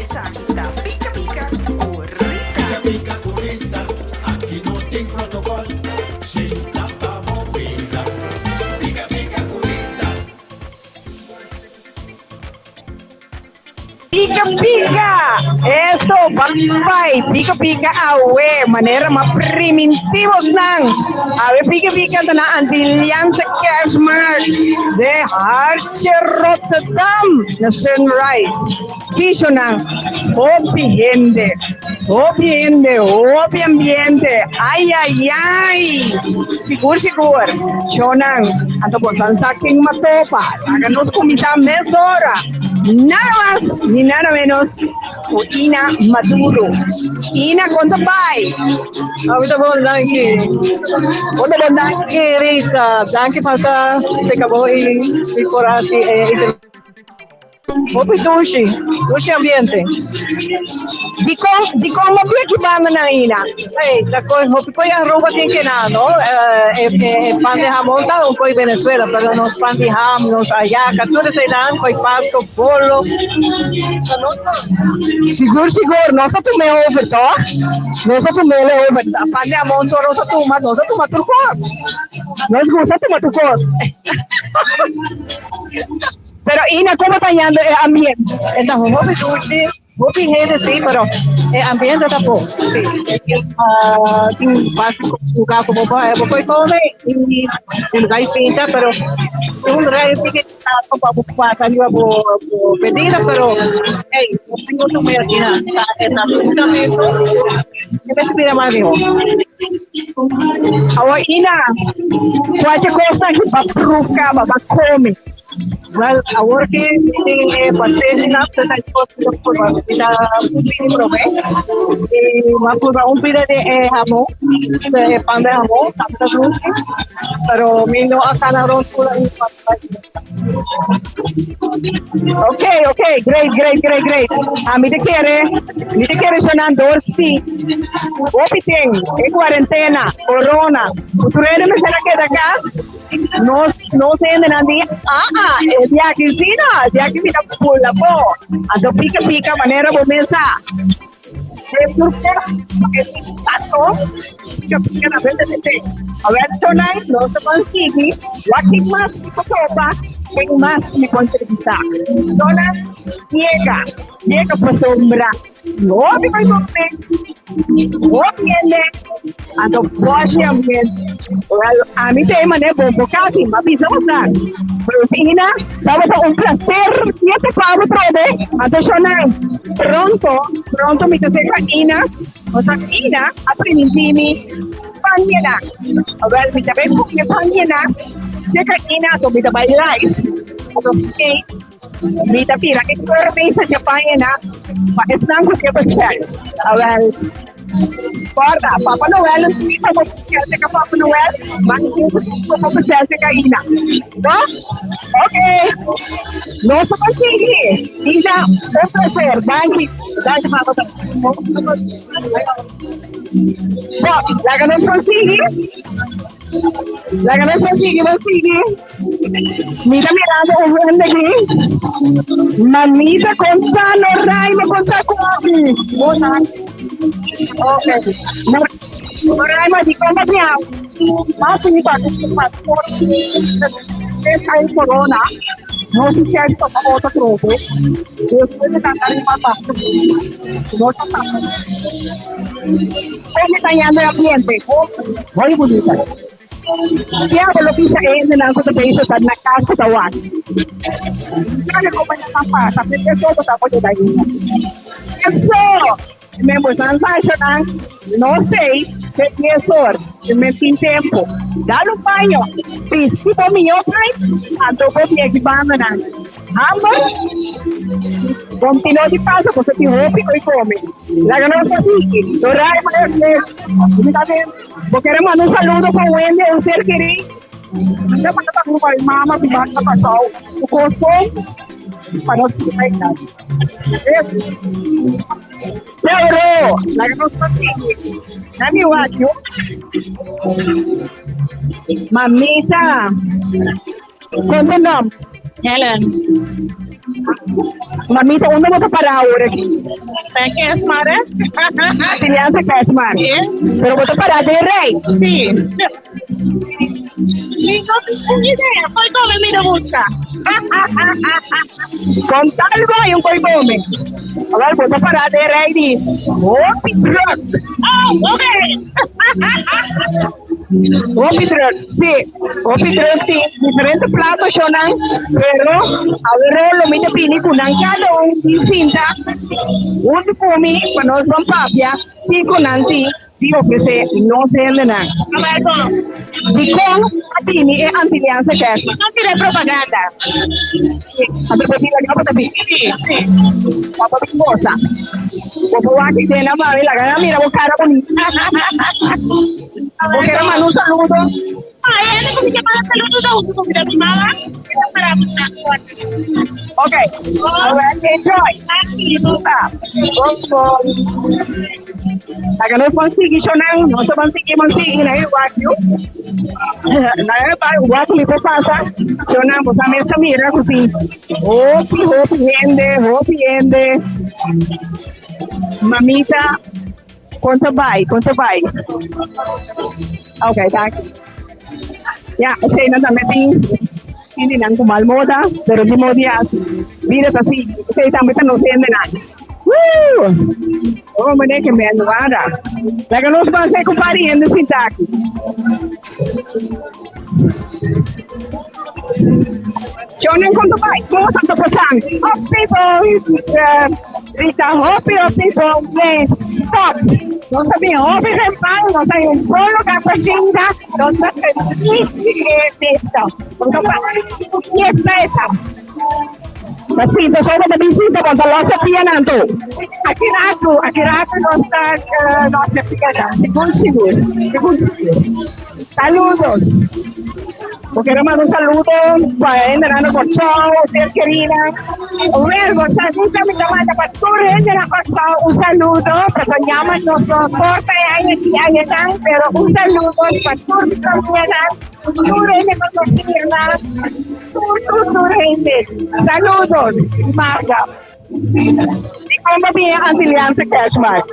Esaki ta Pika Pika ku Rita. Pika Pika ku Rita, aki no tin protocol. Sinta pa bo bida. Pika Pika ku Rita. Pika pika! Eso, bai pika pika awe, manera ma primintivos nan. Awe pika pika ta na Antilliaanse Kerstmarkt de Hartje Rotterdam na Sunrise. Tishonan, hopi hende, hopi hende, hopi ambiente. Ai ai ai! Sigur sigur, shonan, anto bosan sa ken matopa. Laga nos kuminsá mesora. Nada mas ni nada menos ku Ina Maduro. Ina, kon ta bai? Hopi ta bon, danki. Kon ta bon, danki. Rita, danki pa ta seka bo i i por hasi e entrevista. Hopi dushi, dushi ambiente. Dikon, dikon no bia ki banda nan, Ina? Ey, ta koi, hopi koi Aruba tin kena, no? E, e, e pan de jamon ta un koi Venezuela, pero nos pan di ham, nos ayaca, tur eseinan, koi Pasco, bolo. Ta nos Sigur, sigur, nos a tuma e over, toch? Nos a tuma e over. Pan de jamon so nos a tuma, nos a tuma tur kos. Nos gusta tuma tur kos. Pero Ina, como ta yendo e ambiente? E ta hopi dushi, hopi hende sí, pero e ambiente ta bon. Sí. Tin basta lugar ku bo bo por come i un lugar sinta, pero un lugar sí que ta pa bo pasa riba bo bo pedida, pero hey, no tin otro muy asina, ta ta absolutamente e mester bira mas mihó. Awor Ina, cualkier cosnan ki bo a proef caba, bo a come? Wel, awor ki tin e pasenshi nan, ta ta kos ku purba mi ta pidi promé. I mi a purba un pida di e hamon, e pan de hamon, tambe ta dushi, pero mi no a kana rond pura i Ok, ok, great, great, great, great. A mi te kere, mi te kere sonan door si. Hopi ten, e cuarentena, corona, ku tur hende mester a keda kas. Nos, nos hendenan di, ah, ah, e di aki si no, e di aki si ta pula po. Anto pika pika manera bo mes sa. E tur kos, e tato, pika pika na bete tete. Awor tonan, nos ta ban sigui, wak ken mas mi por topa, ken mas mi por entrevista. Tonan, yega, yega pasobra. Hopi bai come, hopi hende, anto boshi ambiente. Wel, ami ta e manera bon por casi, m'a bisa bosan. Rosina, tabata un placer dia ta Pablo trobe, anto Shonay, pronto, pronto mi ta seca Ina, pasobra Ina a priminti mi pan yena. Wel, mi ta bai come pan yena, seca Ina, anto mi ta bai live. Anto, Mi ta tira e permisa dje pañanan pa esnan ku ke beshel. Awel, kòrda, Papa Noel no tin pa bo beshel te ka Papa Noel, ma e tin pa bo beshel te ka Ina. No? Ok. Nos ta konsigi. Ina, un plaser. Danki. Danki, Papa. Bo, laga nos konsigi. Laga nos konsigi, nos sigui. Mi ta mirando un hende aki. Mamita kon ta no Raima kon ta ku aki. Ok. No Raima di kon ta biaha. Mas mi pa ku pastor es ay corona. No si chance pa otro trobe. Despues de tanta riba pa. No ta pa. Kon ta yando e ambiente? Muy bonita. Diablo lo bisa e hendenan ku ta bezig ta na kas ku ta wak. Sabe como nan a pasa, pero eso bo ta por yuda ainda. Eso! Men bosan fashanan no sei te dies or, men tin tempo. Dal un baño, bisti bo mihó pai, anto bo biegi bandanan. Hamber? Continua di pasa boso tin hopi ko'i come. Laga nos ta sigui. Doraemon es mi ta den. Bo kere manda un saludo pa Wendy un ser kerí? Manda manda saludo pa mi mama mi banda pasao. Ku kos bon pa nos sigui bai grandi. Pero, laga nos pa sigui. Na mi wak yo. Mamita, kon bo nom? Helen. Mamita, unda bo ta para awor aki? Ta Kesmar, eh? Tilianza Kesmar. Sí. Pero bo ta para den rij. Sí. Mi no tin idea. Koi come mi ta busca. Con tal bo un koi come. Awel, bo ta para den rij di hopi druk. Oh, okay. Hopi druk, sí. Hopi druk tin diferente plato shonan, pero awero lo mi ta bini ku nan kada un tin sinta huntu ku mi pa nos ban papia kiko nan tin di ofresé nos hendenan. Dikon a bini e Antilianse Cash? No tira propaganda. Anto bo bira bo ta bini. Sí, sí. Pa bo bin gosa. Bo por wak den nan mami laga nan mira bo cara bonita. Bo kere manda un saludo? Ay, ene ku mi ke manda saludo ta huntu ku mi ta mi mama. E ta para mi na kuarto. Okay. Alright, enjoy. Disfruta. Bon bon. Laga nos ban sigui shonan, nos ta ban sigui ban sigui na e wak yu. Na e wak mi por pasa, shonan bo sa mes ta mira ku tin Hopi, hopi hende, hopi hende. Mamita, kon ta bai, kon ta bai? Ok, danki. Ya, eseinan tambe tin tin di nan ku mal moda, pero di moda ya bida ta sigui. Esei tambe ta nos hendenan. Woo! Oh, meneer, ke men wara. Laga nos ban sei ku pari hende sinta aki. Shonen kon ta bai? Kon ta pasan? Hopi bon, Rita, hopi hopi bon mes. Top. Nos ta bin hopi rempan, nos ta un bon lugar pa sinta, nos ta feliz di e fiesta. Nos ta fiesta esa. Ta sinta so ta bin sinta bon ta los e pianan tu. Aki rato, aki rato nos ta los e pianan, sigur sigur, sigur sigur. Saludos. Bo quiero mandar un saludo pa hende na Kòrsou, ser querida. Wel, bo sa gusta mi ta manda pa tur hende na Kòrsou un saludo, pasobra ñama nos no porta e aña aki añanan, pero un saludo pa tur mi famianan, tur hende ku nos firma, tur tur tur hende. Saludos, Marga. Dikon bo bini Antilianse Cashmark?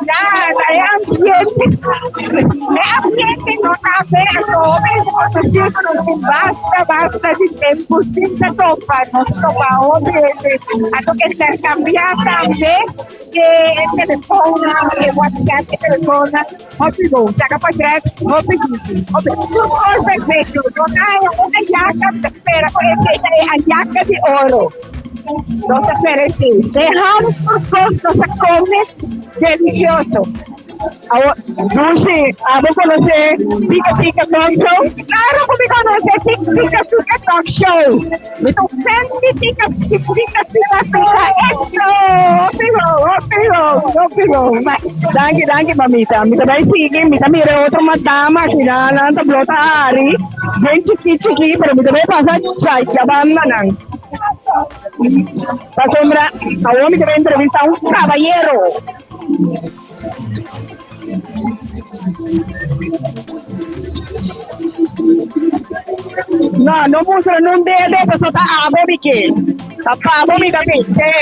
Ya, ta e ambiente, e ambiente no ta be atrobe, nos a nos tin basta, basta di tempu sin ta topa, nos topa hopi hende, anto intercambia tambe e telefoonnan, e WhatsApp, e telefoonnan, hopi bon, saka portret, hopi dushi, hopi, tur kos perfecto, no ta haña un ayaka, mi ta spera ku esei ta e ayaka di oro. Nos ta spera esei. Dehamos tur kos, nos ta kome delicioso. Awor, Dushi, abo konosé Pika Pika Talk Show? Claro ku mi konosé Pika Pika Talk Show. Mi ta un fan di Pika Pika Pika Pika. Eso! Hopi bon, hopi bon, hopi bon. Danki, danki mamita. Mi ta bai sigui, mi ta mira e otro madama aki nan, nan ta blota hari, bien chiki chiki, pero mi ta bai pasa chai banda nan. Pasobra awor mi ta bai entrevista un caballero. No, no mustra nun dedo, pasobra ta abo mi ke. Ta pabo mi ta bin. Sí,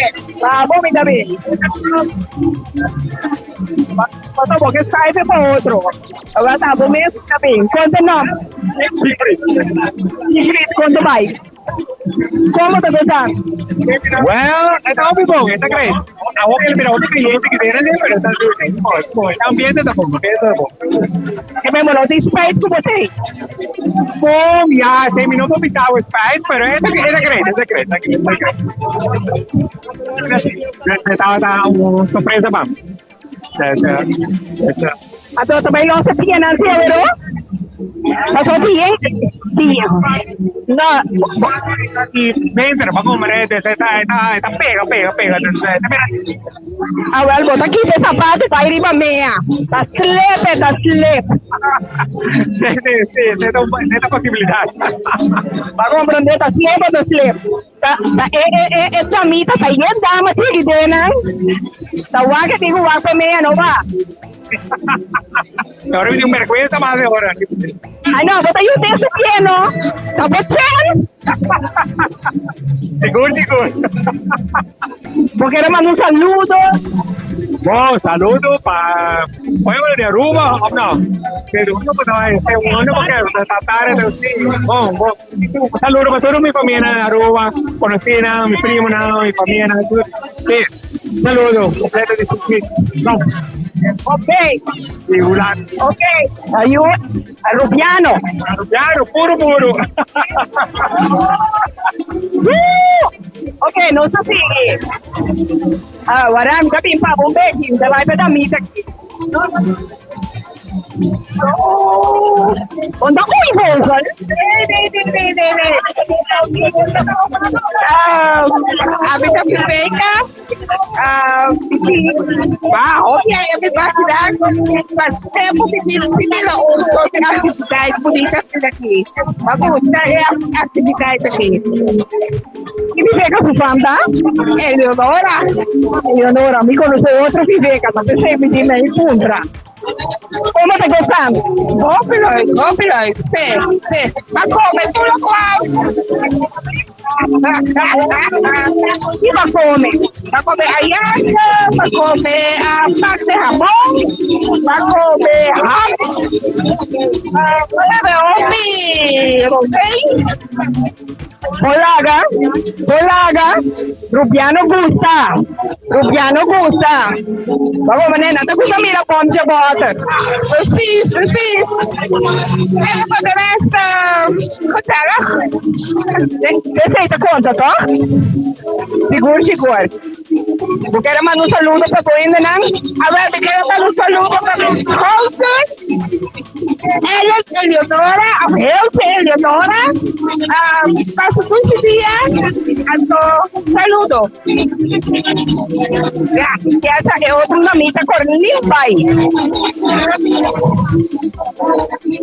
pabo mi ta bin. Pasobra bo ke saife pa otro. Awor ta abo mes mi ta bin. Konta nom. Siegfried. Siegfried, konta bai. Como ta gozan? Well, e ta hopi bon, e ta great. Awor ke mira hopi cliente ki bira den, pero ta bon, bon. E ambiente ta bon, ambiente ta bon. Ke men bo no tin spijt ku bo tei? Bon, ya, si mi no por bisa awe spijt, pero e ta e ta great, e ta great, e ta great, e ta great. E tabata un sorpresa pa mi. Anto ta bai los e pianan si awero? Pasó bien, sí. No. Y ven, pero va como esta, esta, esta pega, pega, pega. Ah, wel, bo ta kita e zapato pa riba mea. Ta slip, ta slip. Sí, sí, sí, esta esta posibilidad. Pa comprender, ta slip o ta slip. Ta, ta, e, e, e, e chamita, ta yen dama tiki denan. Ta wak e tigo wak pa mea, no ba? Ahora me un vergüenza más de ahora. Ay, no, bo ta yuda su pie, no? Ta bo chen. Sigur, sigur. Bo quiere mandar un saludo? Bon, saludo pa pueblo de Aruba, of no? Pero uno pues no, este uno porque está tarde, sí. Bon, bon. Un saludo para toda mi familia en Aruba, conocida, mi primo, mi familia, sí. Un saludo completo de su No. Ok. Regular. Ok. Ayu, Arubiano. Arubiano, puro, puro. Ok, nos ta sigui. Ah, waram ta bin pa un beki, ta bai pa damita aki. Oh, onda uy vogel. Nee, nee, nee, nee, nee, nee. Ami ta Viveka. Sí. Ba, hopi ai mi vacilar. Pa tempo mi tin mira un soort actividad bonita aki. Ma gusta e actividad aki. Y Viveka su fam ta? Eleonora. Eleonora, mi conoce otro Viveka, ta pensé mi tin mi puntra. Como ta gostando? Hopi leuk, hopi leuk. Sí, sí. Ma come tur locual. Ki ba come? Ba come ayaka, ba come pak de hamon, ba come ham. Whatever, hopi rozijn. Bolaga, bolaga, Rubiano gusta, Rubiano gusta. Bako mané, nan ta gusta mira pomche boter. Precies, precies. En voor de rest, gezellig. Esey ta conta, toch? Sigur, sigur. Bo quiere manda un saludo pa bo hendenan? A ver, mi quiere manda un saludo pa mi schoonzus. Ellen Eleonora, of Hiltje Eleonora. Pasa dushi dia, anto saludo. Ya, ya sa e otro namita kor limpay.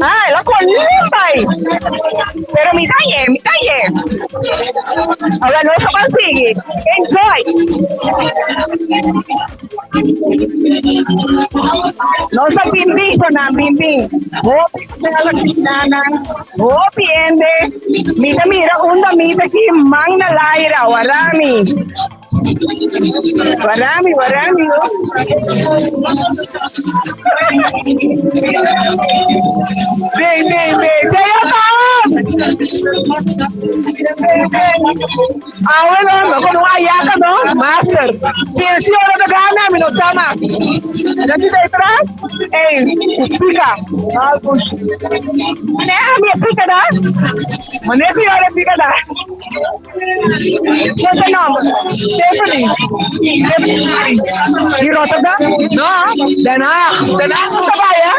Ah, el a kor limpay. Pero mi ta ye, mi ta ye. Ahora nos a ban sigui. Enjoy. Nos ta bin bin nan bin bin. Hopi nanan, hopi hende. Mi ta mira un damita aki man na laira, warami. Warami, warami. Bin, bin, bin. Jaya Awe no, no kono ayaka no, master. Si si ora ta gana, mi no sa mas. Ya si detrás, ey, pica. Mané ami e pica da? Mané si ora pica da. Kon ta nomber? Stephanie. Stephanie. Di Rotterdam? No, Den Haag. Den Haag ta bai, eh?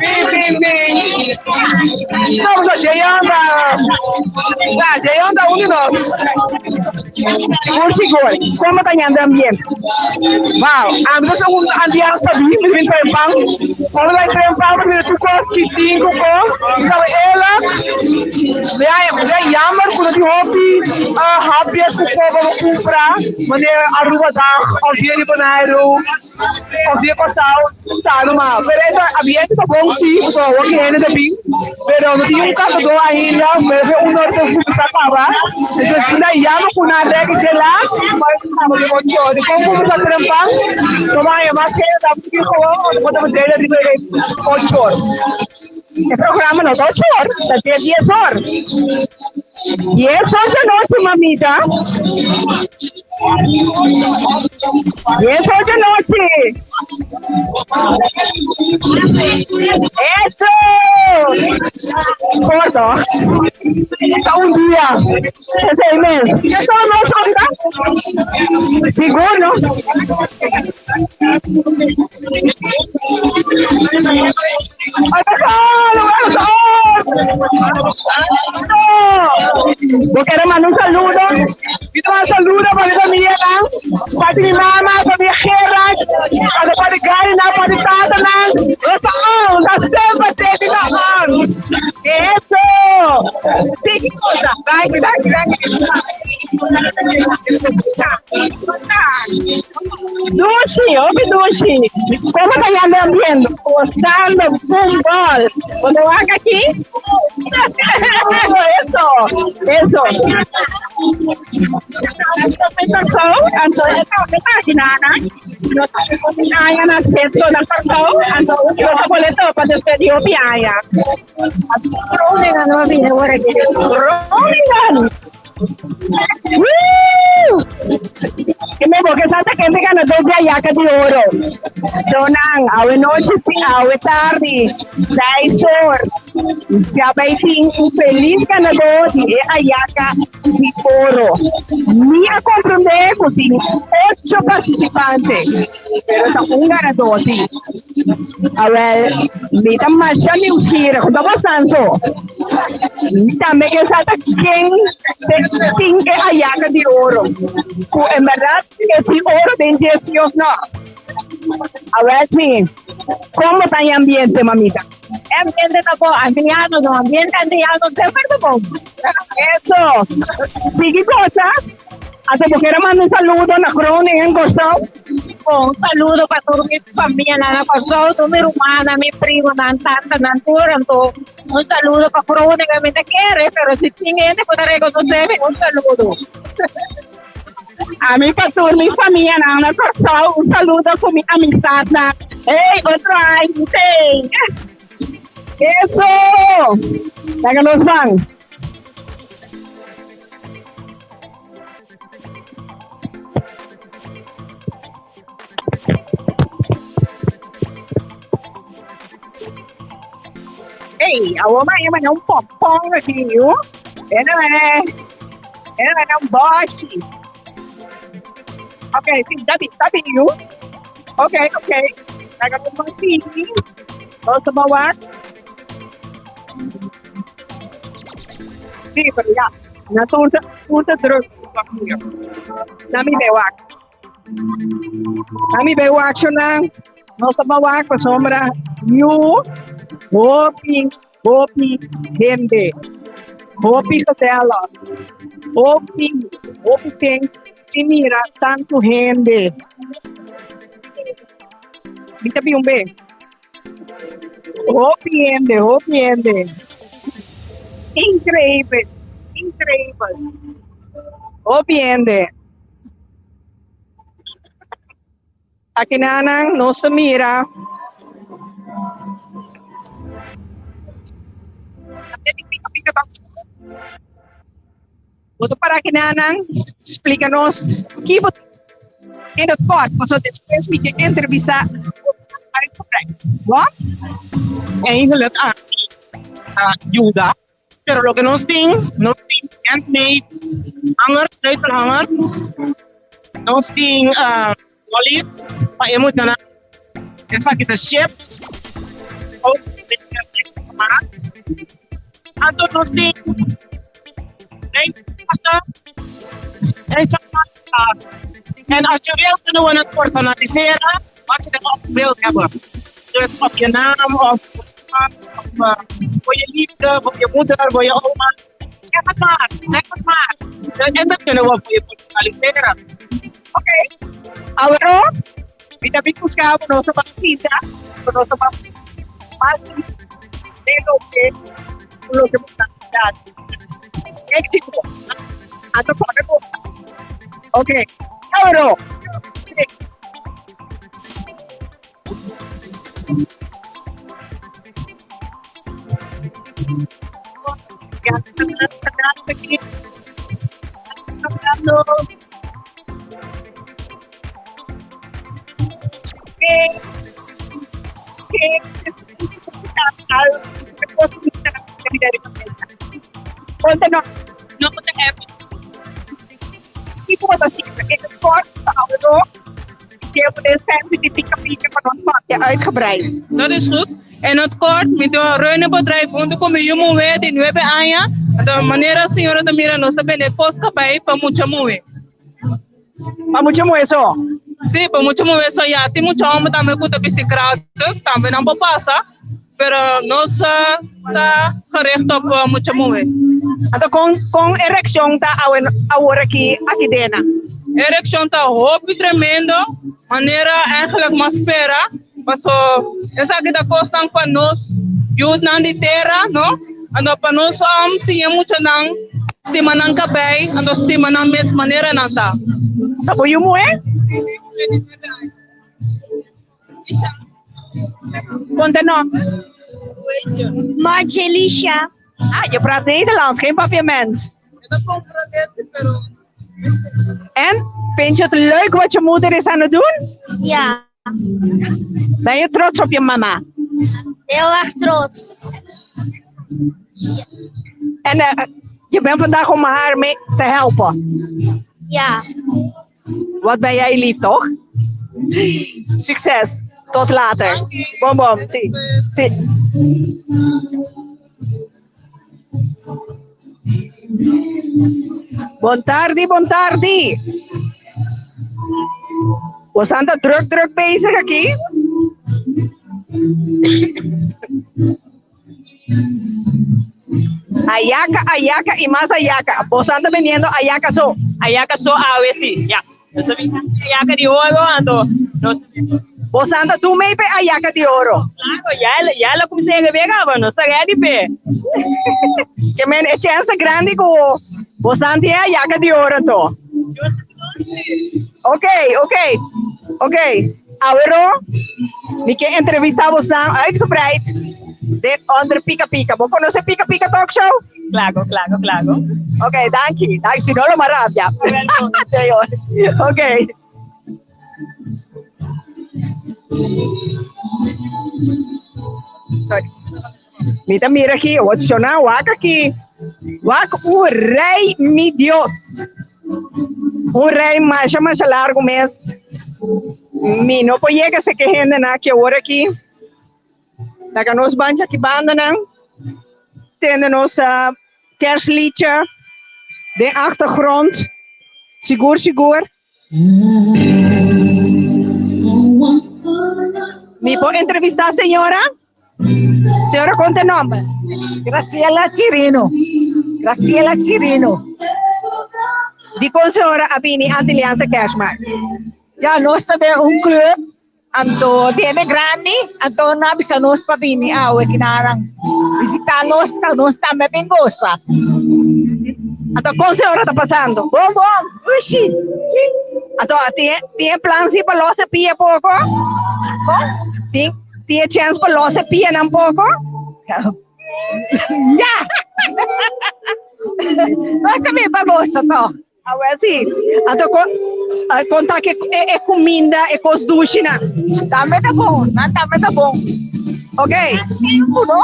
Bing, bing, bing. No, so Jayon ta, ja, Jayon ta un di nos. Sigur, sigur. Como ta yanda ambiente? Wow, ami ta un antianos pa bin, mi bin trempan. Ora mi trempan, mi mira tur kos chitin ku kos. Mi sabe ela, mi a mi a jammer ku no tin hopi hapjes ku koba bo kumpra, manera Aruba dag of dia di Boneiru of dia Kòrsou ta numa. Pero e ta ambiente ta bon si, pasobra awor ki hende ta bin, pero no tin un kantadó ainda, mester un ora ta kuminsá kaba. Entonces mi ta yama ku nan rèk dje la, pa kaba di ocho. Di kon kuminsá trempan, no bo haña mas hende ta bin gewoon, bo ta dele riba e ocho or. E programa no ta ocho or, ta te dies or. 10 or dje nochi, mamita. 10 or dje nochi. Eso! Corto. Ta un dia. Esey mes. Eso no ahorita? Sigur, no? Bo quiere mandar un saludo? Yo te mando un saludo para mi familia, para mi mama, para mi Gerard, para para Gary, para mi tata, Nos ta on, nos ta semper te on. Eso! Sí, qué cosa. Dank je, dank je, dank je. Dushi, hopi dushi. Como ta yanda ambiente? Gozando fútbol. Cuando van aquí? Eso, eso. Anto, nos aña na centro na Kòrsou, anto nos a boleto pa despedí hopi aña. Groningen no bini awor aki. Groningen! Woo! Que me boque santa kende ganador di Ayaka di Oro. Donan, awe nochi si awe tardi, seis or. Ya bay tin un feliz ganador di e Ayaka di Oro. Mi a comprende cu tin ocho participante, pero ta un ganador si. Awel, mi ta masha nieuwsgierig, cu ta bosnan so. Mi tambe ke sa ta ken tin e Ayaka di Oro. Cu en berdad e tin oro den dje si of no. Awel si, como ta e ambiente, mamita? E ambiente ta bon, antiano no, ambiente antiano semper ta bon. Eso! Sigui gosa. Anto bo kier a manda un saludo na Groningen, Kòrsou? Bon, un saludo pa tur mi famianan na Kòrsou, tur mi rumannan, mi primonan, tantanan, tur. Anto un saludo pa Groningen, mi ta kere, pero si tin hende ku ta rekonosé mi, un saludo. Ami pa tur mi famianan na Kòrsou, un saludo ku mi amistadnan. Hey, otro aña, hey! Eso! Laga nos ban. Hey, awor maya manda un pompon aki, yu. Ena manda, ena manda un boshi. Ok, sí, dabi, dabi, yu. Ok, ok. Laga nos ban sigui. Nos ta ban wak. Sí, pero ya. Na tur ta, tur ta druk. Na mi be wak. Ami bay wak nan. Nos ta wak pasobra yu hopi, hopi hende. Hopi gezellig. Hopi, hopi ten si mira tantu hende. Mi ta bi un be. Hopi hende, hopi hende. Increíble, increíble. Hopi hende. Akinanan nos ta mira. Bo ta para akinanan, splika nos ki bo in het kort, pasobra despues mi ke entrevista Bo? Eigenlijk a yuda Pero loke nos tin, nos tin handmade hangers, sleutelhangers, nos tin uh, lollies pa e muchanan. Esaki ta chips. Anto nos tin pasta en chocolate. En als je wilt, kunnen we het personaliseren wat je erop wilt hebben. Dus op je naam of of, uh, voor je liefde, voor je moeder, voor je oma. Zeg het maar, zeg het maar. En dat kunnen we voor je personaliseren. Oké. Awor, mi ta bin busca bo nos ta sinta, bo nos ta mas de loke loke bo ta hasi. Éxito. Anto kòrda ku. Oké. Awor. No ta happy. Kiko bo ta sinti? E sport ta awor. tempu den sènsi di pika pika pa nos papia uitgebreid. Dat is goed. In het kort, mi ta run een bedrijf hunto ku mi yu muhé di nuebe aña. Anto manera señora ta mira nos ta bende kos kabei pa mucha muhé. Pa mucha muhé so? Sí, pa mucha muhé so. Ya tin mucha hòmber tambe ku ta bisti gratis, tambe nan por pasa. Pero nos ta gericht op mucha muhé. Anto kon kon e reakshon ta awe awor aki aki dena? E reakshon ta hopi tremendo, manera eigenlijk mas spera, paso esaki ta kosnan pa nos yunan di tera, no? Anto pa nos siña muchanan stima nan kabei, anto stima nan mes manera nan ta. Ta bo yu muhé? Kon ta nomber? Margelisha. Ah, je praat Nederlands, geen Papiaments. En, vind je het leuk wat je moeder is aan het doen? Ja. Ben je trots op je mama? Heel erg trots. En eh, je bent vandaag om haar mee te helpen? Ja. Wat ben jij lief, toch? Succes. Tot later. Bom, bom. Si. Si. Bon tardi, bon tardi. Bo anda druk, druk bezig aki? Ayaka, ayaka y mas ayaka. Bo anda bendiendo ayaka so. Ayaka so awe si, ya. Ayaka di oro, anto. Bo anda tu mee pe ayaka di oro. Claro, ya, ya la kuminsá bebe kaba, nos ta ready pe. Ke men e chance grandi ku bo anda e ayaka di oro to. Ok. Awero, mi ke entrevistá bo uitgebreid. De onder Pika Pika. Bo konosé Pika Pika Talk Show? Claro. Ok, danki. Danki. Si no, lo m'a rabia. Ok. Sorry. Mi ta mira aki, wat shona, wak aki. Wak un rei, mi Dios. Un rei masha masha largu mes. Mi no por yega serka hendenan aki awor aki. Laga nos bai aki bandanan. Tende nos kerstliedje. De achtergrond. Sigur, sigur. Mi por entrevistá señora? Señora, kon ta nòmber? Graciela Chirino. Graciela Chirino. Di kon señora a bini Antilliaanse Kerstmarkt? Ja, nos ta den un klup, anto hende grandi, anto nan a bisa nos pa bini awe kinaran visitá nos, pa nos tambe bin gosa. Anto kon señora ta pasando? Bon, bon, dushi. Si. Anto tin tin plan si pa los e pia poko? Kon? Tin tin e chèns pa los e pianan poko? Ja! Nos ta bin pa gosa tòg. Awel si. Anto kon kon ta ke e kuminda, e kos dushinan? Tambe ta bon, nan tambe ta bon. Ok. Tempu no.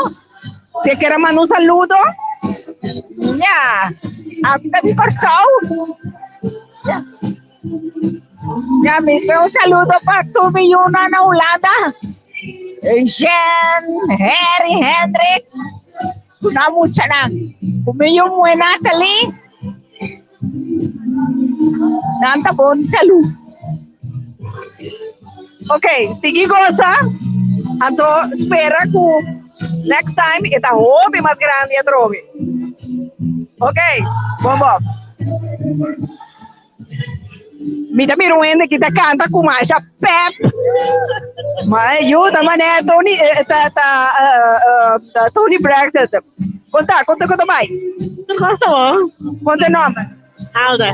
Te kier manda un saludo? Ja, ami ta di Kòrsou. Ja. Ja, mi ke un saludo pa tur mi yunan na Hulanda. Jean, Harry, Hendrik, ku nan muchanan. Ku mi yu muhé Nathalie. Nan ta bon salú. Ok, sigui gosa. Anto spera ku next time e ta hopi mas grandi atrobe. Ok, bon bon. Mi ta mira un hende ki ta kanta ku masha pep. Ma yuda mané Tony eh, ta ta eh, eh, Toni Braxton. Konta, konta konta bai. Cosa bo? Kon ta nòmber? Alda.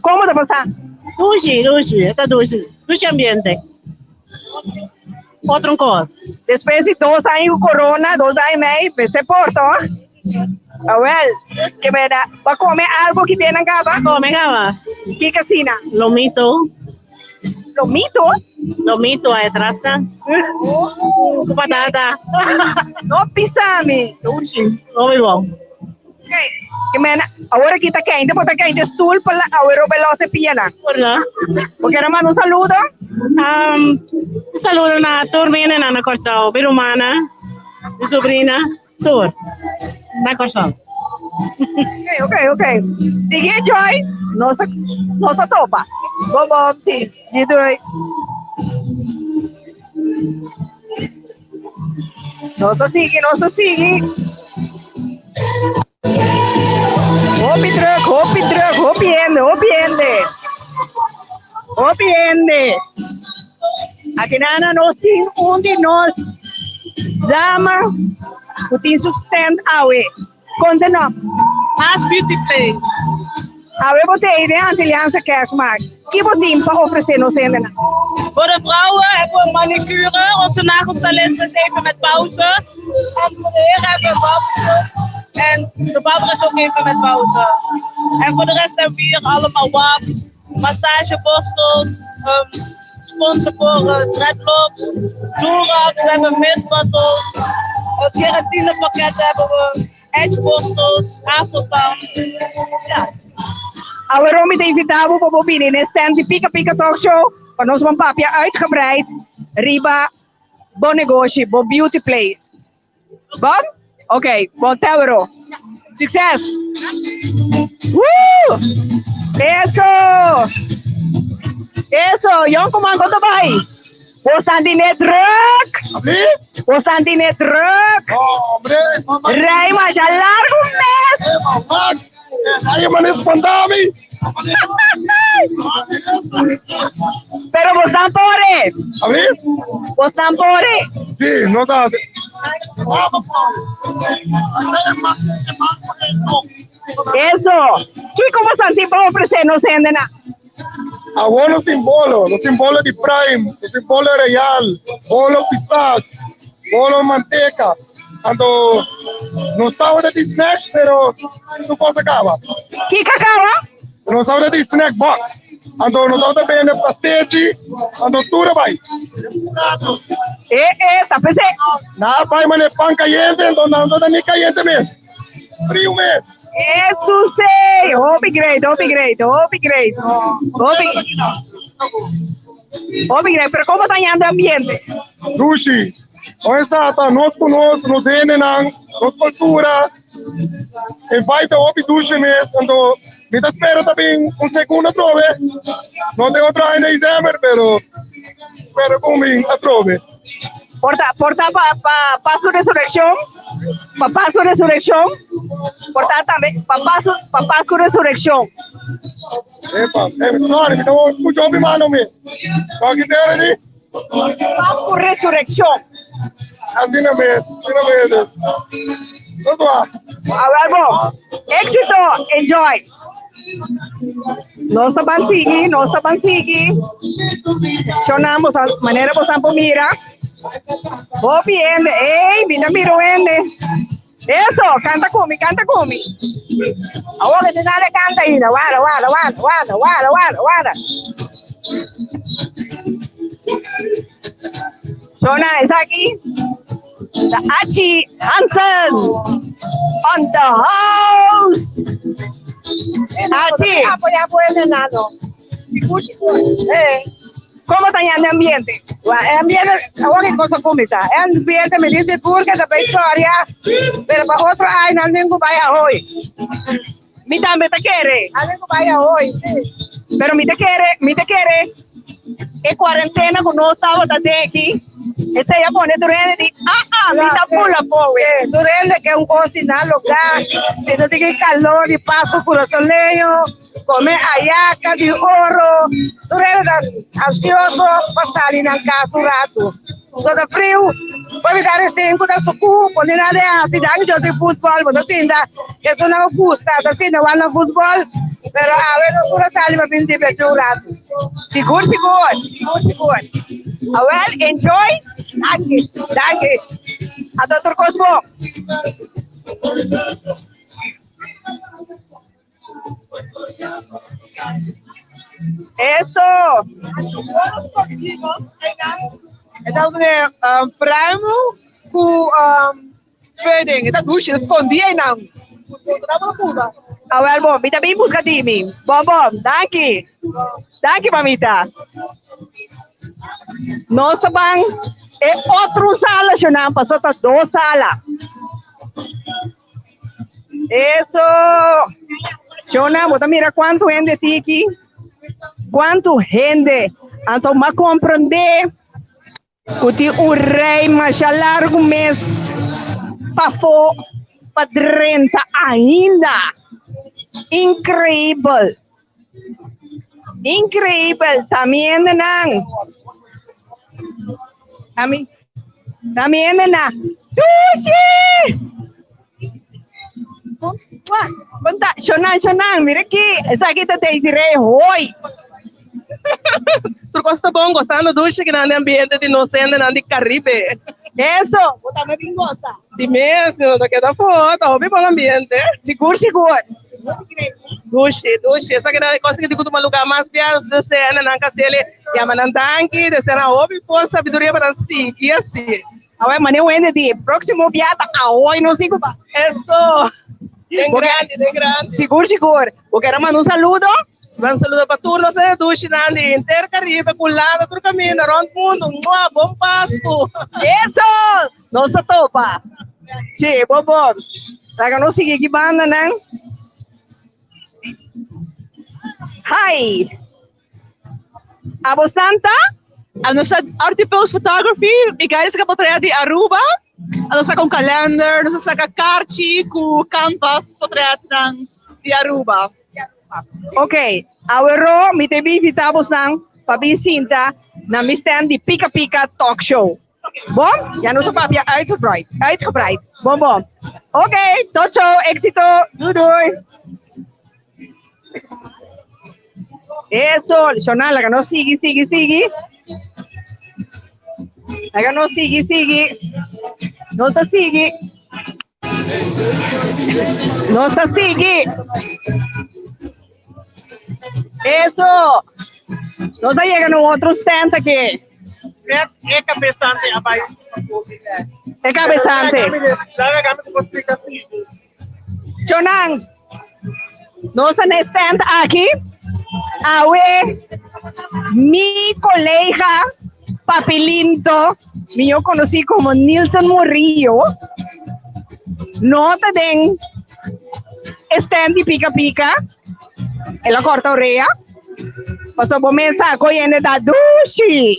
Komo ta pasando? Dushi, dushi, ta dushi. Dushi ambiente. Otro kos. Despues di 2 aña ku corona, 2 aña i mei, mester por, toch? Awel, ke beda, ba kome algo ki tenen kaba? Kome kaba. Ki kasina? Lomito. Lomito? Lomito ahí atrás ta. Ku patata. No pisami. Dushi, muy bon. Ok. Ke men, awor aki ta keinte, bo ta keinte stoel pa awe roba los e pianan. Bo kier a manda un saludo? Um, un saludo na tur mi hendenan na Kòrsou, mi rumannan, mi sobrina, tur na Kòrsou. Ok, ok, ok. Sigui enjoy, nos a, nos a topa. Bon bon, si. Doei doei. Nos a sigui, nos a sigui. Hopi druk, hopi druk, hopi hende, hopi hende. Hopi hende. Aki nana nos tin un di nos dama ku tin su stand awe. Konta no. Haas Beauty Place. Awe bo ta den Antilliaanse Kerstmarkt. Ki bo tin pa ofresé nos hendenan? Voor de vrouwen hebben we een manicure. Onze nagelstylist is even met pauze. En voor de heren hebben we een barbershop. En de barber is ook even met pauze. En voor de rest hebben we hier allemaal wax, massageborstels, um, sponsen voor uh, dreadlocks, doerak, we hebben mistbottles, uh, keratinepakketten hebben we, edgeborstels, afrotang. Ja. Awor mi ta invitá bo pa bo bini na e stand di Pika Pika Talk Show pa nos ban papia uitgebreid riba bo negoshi, bo beauty place. Bon? Ok, bon te awor. Succes! Woo! Eso! Eso, jonkoman, kon ta bai? Bo san di net druk! Bo san di net druk! Rei masha largo mes! Ay, man espantami. Pero bo san pore! A ver? Bo san pore! Sí, no ta. Eso! Kiko bo san tin pa ofresé nos hendenan? Awor nos tin bolo, nos tin bolo di prime, nos tin bolo real, bolo pistache, bolo manteca. Anto nos tabata di snack, pero su cosa caba. Kiko caba? Nos tabata di snack box. Anto nos tabata bende pastechi, anto tur a bai. Eh, eh, ta p'esei. Nan a bai mane pan cayente, anto nan no ta ni cayente mes. Friu mes. Jesus ey! Hopi great, hopi great, hopi great. Hopi, hopi great. Pero como ta ñando ambiente? Dushi. Nos ta nos ku nos, nos hendenan, nos kultura. En feite hopi dushi mes. Anto mi ta spera ta bin un segundo atrobe. No tin otro aña den december, pero spera ku bin atrobe. Por ta, por ta pa, pa Pasku Resurreccion, pa Pasku Resurreccion, por ta tambe pa Pasku, pa Pasku Resurreccion. Epa, eh, sorry, mi ta escucha hopi malo mi. Kwa ki tera di? Pasku Resurreccion. Asina mes, asina mes. Tot wa. Awel bo. Éxito, enjoy. Nos ta ban sigui, nos ta ban sigui. Chonnan boso, manera boso por mira. Hopi hende, ey, mi ta mira un hende. Eso, canta cu mi, canta cu mi. Awor que nada canta ainda. Guarda, guarda, guarda, guarda, guarda, guarda, guarda. Chona, esaki ta Achi Hansen on the house. Achi. Apoyar por ese nano. Eh. Como ta ñande ambiente? Wa, e ambiente, awor que cosa kumita. E ambiente me dice porque ta pa historia, pero pa otro aña nan ku bai ahoy. Mi tambe ta kere. Nan ku bai ahoy, sí. Pero mi ta kere, mi ta kere e cuarentena ku nos tabata den aki, esei a pone tur hende di, ah, ah, mi ta pula powe. Sí, tur hende ke un kos na lugá, si no tin calor di Pascu Curazoleño, come ayaca di oro, tur hende ta ansioso pa sali nan cas un ratu. So ta friu, por evitar e sinku ta suku, pone nan den hasi dan yo tin futbol, bo ta sinta esun nan gusta, ta sinta wak nan futbol, pero awe nos tur a sali pa bin diverti un ratu. Sigur, sigur, sigur, sigur. Awel, enjoy. Danki, danki. Anto tur kos bon. Eso! E ta un pruimu ku pudding. E ta dushi, e ta skondi einan. Purba. Awel bon, mi ta bin buska di mi. Bon bon, danki. Danki mamita. Nos ta ban e otro sala shonan, paso ta dos sala. Eso. Shonan, bo ta mira cuanto hende tin aki? Cuanto hende. Anto m'a comprende Ku tin un rei masha largu mes pafó pa drenta ainda. Inkreibel! Inkreibel! Ta mi hendenan. Ta mi, ta mi hendenan. Sushi! Konta, shonan, shonan, mira aki, esaki ta Desiree Hooi. Tur kos ta bon, gosando dushi kinan den ambiente di nos hendenan di Caribe. Eso, bo tambe bin gosa. Di mes, mi no ta keda afó, ta hopi bon ambiente. Sigur, sigur. Dushi, dushi, esaki ta e kos ki tin ku tuma lugá mas bia, nos desea hendenan Caseli yama nan danki, desea nan hopi forsa, sabiduria pa nan sigui asi. Awe mane wende di próximo biata awoy nos tin ku ba. Eso. Den grandi, den grandi. Sigur, sigur. Bo kere manda un saludo? Un saludo pa tur nos e dushinan di henter Caribe, Hulanda, tur kaminda rond mundu. Mua, bon Pasku. Eso! Nos ta topa. Sí, bon bon. Laga nos sigui ki bandanan. Hi. Abo Santa? A nos ta Artie Post Photography, mi guys ka potret di Aruba. A nos saka un kalender, nos a saka karchi ku canvas potretnan di Aruba. Ok, awero mi te bin invita bosnan pa bin sinta na mi stand di Pika Pika Talk Show. Bon, ya nos a papia uitgebreid, uitgebreid. Bon bon. Ok, tot zo, éxito. Doei doei. Eso, Shonal, laga nos sigui, sigui, sigui. Laga nos sigui, sigui. Nos ta sigui. Nos ta sigui. Eso. Nos ta yega na un otro stand aki. E cabezante a bai. E cabezante. Chonan, nos ta na e stand aki. Awe, mi colega Papilinto, mihó conocí como Nilson Murillo, no ta den e stand di Pika Pika. El a corta orea. Pasobra bo mes sa cu hende ta dushi.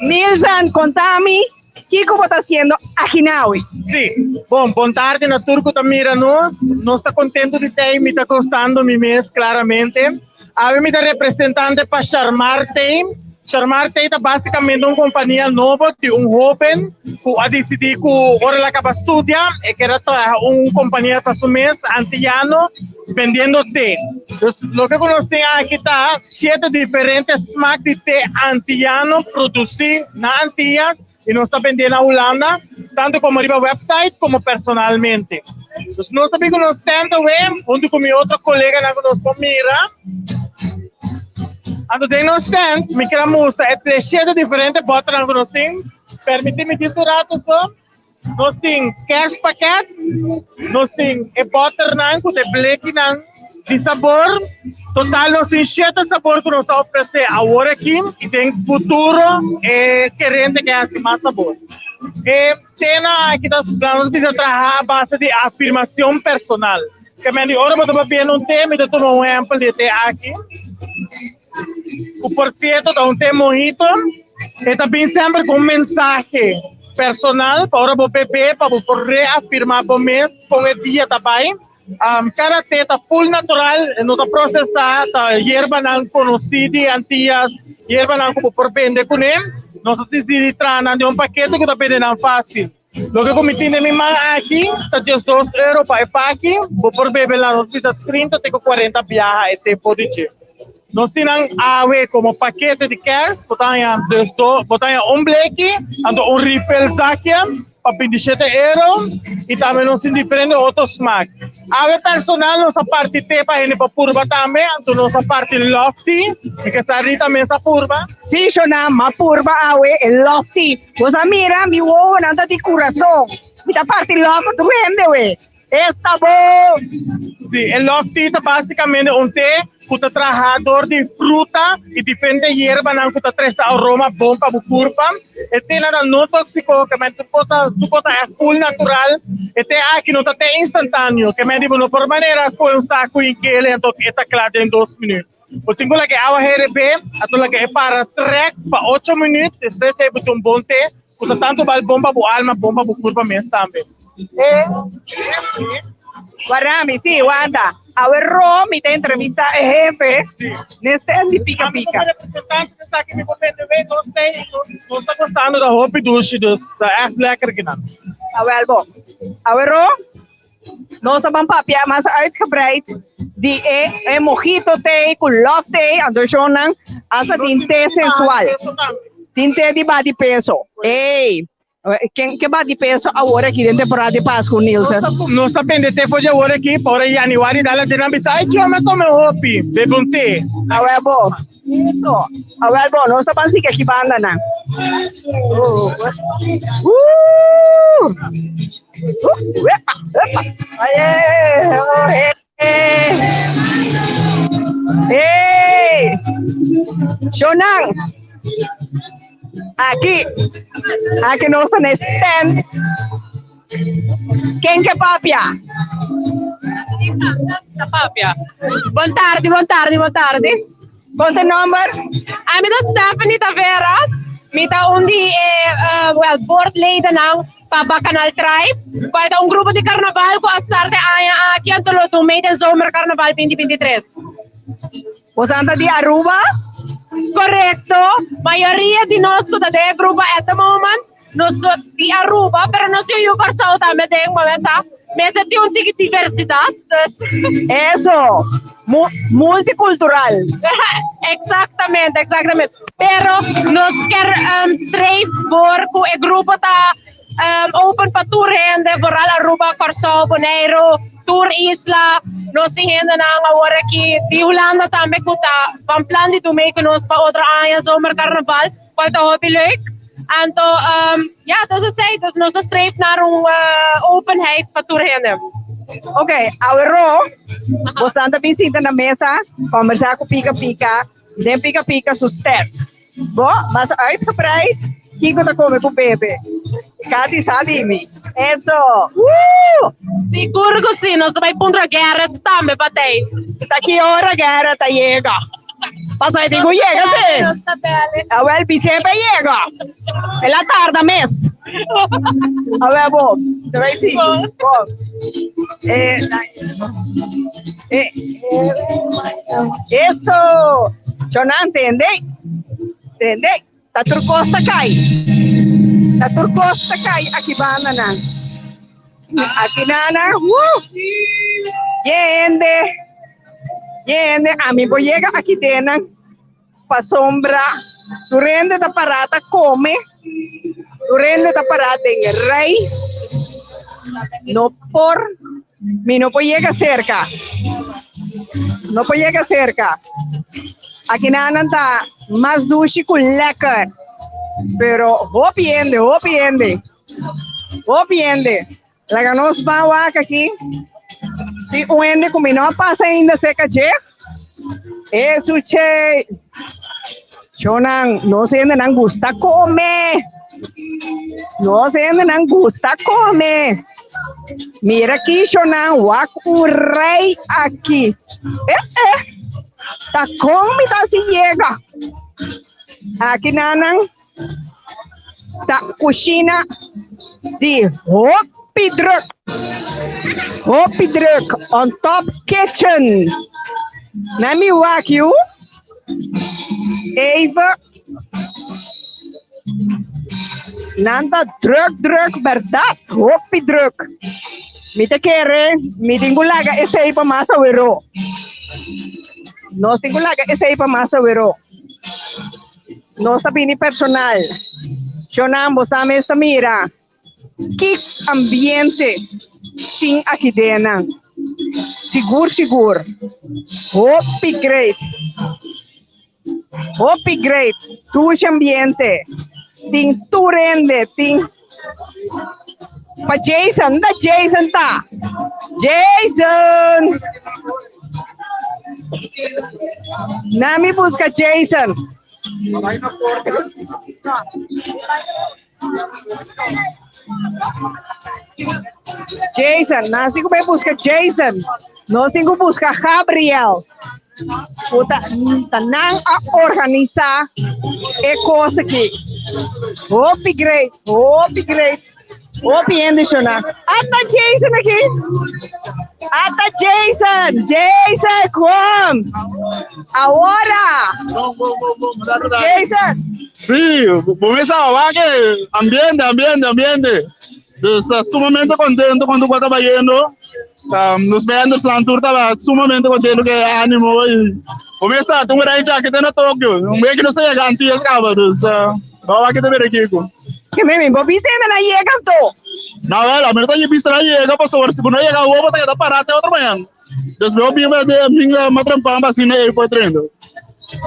Nilson, konta mi kiko bo ta hasiendo aki nawe. Sí, bon, bon tardi na tur ku ta mira nos. Nos ta kontentu di tei, mi ta gostando mi mes klaramente. Awe mi ta representante pa Sharmar Tei. Sharmar Tei ta basikamente un kompania nobo di un hoben ku a disidí ku ora el a kaba studia e ker a traha un kompania pa su mes, antiyano. Vendiendo té. Dus loke ku nos tin aki ta siete diferente smak di té antiyano produsí na Antillas i nos ta bendé na Hulanda, tantu komo riba website komo personalmente. Dus nos ta bin ku nos stand awe huntu ku mi otro koleganan ku nos por mira. Anto den nos stand mi ker a mustra e tres siete diferente bòternan ku nos tin. Permití mi djis un rato so. Nos tin kerstpakket, nos tin e botternan ku e blekinan di sabor. Total nos tin shete sabor ku nos ta ofresé awor aki i den futuro e kerente ke hasi mas sabor. E tena aki ta nos bisa traha a base di afirmacion personal. Ke men di ora bo ta papia un te, mi ta tuma un ehempel di e te aki, ku por sierto ta un te mojito. E ta bin semper ku un mensahe personal pa ora bo bebé pa bo por reafirmá bo mes kon e dia ta bai. Kada te ta full natural, e no ta prosesá, ta yerbanan konosí di Antias, yerbanan ku bo por bende kuné. Nos ta disidí traha nan den un pakete ku ta bende nan fásil. Loke ku mi tin den mi man aki ta diesdos euro pa e paki, bo por bebe la nos bisa 30 te ku 40 biaha e te for di dje. Nos tin nan awe komo pakete di kers, bo ta haña diesdos, bo ta haña un bleki, anto un refill zakje pa 27 euro i tambe nos tin diferente otro smak. Awe personal nos a parti te pa hende por purba tambe, anto nos a parti lofty, mi ke sa Rita mes a purba. Sí, Shona, m'a purba awe e lofty. Bo sa mira, mi wowonan ta di kurason. Mi ta parti lòf pa tur hende we. Esta bon! Sí, e love tea ta básicamente un té ku ta trahá dor di fruta i diferente yerbanan ku ta trese aroma bon pa bo kurpa. E ténan ta no tóksiko, ke men tur kos ta tur kos ta ègt full natural. E té aki no ta té instantáneo, ke men di bo no por manera kohe un saku i kele anto e ta kla den dos minüt. Bo tin ku laga e awa herebé, anto laga e para trèk pa ocho minüt, despues ei bo tin un bon té ku ta tantu bal bon pa bo alma, bon pa bo kurpa mes tambe. Warami, sí, wanta. Awe ro mi ta entrevista e hefe n'e stand di Pika Pika. Ami como representante di esaki mi por bende wey nos tey y nos ta gostando ta hopi dushi dus ta echt lekker kinan. Awel bo. Awe ro nos ta ban papia mas uitgebreid di e e mojito tey cu love tey anto shownan hasta tin te sensual. Tin te di bati peso. Ey. Ken ke bati peso awor aki den temporada di Pasku, Nielsen? Nos ta bende te for di awor aki, pa ora januari dal a nan bisa, ay Tio, mi a come hopi, bebe un te. Awel bo, eso, awel bo, nos ta ban sigui aki bandanan. Uh, uh, epa, epa, ay, eh, eh. Hey! Shonan! Aki, aki nos ta na stand. Ken ke papia? Ta papia. Bon tardi, bon tardi, bon tardi. Kon ta nomber? Ami ta Stephanie Taveras. Mi ta un di e uh, well, boardledennan pa Bacchanal Tribe, cual ta un grupo di carnaval cu a start e aña aki anto lo dun mee den Zomercarnaval 2023. Bosan ta di Aruba? Correcto. Mayoria di nos cu ta den e grupo at the moment, nos ta di Aruba, pero nos tin yu Corsou tambe den momento ta. Mester tin un tiki diversidad. Dus. Eso. Mu multicultural. Exactamente, exactamente. Pero nos kier um, streef voor cu e grupo ta um, open pa tur hende, vooral Aruba, Corsou, Bonaire, tur isla. Nos tin hendenan awor aki di Hulanda tambe cu ta van plan di doen mee cu nos pa otro aña zomercarnaval, cual ta hopi leuk. Anto, um, ja, dus esey, dus nos ta streef naar un uh, openheid pa tur hende. Ok, awero, bosnan ta bin sinta na mesa, conversa cu Pika Pika, den Pika Pika su stand. Bo, mas uitgebreid, kiko ta come cu bebe? Katy sa di mi. Eso! Woo! Sigur cu si, nos ta bay puntra Gerrit tambe pa tey. Ta ki ora Gerrit ta yega? Pasobra e tin cu yega si. Nos ta bel. Awel Vicente a yega. El a tarda mes. Awel bo, te bay si. Bo. Eh, eh, eso! Chonan, tende. Tende. Ta tur kos ta kai. Ta tur kos ta kai aki banda nan. Aki nana, woo! Yende. Yende, ami bo yega aki denan pasobra tur hende ta pará ta kome, tur hende ta pará den rei. No por, mi no por yega serka. No por yega serka. Aki nan ta mas dushi ku lekker. Pero hopi hende, hopi hende, hopi hende. Laga nos ban wak aki. Tin un hende ku mi no a pasa ainda serka dje. Esu che. Shownan, nos hendenan gusta kome. Nos hendenan gusta kome. Mira aki shownan, wak un rei aki. Eh eh, ta kon mi ta hasi yega? Aki nanan ta kushina di hopi druk. Hopi druk on top kitchen. Na mi wak yu. Even. Nan ta druk druk berdad. Hopi druk. Mi ta kere mi tin ku laga esei pa mas awero. Nos tin ku laga esei pa mas awero. Nos ta bini personal. Shonnan bo sa mes ta mira ki ambiente tin aki dennan. Sigur sigur. Hopi great. Hopi great. Dushi ambiente. Tin tur hende. Tin. Pa Jason, unda Jason ta? Jason! Nami busca Jason. Jason, nos tin ku bai buska Jason. Nos tin ku buska Gabriel. Ku ta, ta nan a organisá e kos aki. Hopi great, hopi great. Hopi hende shona. Ata Jason aki. Ata Jason, Jason, kom. Ahora. Jason. Sí, comienza a que ambiente, ambiente, ambiente. Dus uh, sumamente contento cuando estaba yendo. Um, los vendors na tour estaba sumamente contento que ánimo y comienza tu mira ya que na Tokio. Un week no se llega antes acaba, dus uh, vamos a que te ver aquí. Que me me viste me na llega to. No, wel, a mí no viste na llega, paso si no llega huevo te queda parate otro mañana. Dus mi hopi me de minga matrampa asina airport trendo.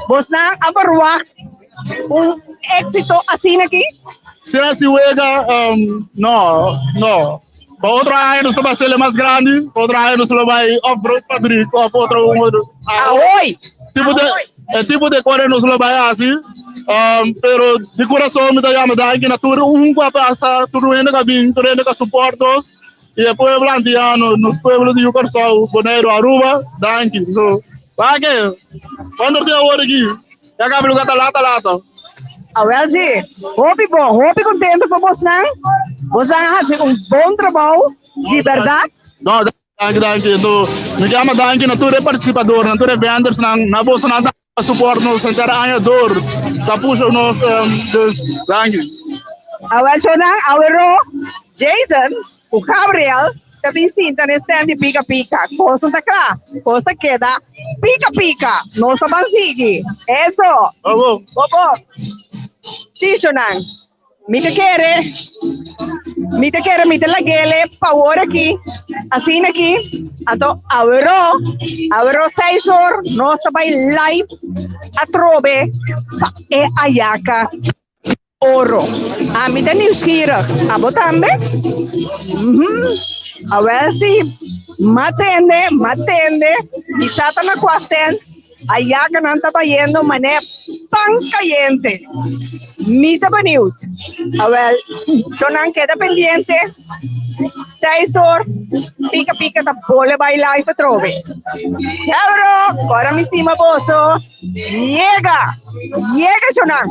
Bosnan a verwacht un éxito asina aki? Si así wega, um, no, no. Pa otro aña nos ta hacer mas grande, otro aña nos lo bay off-road fabriek of otro un otro. Ahoy! Tipo de, el tipo de core nos lo bay así. Um, pero de corazón me ta llama danki na tur un ku a pasa, tur hende ka bin, tur hende ka support nos. Y e pueblo antiano, nos pueblo di Curaçao, Bonaire, Aruba, danki. So, Wak, cuando te awor aki? Ya caba lugar ta lata lata. Awel si, hopi bon, hopi contento pa bosnan. Bosnan a haci un bon trabou, di berdad. No, danki, danki. So, mi yama danki na tur e participador, na tur e vendors, na, na bosnan ta support nos henter aña door. Ta pusha nos, um, dus, danki. Awel shonan, awero, Jason, ku Gabriel ta bin sinta na e stand di Pika Pika. Kos no ta kla, kos ta keda Pika Pika. Nos ta ban sigui. Eso. Bobo. Bobo. Sí, shonan. Mi ta kere, mi ta kere, mi ta lagele pa awor aki, asina aki. Anto awero, awero seis or, nos ta bai live atrobe pa e ayaka. Oro. Ami ta nieuwsgierig. Abo tambe? Mhm. Awel si. M'a tende, m'a tende. Mi sa ta na kua stand. Ayá ku nan ta bayendo manera pan kayente. Mi ta benieuwd. Awel, nan keda pendiente. 6 or, Pika Pika ta bole bai live atrobe. Ebro, ora mi stima boso. Yega! Yega, shonan!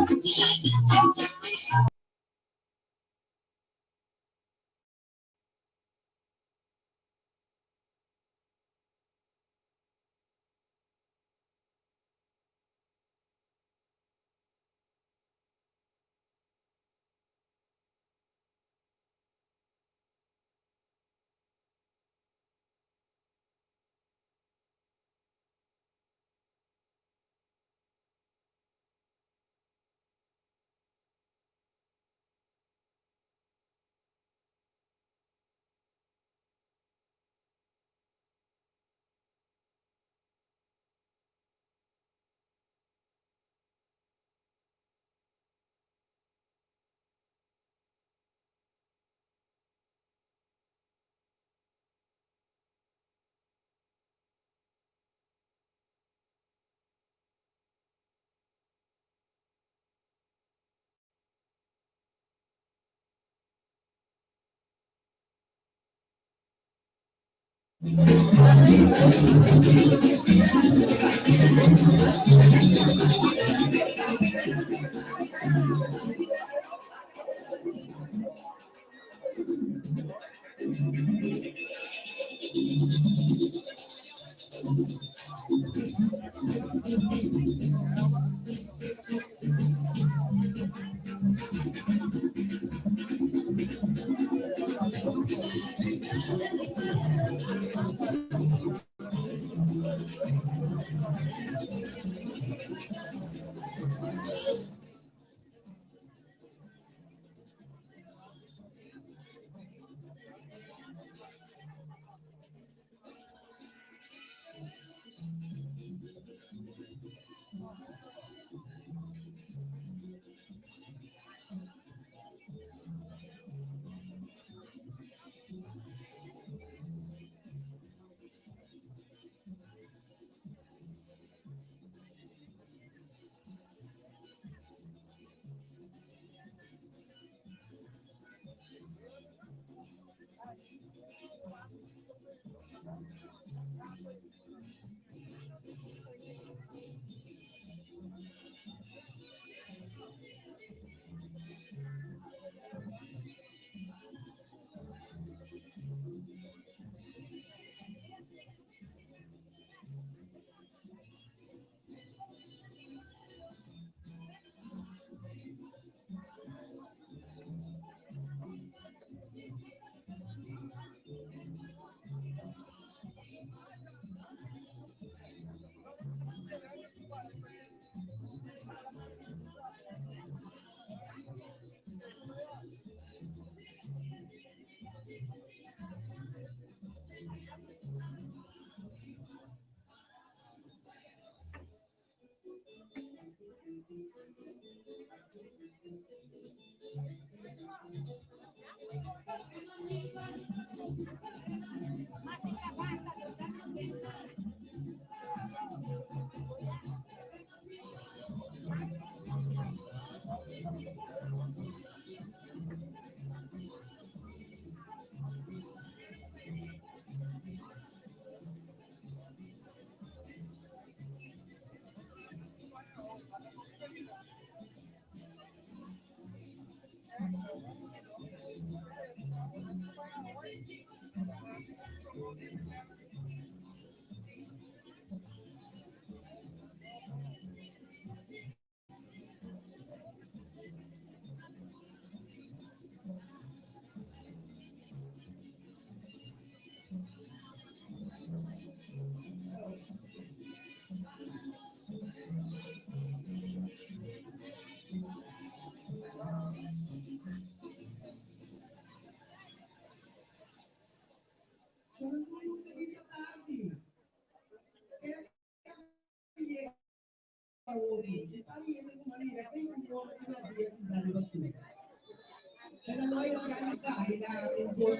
Lloyd a baila un kos,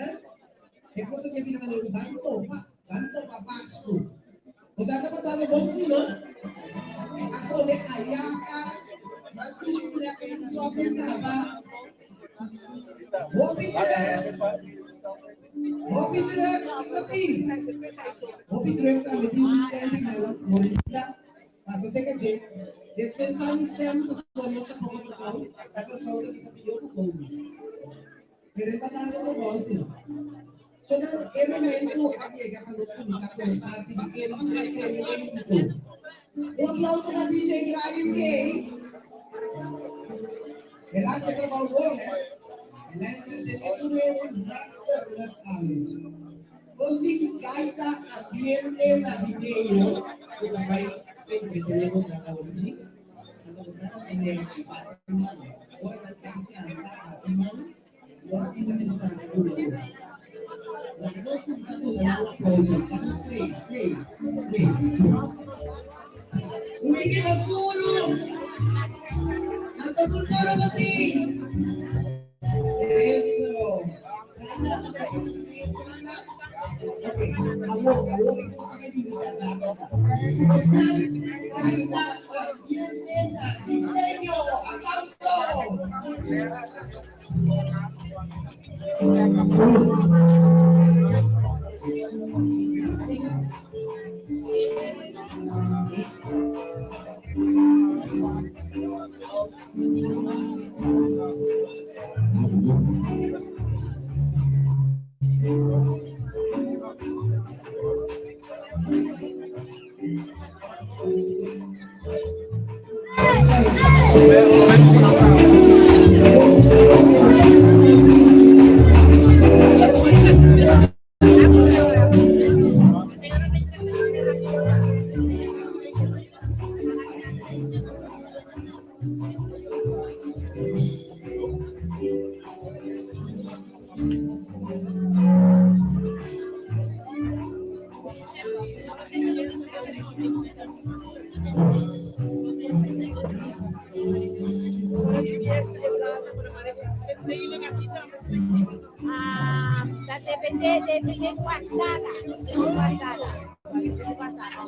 eh? E kos aki a bira manera un ban topa, ban topa Pasku. Boso a ta pasando bon si no? A kome ayaka, mas dushi ku lèker ku sòpi a kaba. Hopi drùk, hopi drùk, kiko tin? Hopi drùk tambe tin su standing na Morenita. Pasa serka dje. Despues sali stem pasobra nos ta poko trabou, ta trabou ta kita pidió ku komi. Pero e ta dal nos abou si. So nan e momento a yega pa nos kuminsá ku nos parti di entretenimento. Un aplauso pa DJ Brian Kay. El a hasi e trabou bon, eh? El a entretené tur hende masterlijk awe. Nos tin gaita ambiente navideño ku ta bai entretené nos nan awor aki. Anto nos nan hasi nechi bati man. Ora nan kan kanta bati man, lo hasi pa nos hasi duro duro. Laga nos kuminsá duna nan un aplauso. Vamos play, play, play. Un tiki mas duro. Anto tur duro bo tin. Eso. Ok, awor, awor e cosa que digo verdad, verdad. Están gaita ambiente navideño. ¡Aplauso! Ah, ta depende depende kua sala, kua sala, kua sala.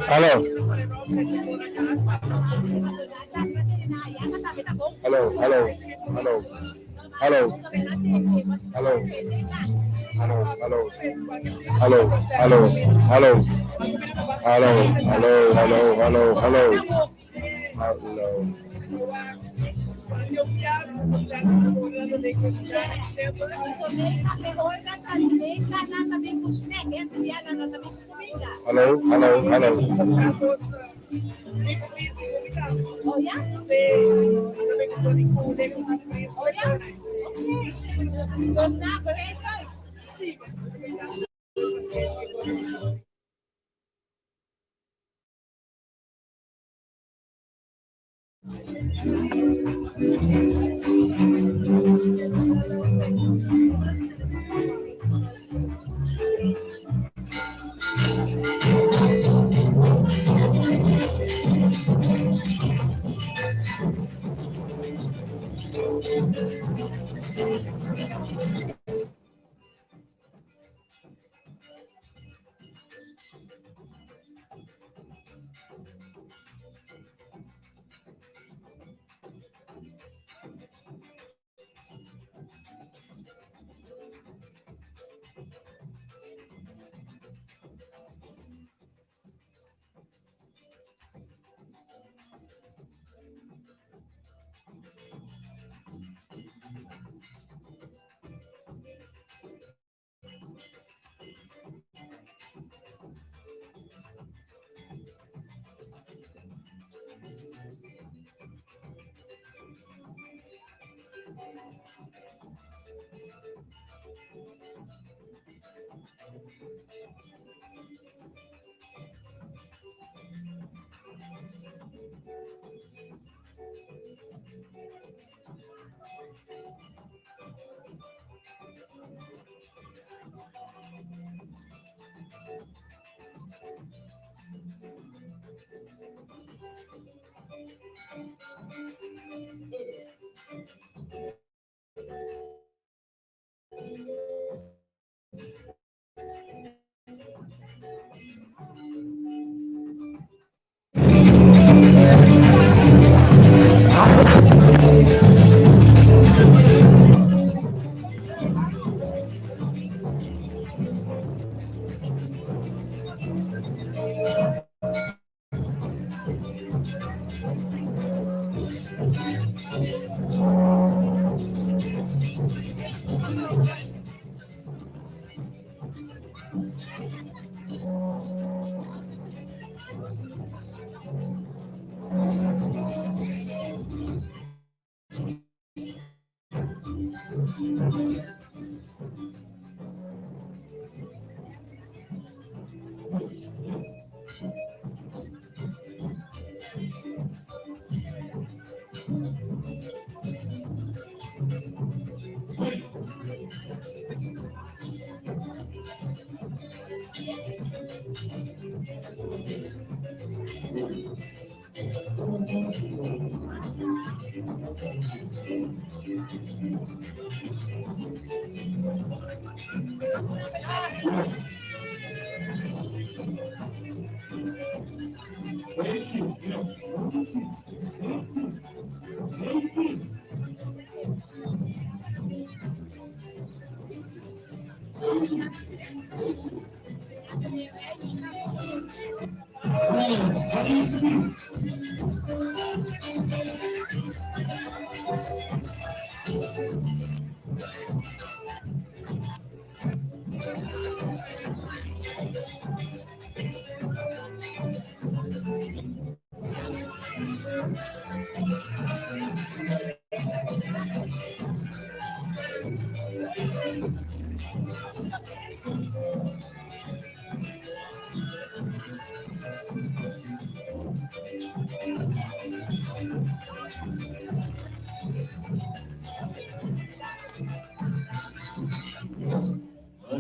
Aló. Aló, aló, aló, aló, aló, aló, aló, aló, aló, aló, aló, aló, aló, aló, aló, aló. Aló, aló, aló.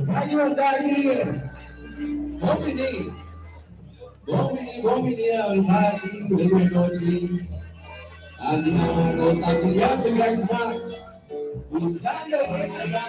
Radio Dari. Bon bini. Bon bini, bon bini everybody. Buenas noches. Andamos a Grace Buscando la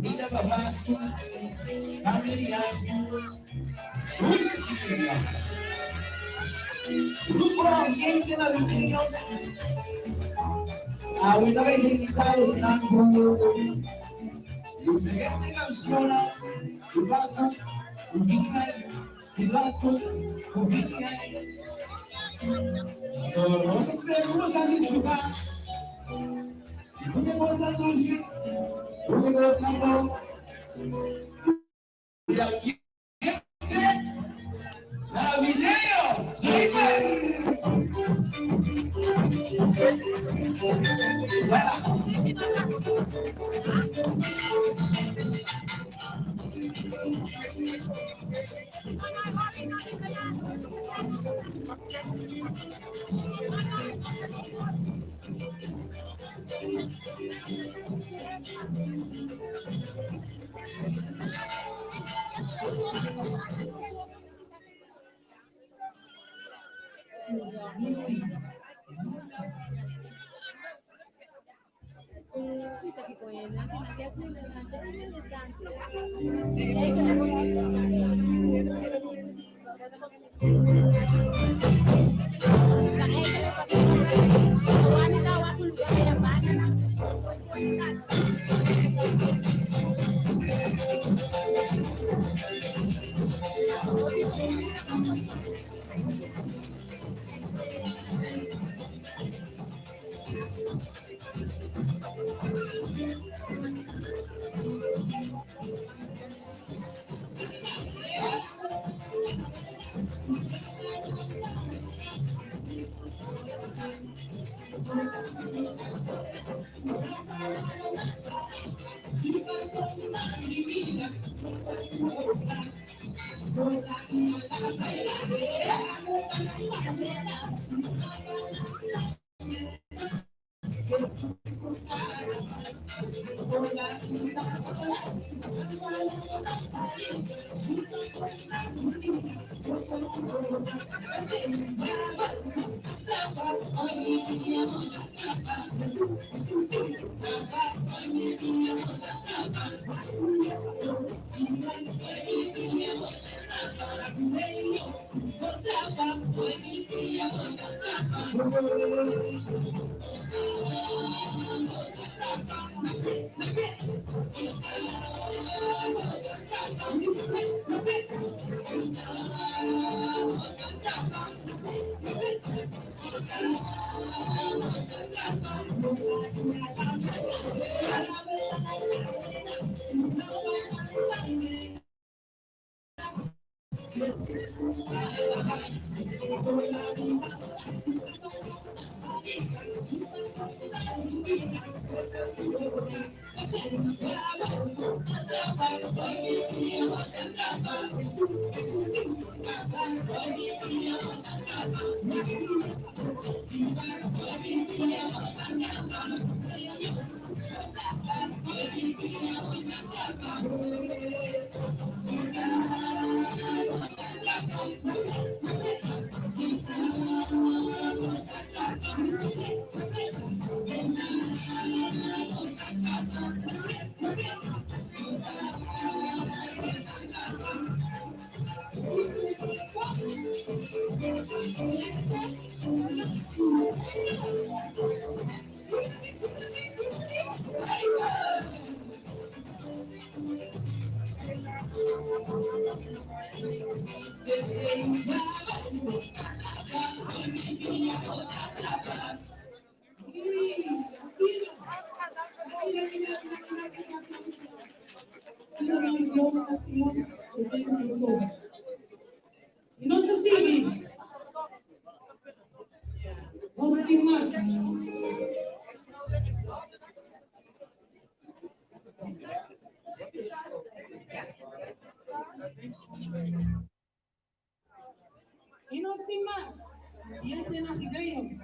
Ida Babasco, Familiar, Grupo Ambiente Navideños. Ahorita verificados La siguiente canción, Vasco, Vasco, Todos esperamos a disfrutar. Un negocio dulce, un negocio bom. Y ambiente navideños. Y nos ta sigui. Nos tin mas. Y nos tin mas. Ambiente navideños.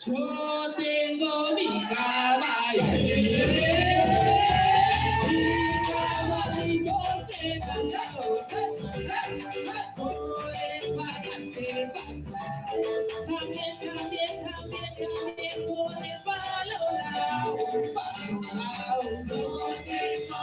Yo tengo mi caballo. Mi caballo de También, también, también, también por el palo lao, palo lao, no tengo.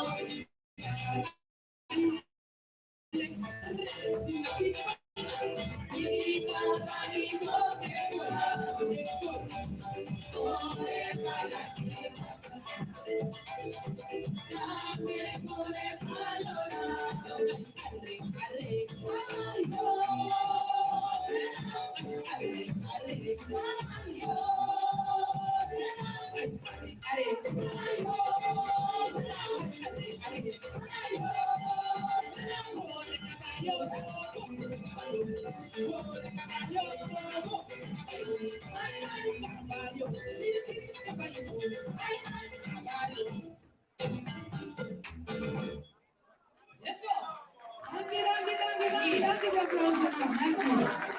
Danki, danki, danki, danki, danki pa aplauso. Danki.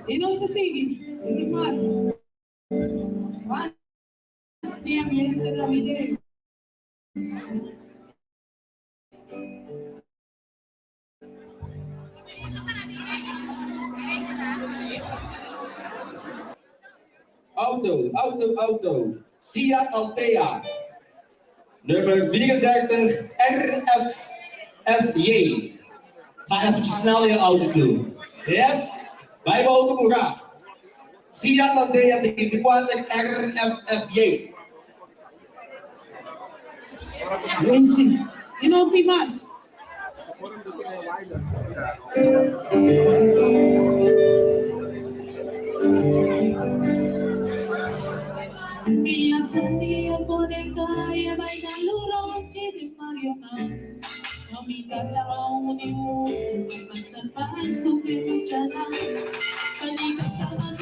I nos ta sigui. I mas. Mas di ambiente navideño. Auto, auto, auto. Seat Altea. Nummer 34 RFFJ. Ga eventjes snel naar je auto toe. Yes? Wij hebben auto pura. Seat Altea 34 RFFJ. Wensi. I nos di mas. Mi ascendía por el calle bailando noche de Mariona. No mi tata unió, pasa el paso que mucha da. Panika estaba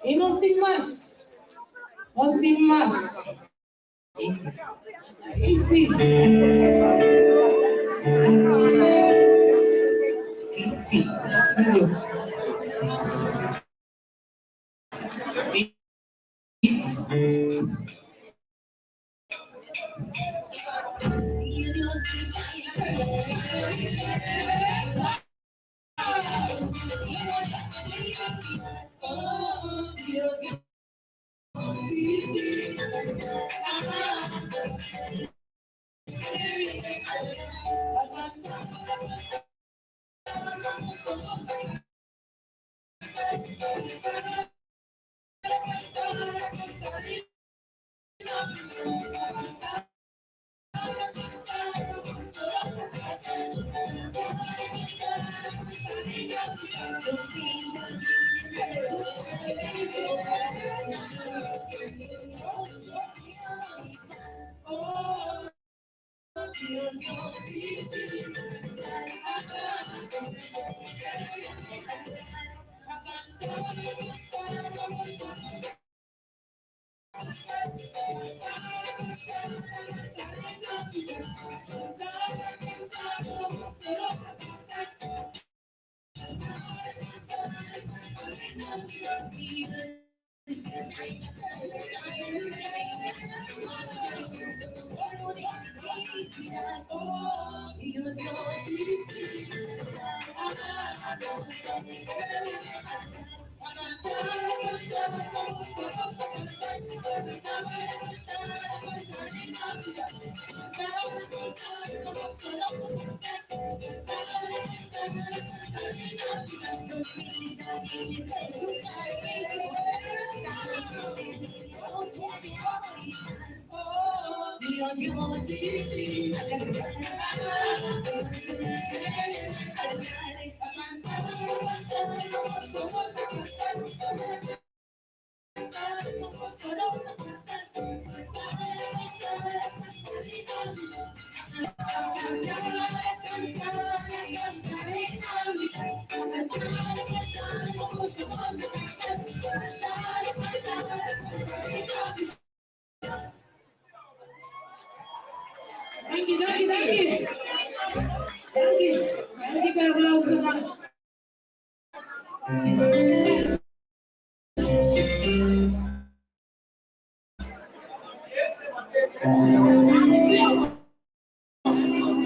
I nos tin mas. Nos tin mas. I sí. Sí, sí. Sí. I sí. Danki, danki, danki. Danki, danki pa e aplausonan.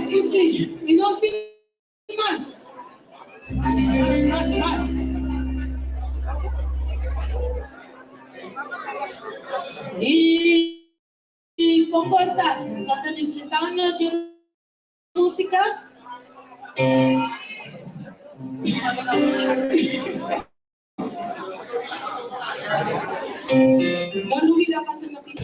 Y sí, y nos tin mas. Mas, mas, mas, mas. Y con por sta? Nos ta disfrutando di musica? No lubida pasa na pita.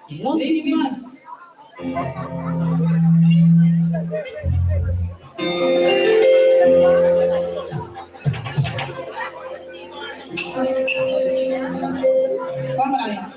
Lady Mas. Kom Brian.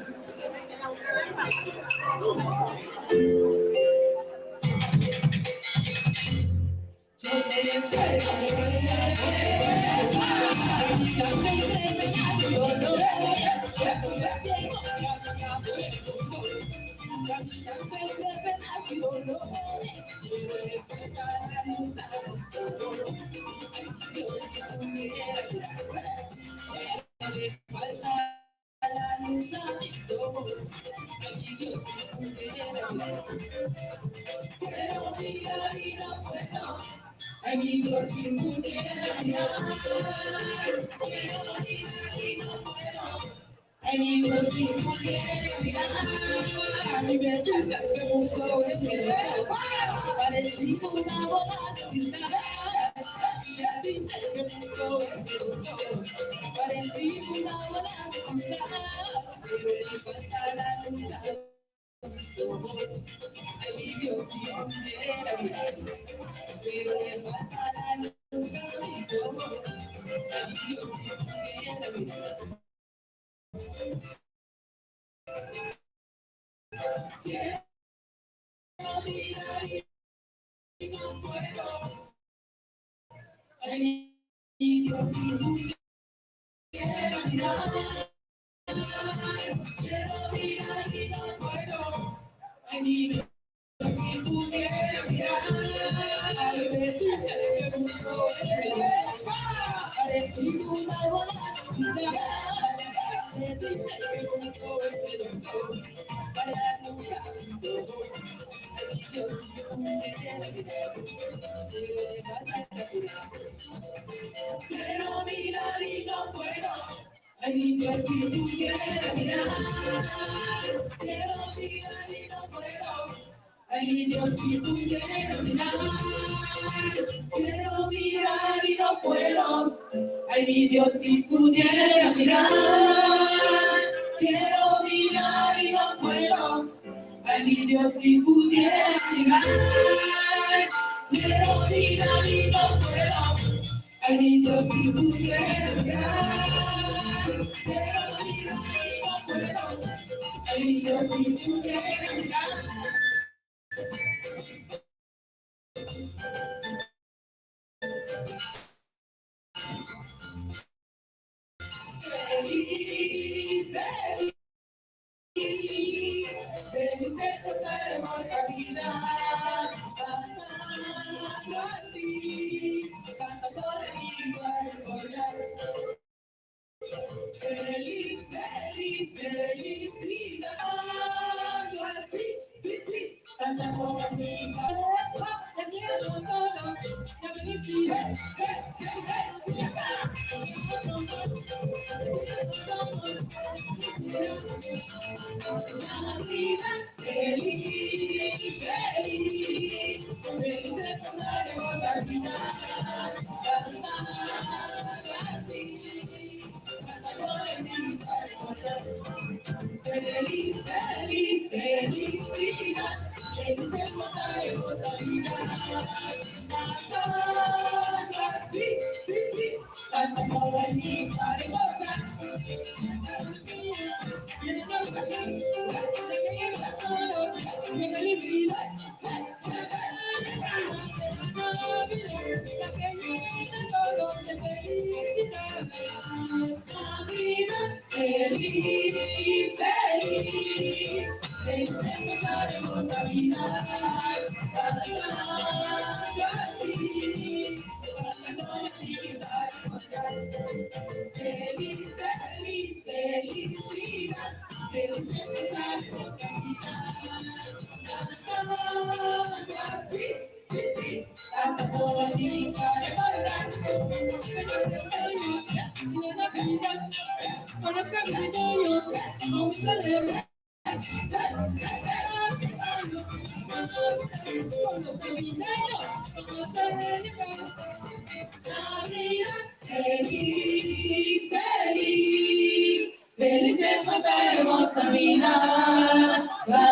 Feliz, feliz, felices pasaremos la vida.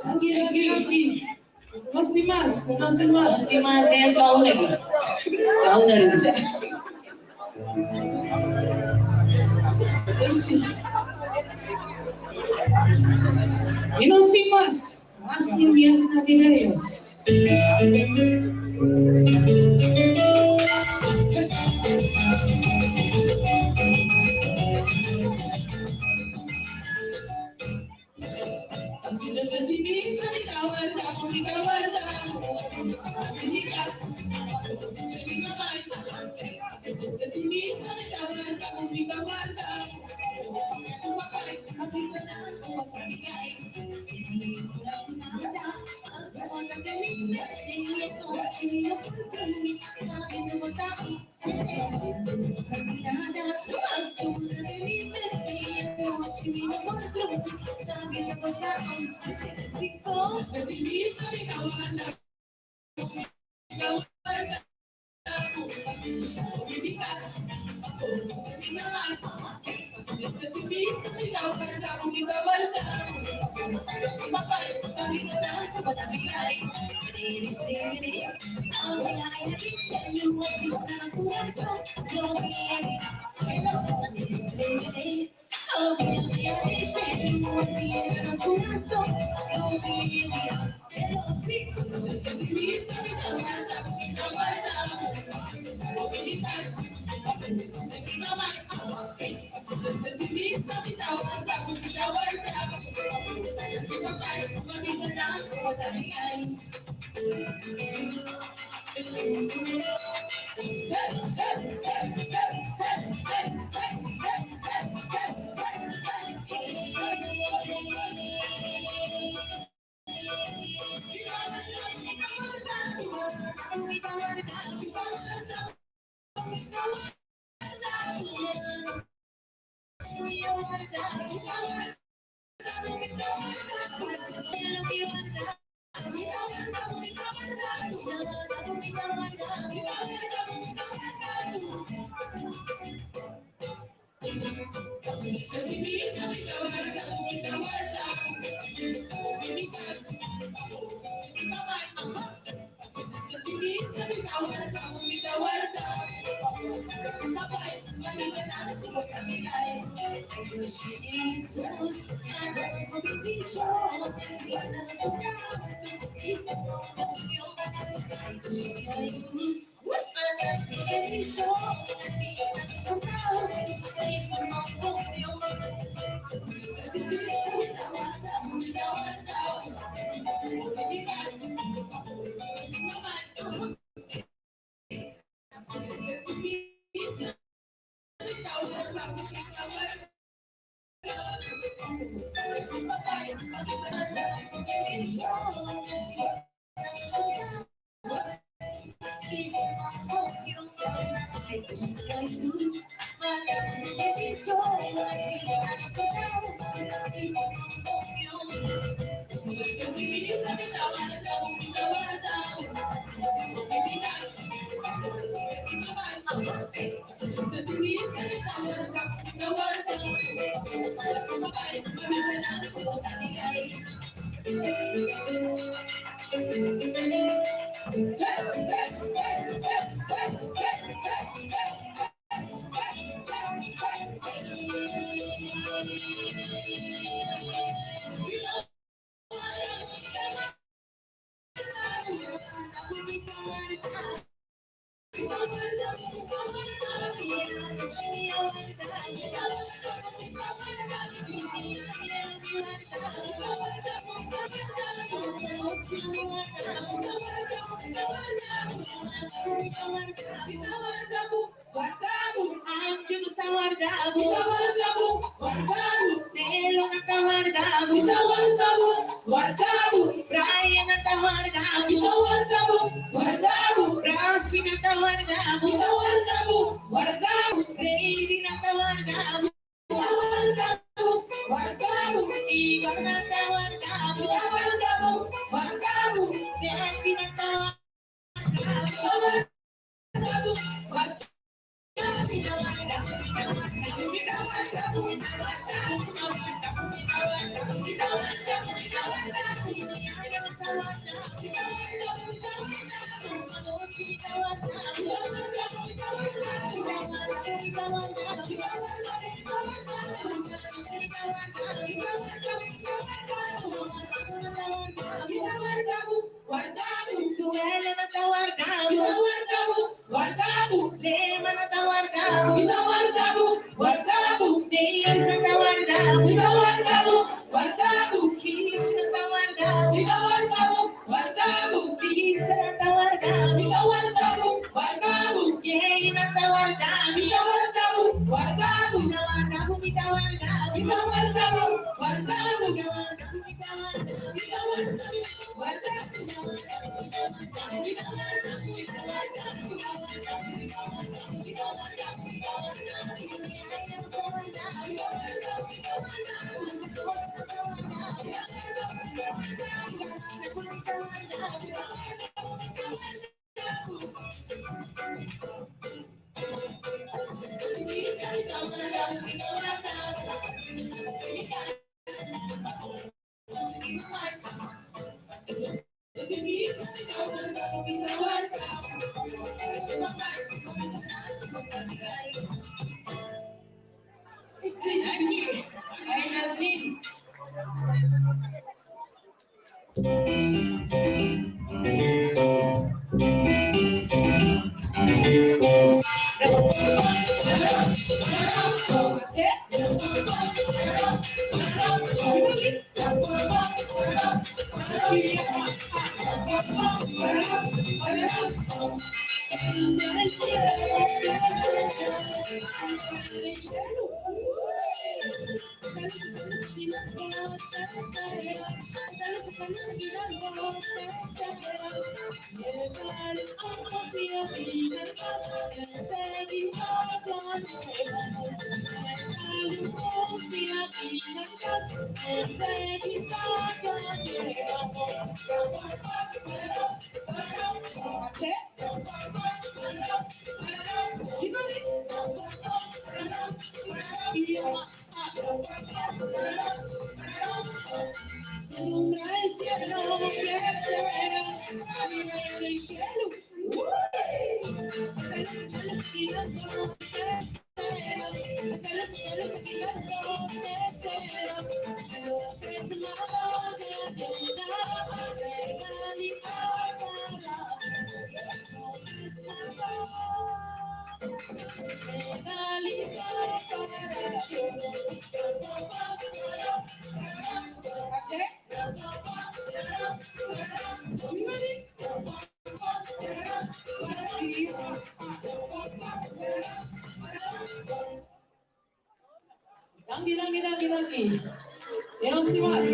Danki, danki, danki. Nos tin mas, nos tin mas. Nos tin mas den sauna. Sauna Rusa. Y nos tin mas. Mas ambiente navideños. Danki, danki, danki, danki. E nos tin mas.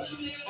Danki.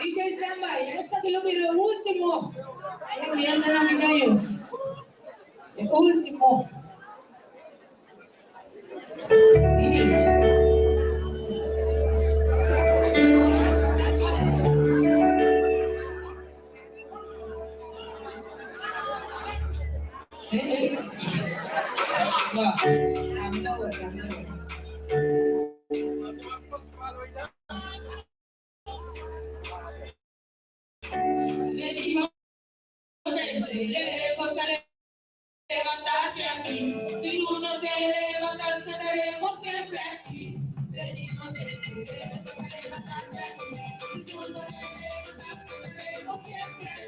DJ standby. Esaki lo bira e ultimo. E ambiente navideño. E ultimo. Sí. Venimos a levantarte aquí. Si tú no te levantas, quedaremos siempre aquí. Venimos a levantarte aquí. Si tú no te levantas, quedaremos siempre aquí.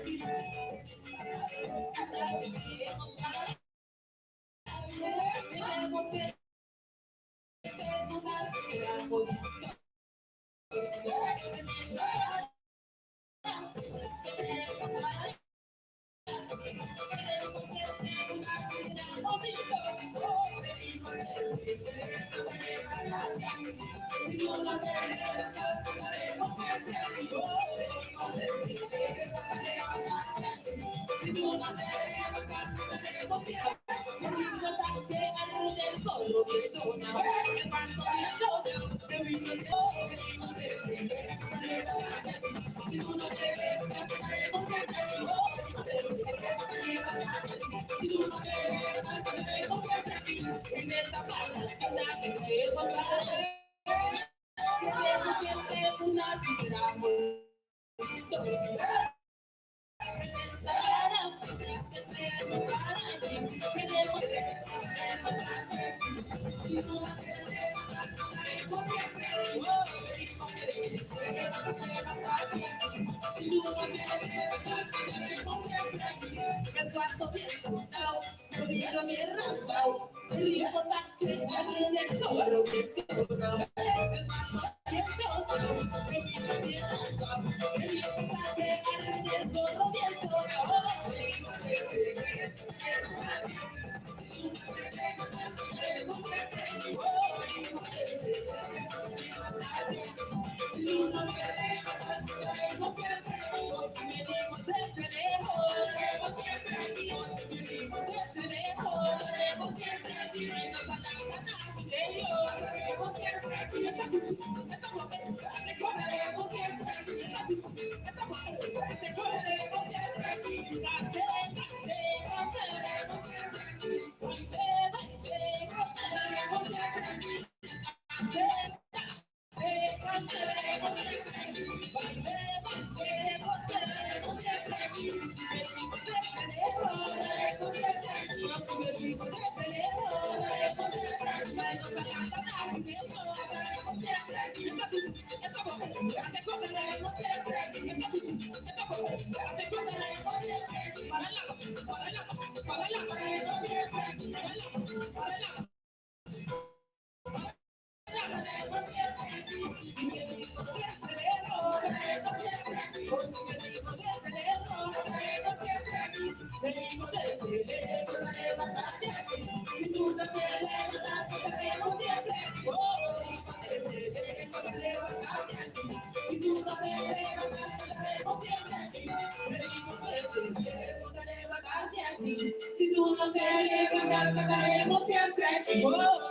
Si tú no te levantas, cantaremos siempre a ti.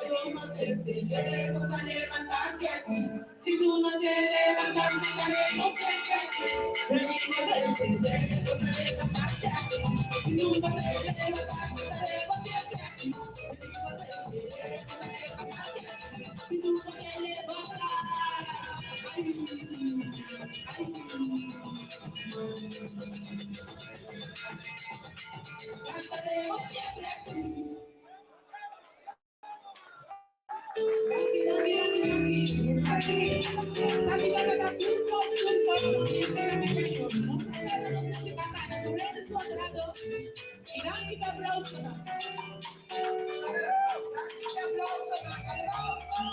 Venimos desde lejos a levantarte a ti. Si tú no te levantas, cantaremos siempre a ti. Venimos desde lejos a levantarte a ti. Si tú no te levantas, cantaremos siempre a ti. Venimos desde lejos a levantarte a ti. Si tú no te levantas. Cantaremos siempre a ti. Danki, danki, danki, danki. Esaki, esaki tabata tur kos, tur kos, ambiente navideño. Nos ta spera nos música kana tur hende su agrado. I danki pa aplausonan. Danki pa aplausonan, aplauso!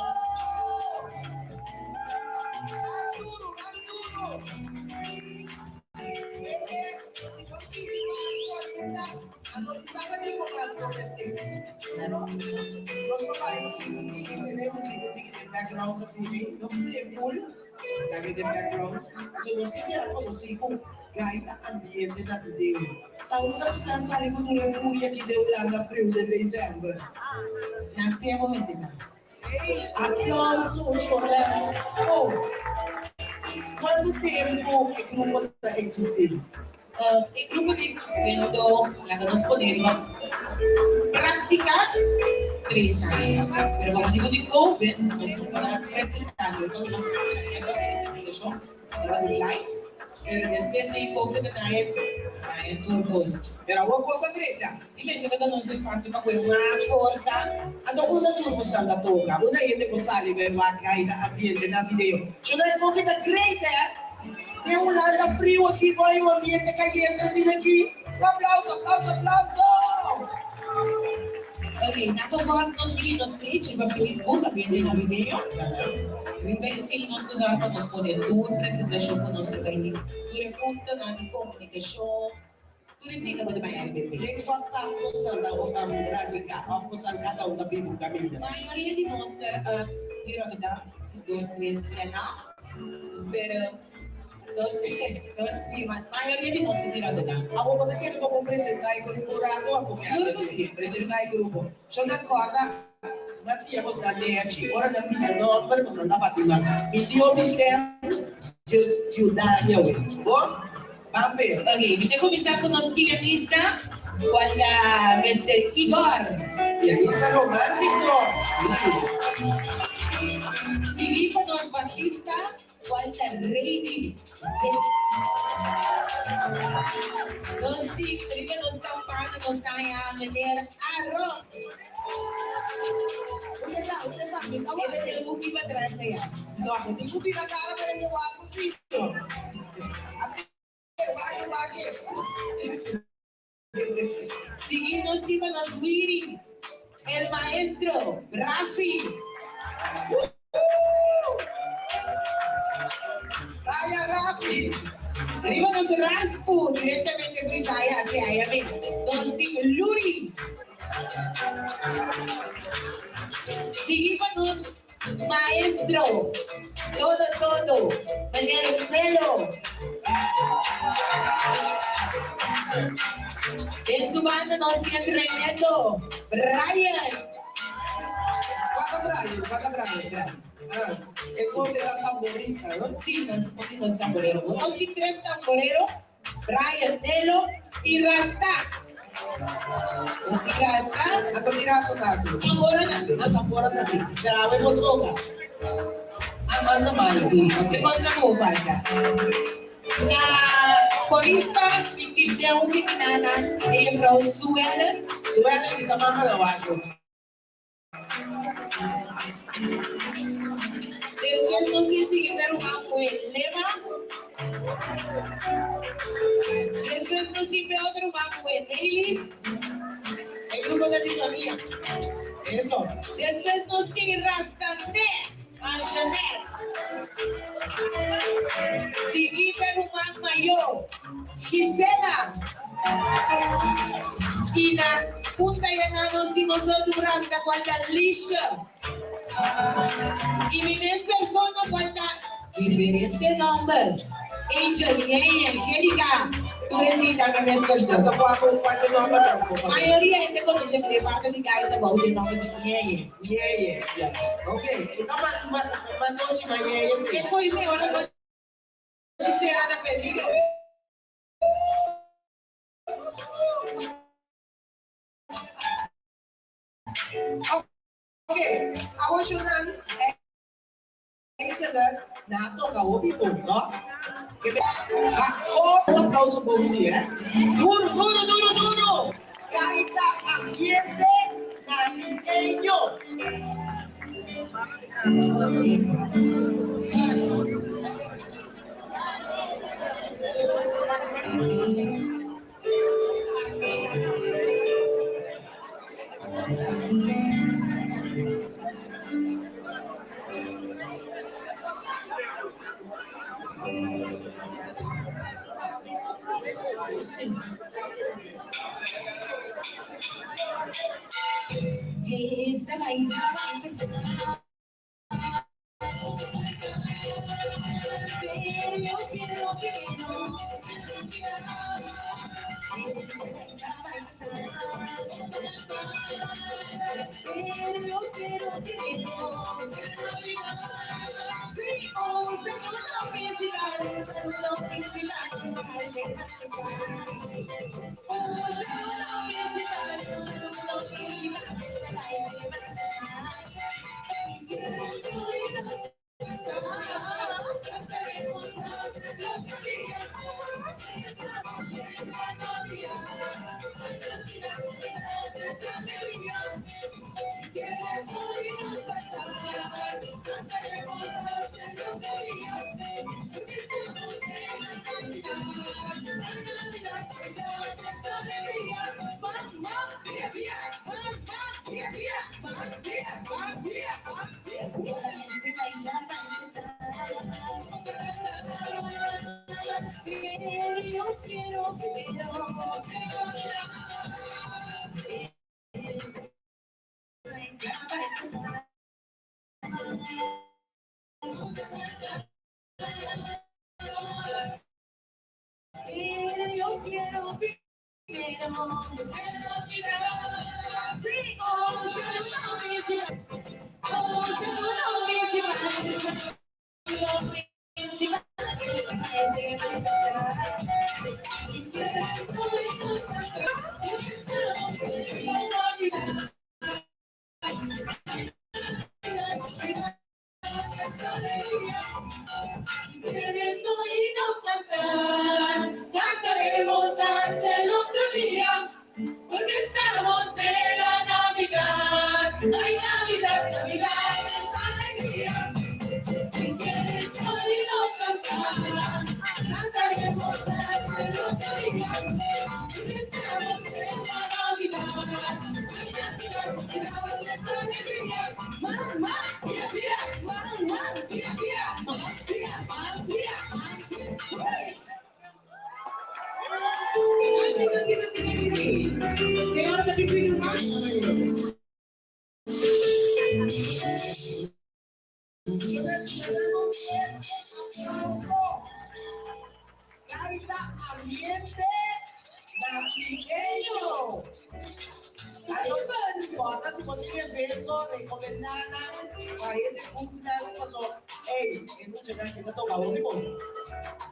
Mas duro, mas duro. Eh, eh, si bo sinti mas kualienta, anto mi sa pa kiko mas bo mester. Pero nos por bai un sinku tiki, tene un sinku tiki den background asina, no play full, laga den background. Pasobra nos kisiera konosí ku gaita ambiente navideño. Ta unda ku stan sali ku tur e furia aki den Hulanda friu den december? Nacé bo mester ta. Aplauso Shordan. Oh, kuantu tempu e grupo ta eksistí? E grupo ta existiendo, laga nos pone riba práctica, tres aña. Pero pa motibo di Covid, nos no por a presenta, no tabata nos presenta, nos tin presentacion, tabata un live, pero despues di Covid a trae, trae tur cos. Pero awor cos a drecha. Si mester ta duna nos espacio pa coge mas forsa. Anto unda tur bo santa toca? Unda hende por sali bai wak gaita ambiente na video? Shonai Koki ta great eh! Den Hulanda friu aki bo hay un ambiente cayente asina aki. Un aplauso, aplauso, aplauso! Ok, na por favor nos bini nos page riba Facebook Ambiente Navideño. Riba esei nos ta zorg pa nos pone tur presentacion cu nos ta bay tin, tur e puntonan di comunicacion, tur esei ta bo ta bay ariba e page. Den cua stad bosnan ta of radica of bosnan cada un ta biba un caminda? Mayoria di nos ta di Rotterdam, dos, tres di Den Haag, pero nos nos si, mayoria di nos ta di Rotterdam. Awor bo ta kere pa bo presenta e grupo un rato of bo ke Sigur ku si. Presenta e grupo. Yo ta corda bo a siña bosnan nechi ora nan bisa nomber bosnan ta bati man. Mi tio Mister Dios yuda mi awe. Bo? Ban pe. Ok, mi ta kuminsá ku nos pianista, kual ta Mister Igor. Pianista romántico. Sigui pa nos bajista, kual ta Rady Zip. Nos tin riba nos kampana nos ta haña meneer Aaron. Usted sa, usted sa, mi ta wak. E ta buki patras allá. No, mi tin ku bira kara pa hende wak ku sitio. Ate, wak, wak. Sigui nos tin pa nos wiri, el maestro Rafi. Vaya Rafi! Riba nos raspu directamente for Chaya hacia aya mes. Nos tin Luri. Sigui pa nos maestro todo todo, meneer Melo. Den su banda nos tin e tremendo Brian. Wak Brian, wak Brian. Ah, e voz e ta tamborista, no? Sí, nos tin nos tamborero. Nos tin tres tamborero, Brian, Nelo y Rasta. Nos tin Rasta. Anto ki Rasta ta hasi? Tambora tambe. Ah, tambora ta hasi. Pero awe bo toca. Banda malo. Sí, e cosa ku pasa. Na korista, mi tin den un pikinana, e juffrouw Suellen. Suellen di sa mama na wako. Despues nos tin sigui pa ruman muhé Lema. Despues nos tin pa e otro ruman muhé Nelis. E grupo ta di famia. Eso. Despues nos tin Rastandé Anjanette. Sigui pa ruman mayó Gisela. I na punta yaná nos tin nos otro rasta cual ta Lisha. I mi mes persona cual ta diferente nomber, Angel, Ñeñe, Angelica, tur esei ta mi mes persona. Mayoria hende conoce mi den parti di gaita bou di nomber di Ñeñe. Ñeñe. Ok. Ita ma nochi ma Ñeñe si. E poi mi ora nochi sera na peligro. Ok, awor shownan eigenlijk na toca hopi bon, no? Ma otro aplauso bon si, eh? Duro, duro, duro, duro! Gaita ambiente navideño. Esta gaita va a empezar. Pero yo quiero que no. Pero yo quiero que no. Sí, oh, saludo principal, saludo principal. Oh, saludo principal, saludo principal. Quieres oírnos cantar, cantaremos hasta el otro día, porque estamos en la Navidad. Ay, Navidad, Navidad, es alegría. Si quieres oírnos cantar, cantaremos hasta el otro día, porque estamos en la Navidad. Ay, Navidad, Navidad, es alegría. Mamá, mira, mira, mamá, mira, mira, mamá, mira, mamá, mira, mamá, mira. Ay, mira, mira, mira, mira. Señora, te pido más. Gaita ambiente navideño. Ay, bota si tin evento, recomendá nan pa hende boek nan paso. Ey, e muchanan aki ta toca hopi bon.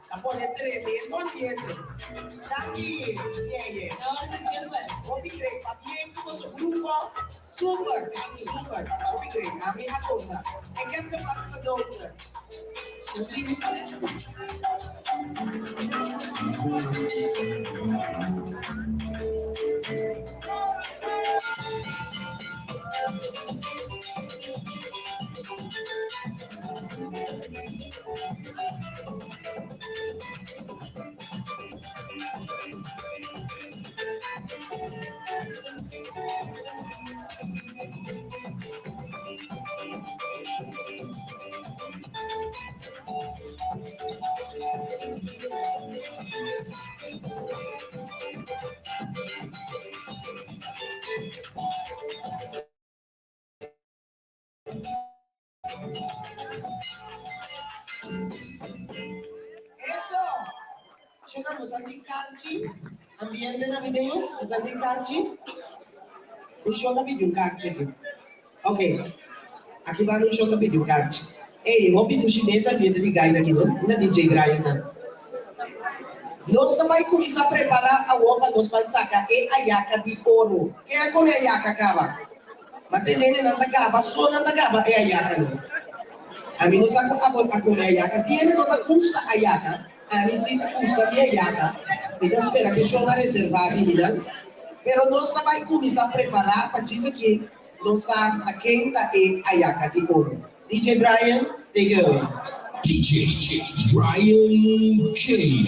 Ta pone tremendo ambiente. Danki, Yeye. Hopi great. Pabien cu boso grupo. Super, super. Hopi great. Ami a goza. Ik heb de man gedoten. Eso! Chega, você tem karchi? Ambiente navideño? Você tem karchi? Un show ta pidi un karchi aki. Ok. Aki banda un show ta pidi un karchi. Ey, hopi dushi mes ambiente di gaita aki no. Unda DJ Brian ta? Nos ta bai kuminsá prepará awor pa nos ban saka e ayaka di oro. Ken a kome ayaka kaba? Ma te nenenan ta gaba, so nan ta gaba e ayakanan. Ami no sa ku abo a kome ayaka. Tin hende no ta gusta ayaka. Ami si ta gusta mi ayaka. Mi ta spera ku e shon a reservá di mi nan. Pero nos ta bai kuminsá prepará pa djis aki nos sa ta ken ta e ayaka di oro. DJ Brian, take it away. DJ Brian K.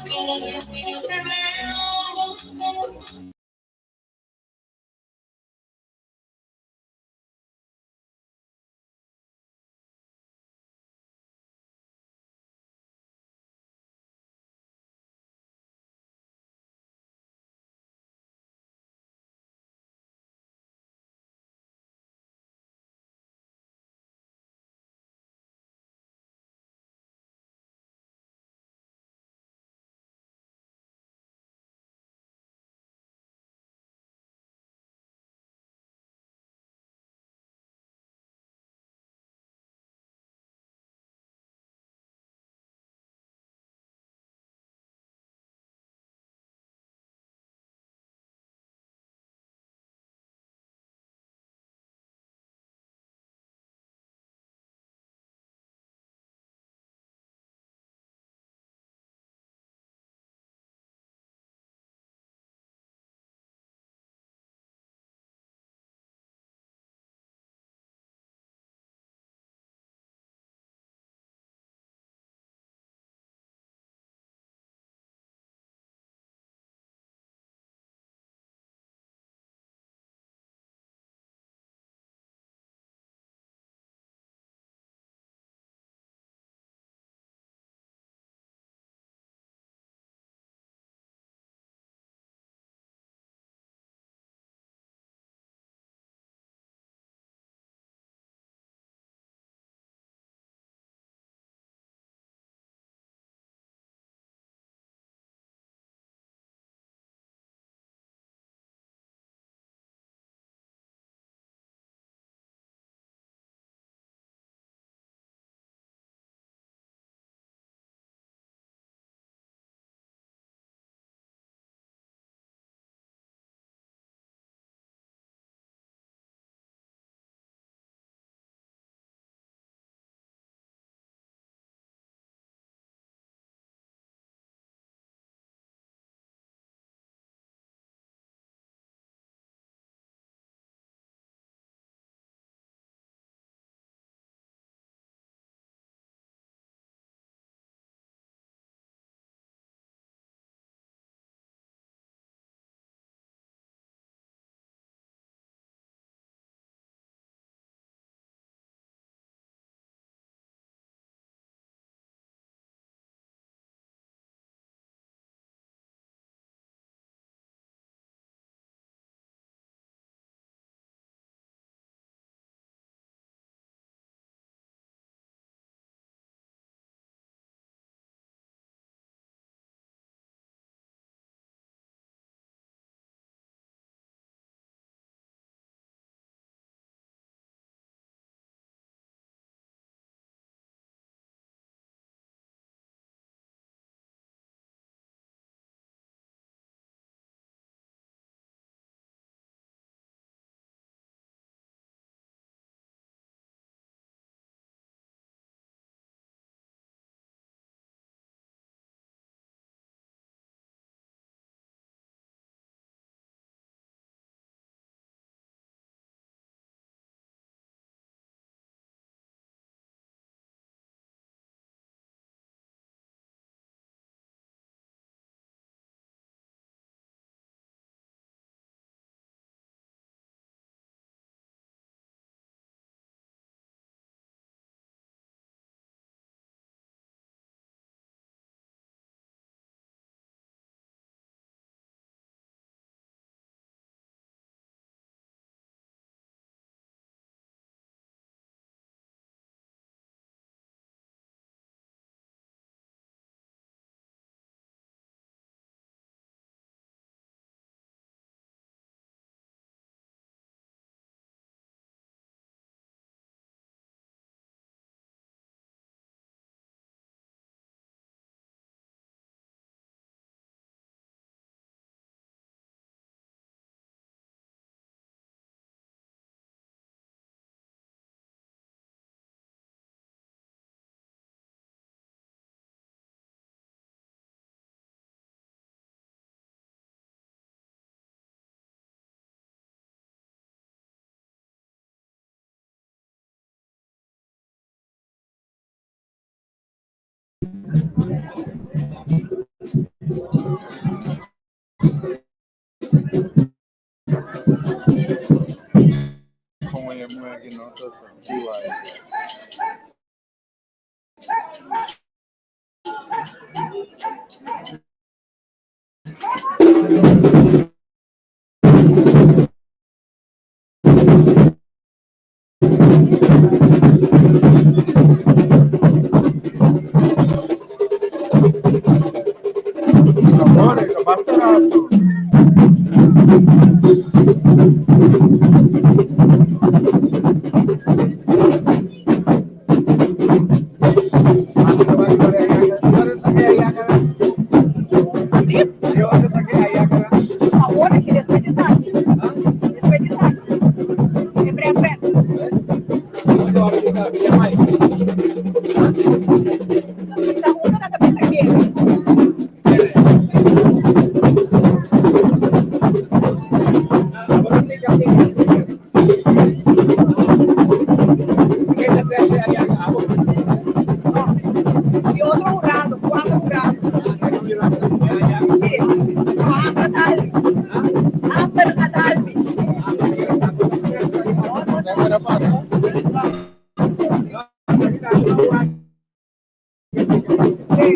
Cada vez que yo te veo. Como é mulher que não tá igual. Amore, basta rato. Ahora que después de saque. Después de saque. E brass band. Está junto na cabeça aqui. E otro jurado, cuatro jurado. Sí, Amber Adalbi. Amber Adalbi. No, no, no. Sí.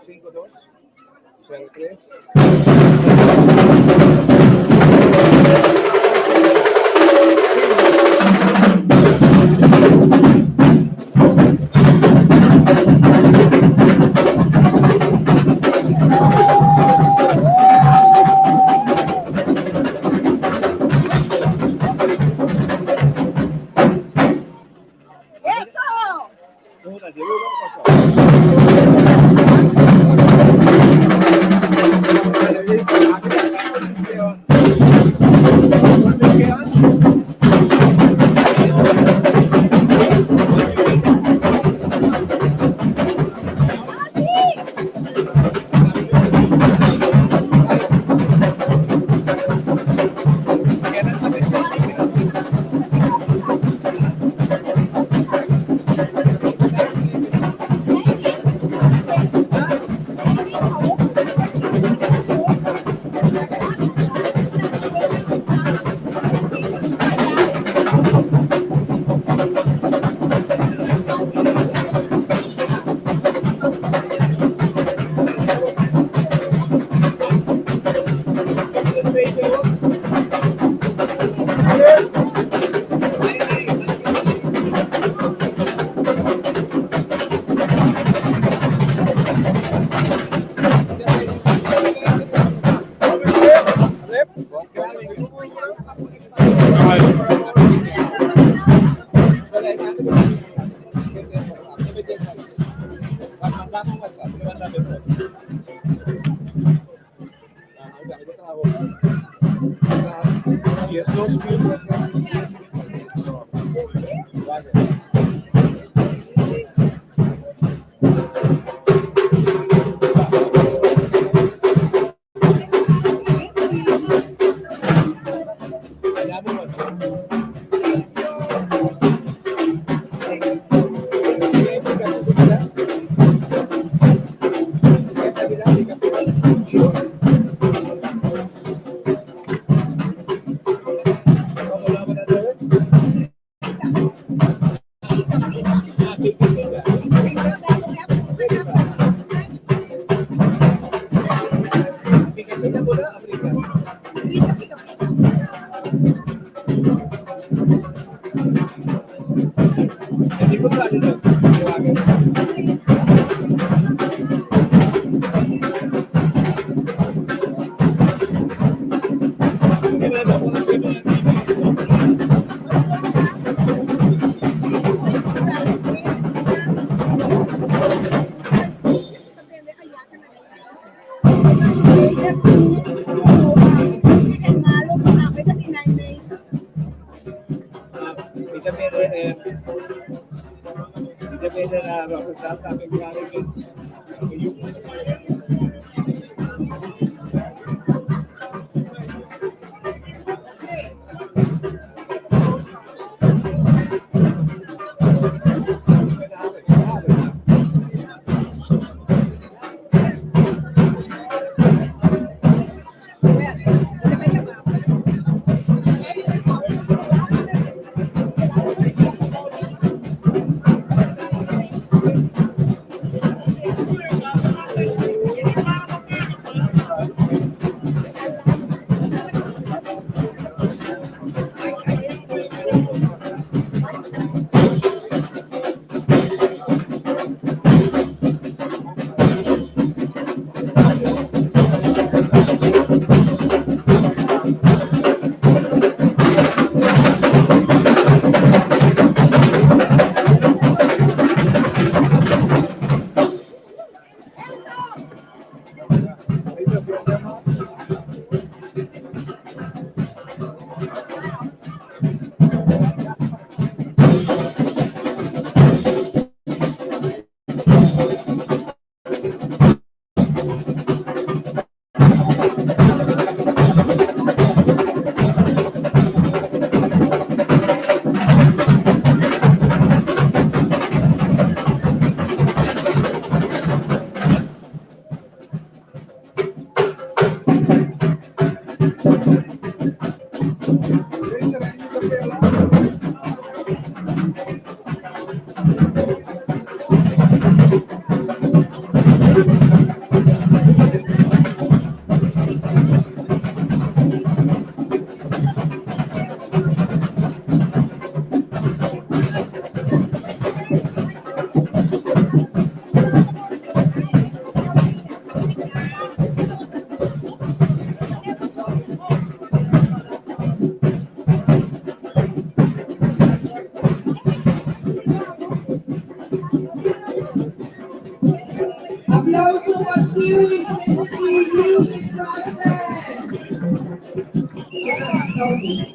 5, 2, 0, 3. ¡Eso! Aplauso pa New Infinity Music Process! Aplauso!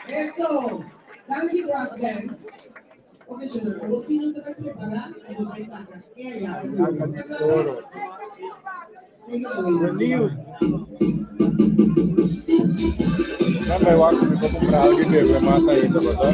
Eso! Danki Brass Band. Ok, children, awor si nos ta bai prepara y nos bai saca e ayaka di oro. Ta kla pe? Take it away. Nan bai wak mi por kumpra algu i bebe mas ainda, pasó.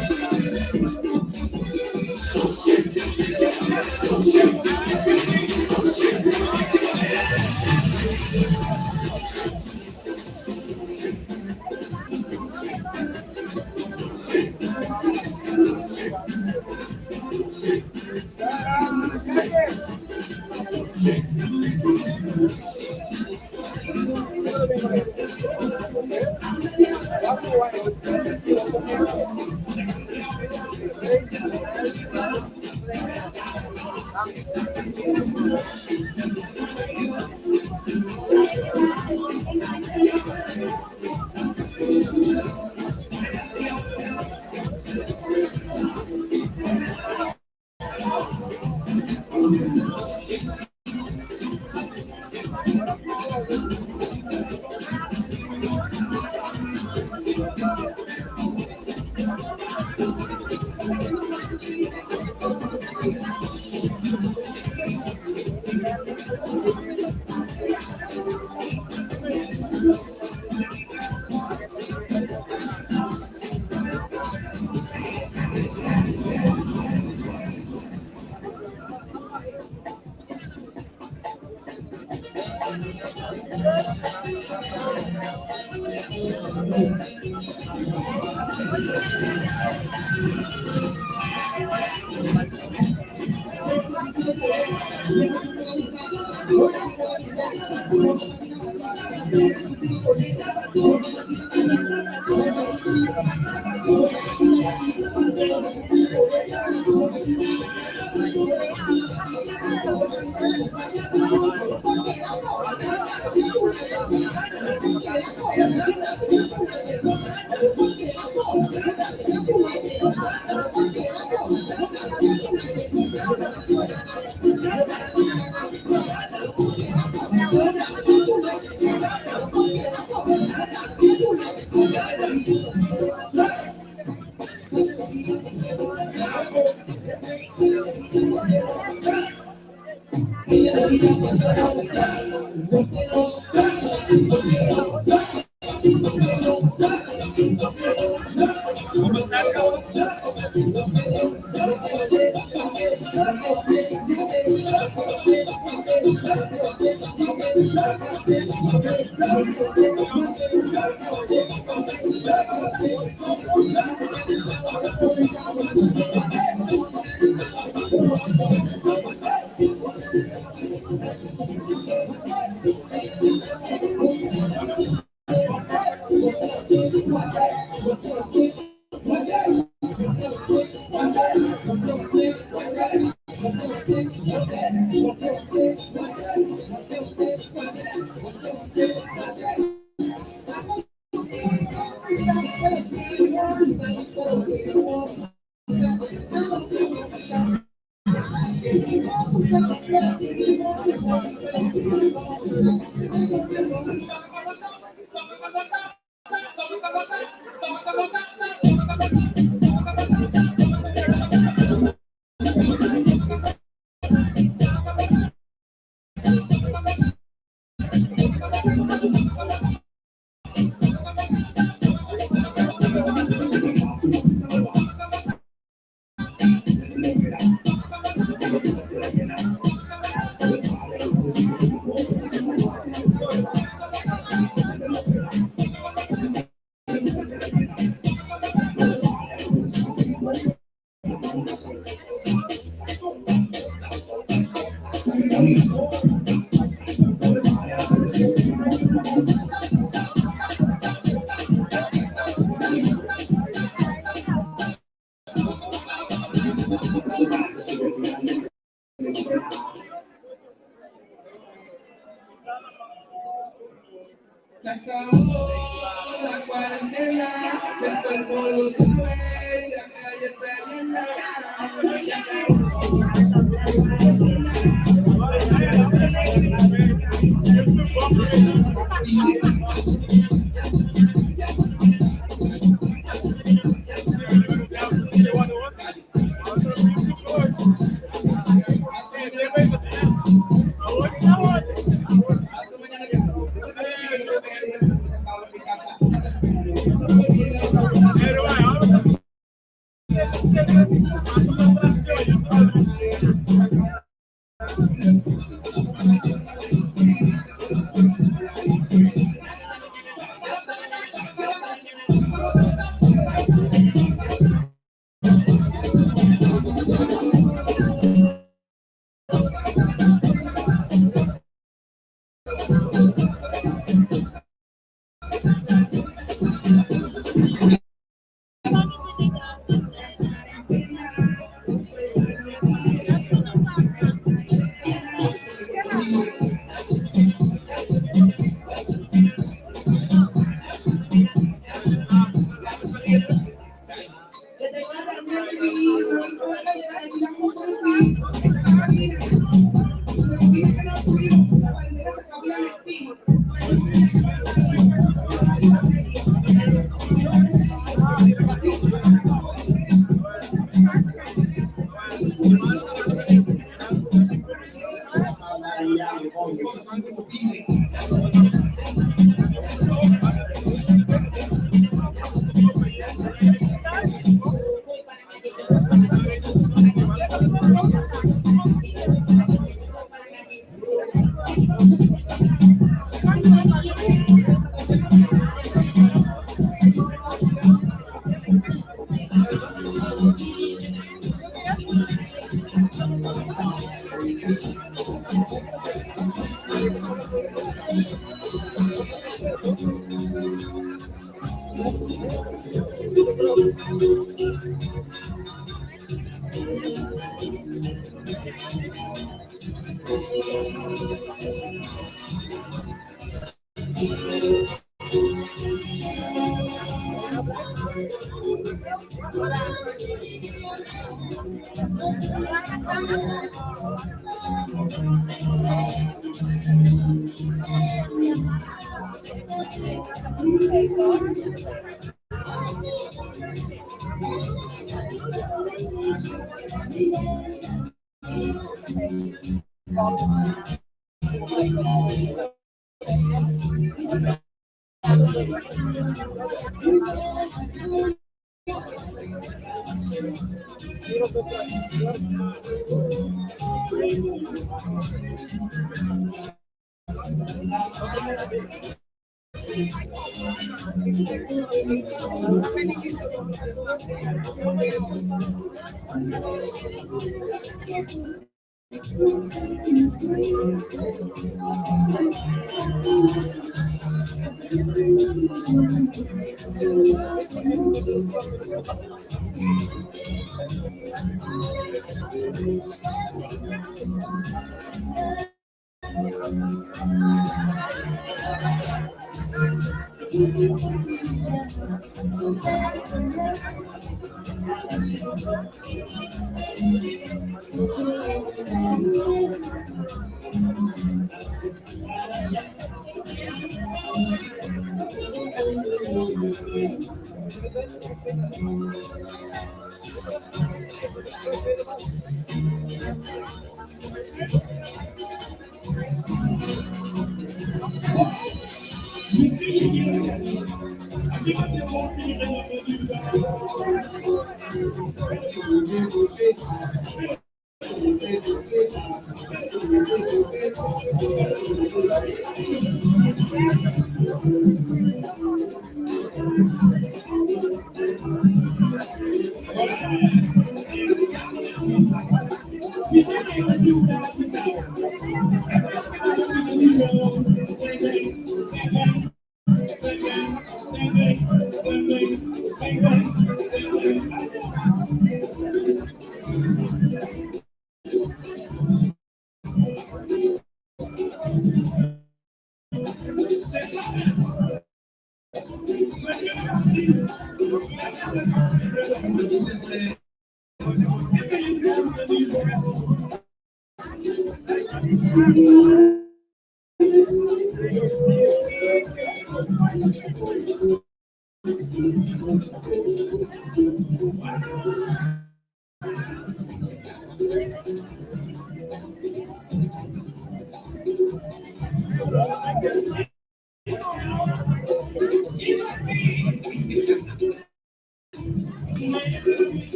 Se acabó la cuarentena, el cuerpo lo sabe y la calle está llena. Se acabó la cuarentena.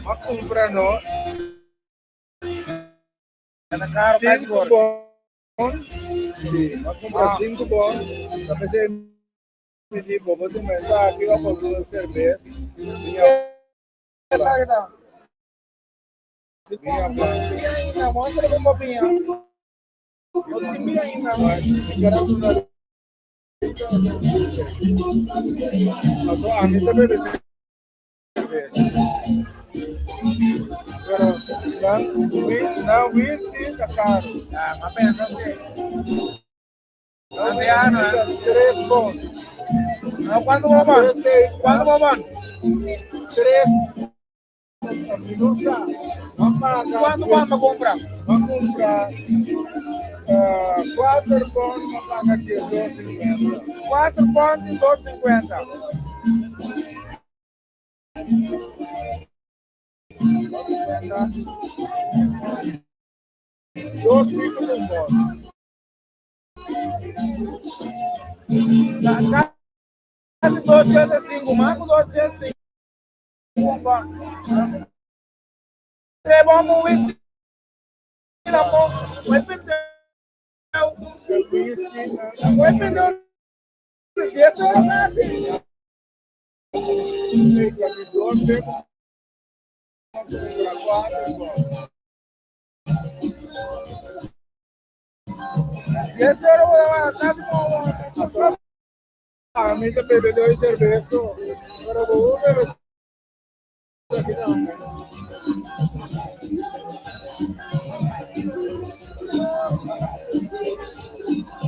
A cumpra no. Cinco bon. Sí, a cumpra cinco bon. Ta pensé mi di bobo tu mensaje o por una cerveza. Ami ta bebe cerveza. Pero nan nan whisky ta karu. Ah, ma pensa si. Nan whisky ta tres bon. No, kuantu bo bon? Kuantu bo bon? Tres. Mi no sa. M'a paga. Kuantu bon bo kumpra? M'a kumpra kuater bon m'a paga diesdos sinkuenta. Kuater bon diesdos sinkuenta. Dos pico con bon. Casi dos sete sinku, mas ku dos sete sinku un bon. Tres bon ku whisky na bon. Wai pindeu. Wai pindeu. Dies ora casi. Ami ta bebe dos serbes, pero bo bebe aki tambe.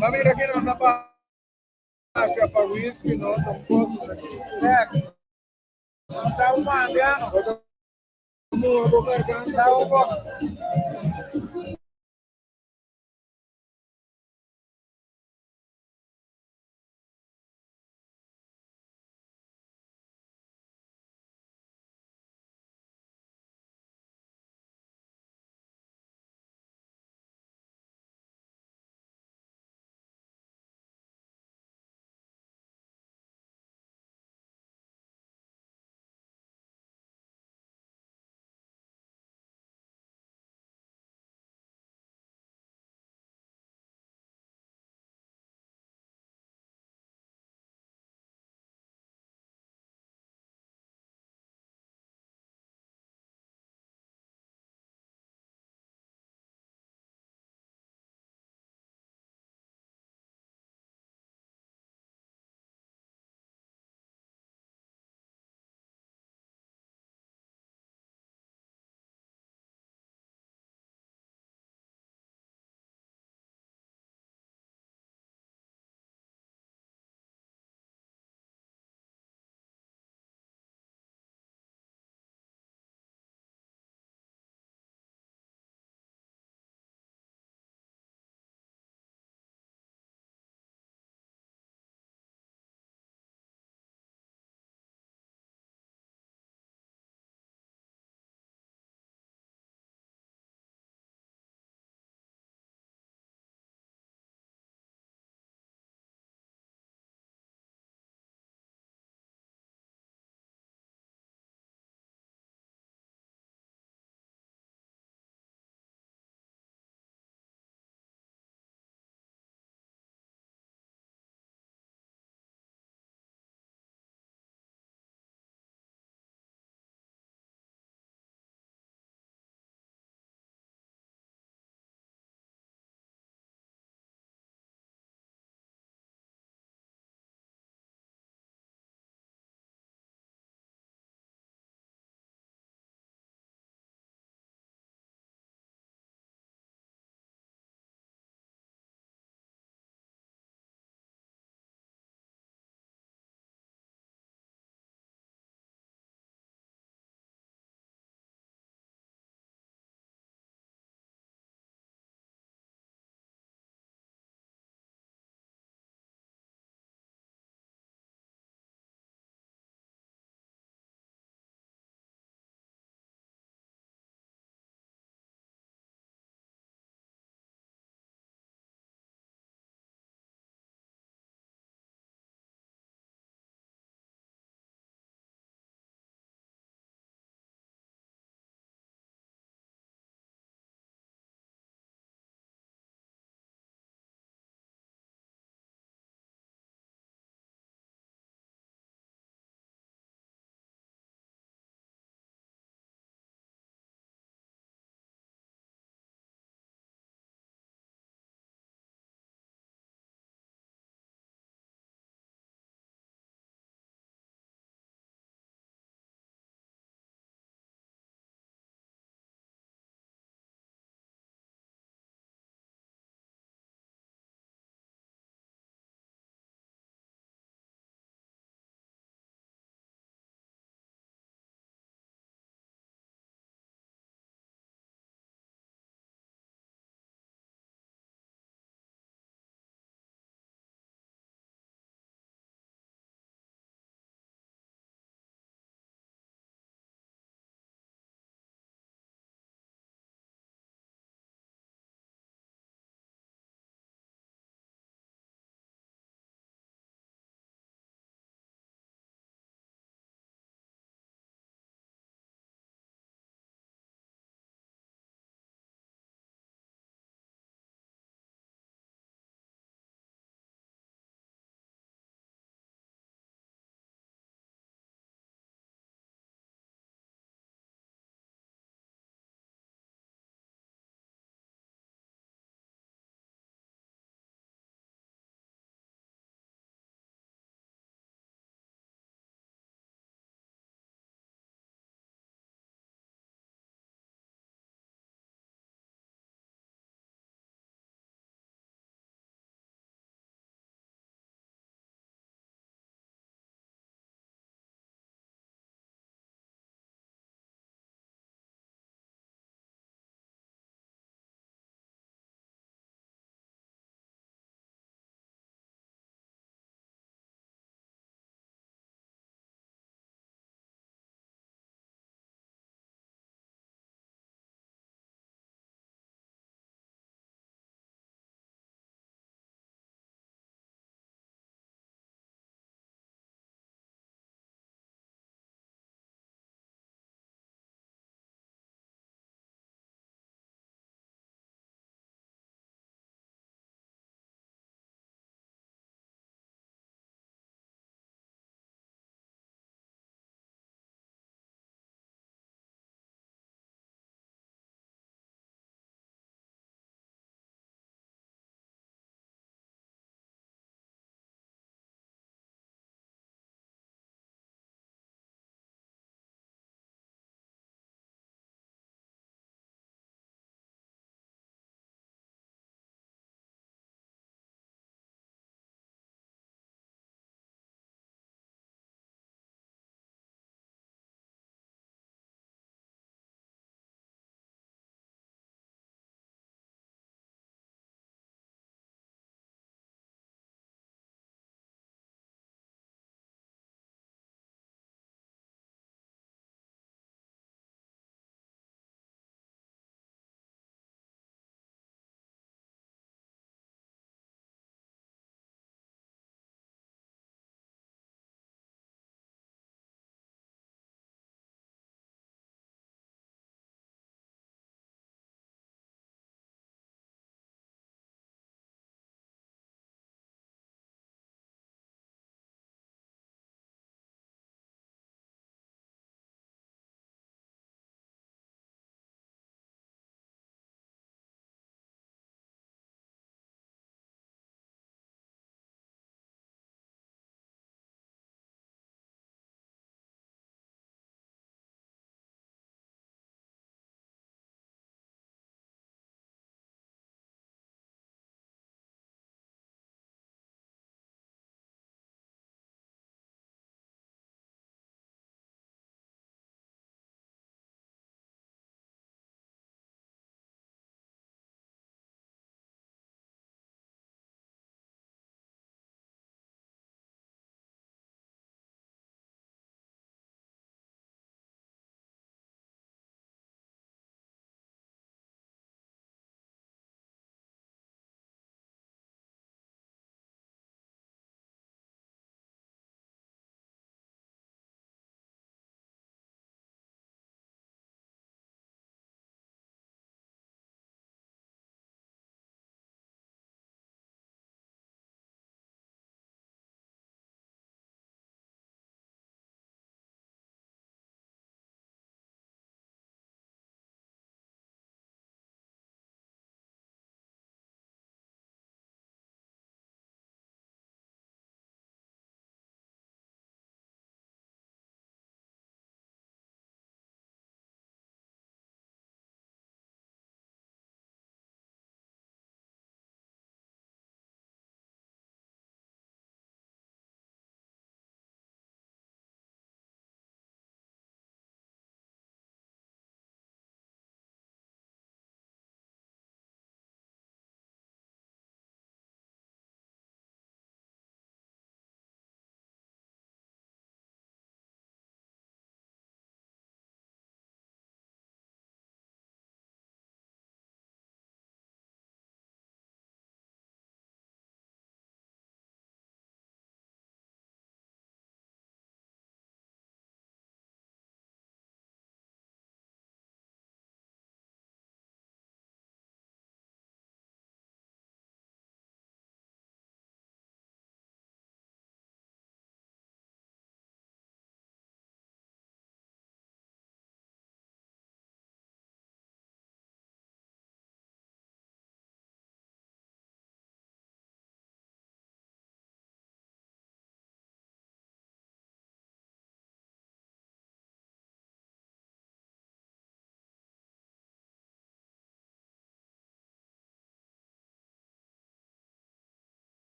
Ma mira ki no ta pasha pa whisky no tampoco. Ta un mandiano. Muha bo garganta. Ta un bo.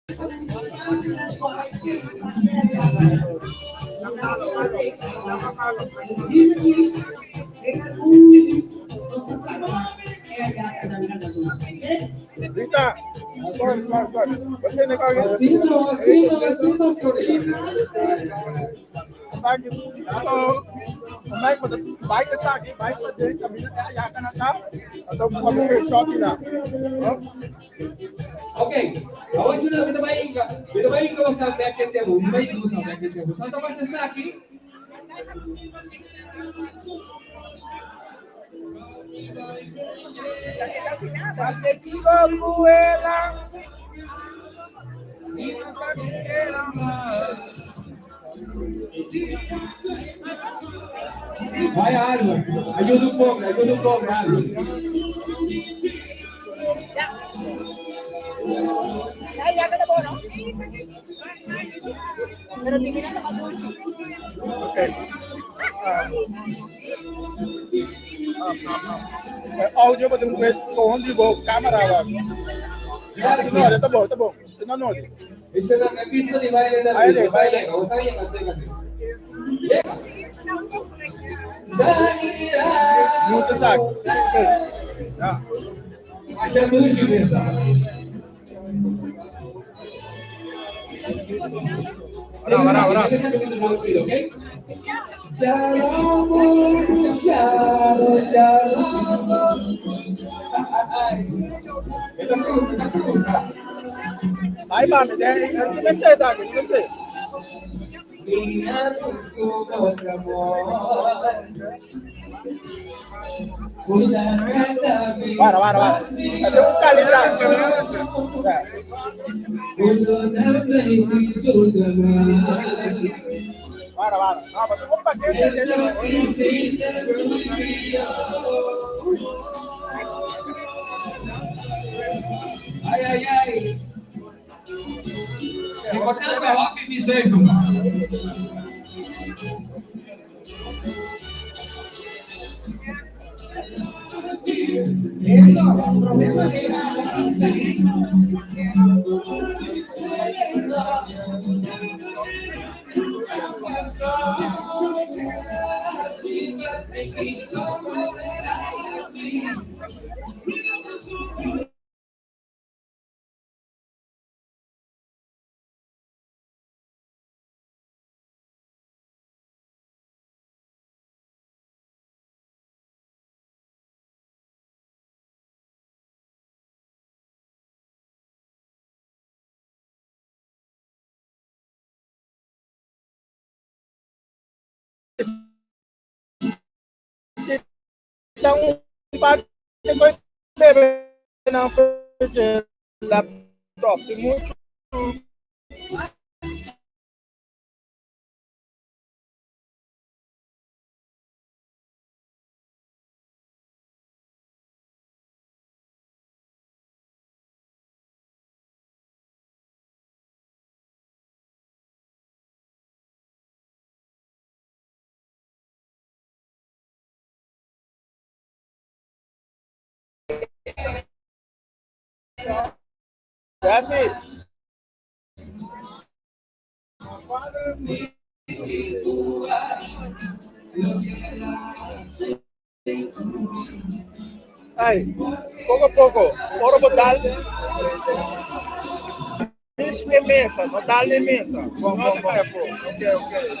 Rita, sorry, sorry, sorry. Wat ben ik al? Oké, awor si mi ta bai inka, mi ta bai inka basta bek e tempo, mi bai inka basta bek e tempo. Santa Marta sa aki. Vaya algo, ayuda un pobre, ayuda un pobre, algo. Ya, ya que te bueno. Pero te miras más dulce. Oké. Audio wat een gewoon die bo camera wat. No, tá bom, tá bom. No, no. Isso é na pista de baile da Aí, vida. vai, Vai, Muta saco. Ja. Acha luz, mesmo. Ora, ora, ora. Shalom, shalom, shalom. Vai, mami, né? Não sei, sabe? Não sei. Para, para, para. Tem um calibrado. Para, para. Ah, mas eu vou pagar. Ai, ai, ai. Importante hockey di seguo. Então, um parte foi bebê não foi laptop, se muito. That's it. Ay, pouco a pouco, oro botar. Bicho é mesa, botar é mesa. Bom, bom, bom. Ok, ok.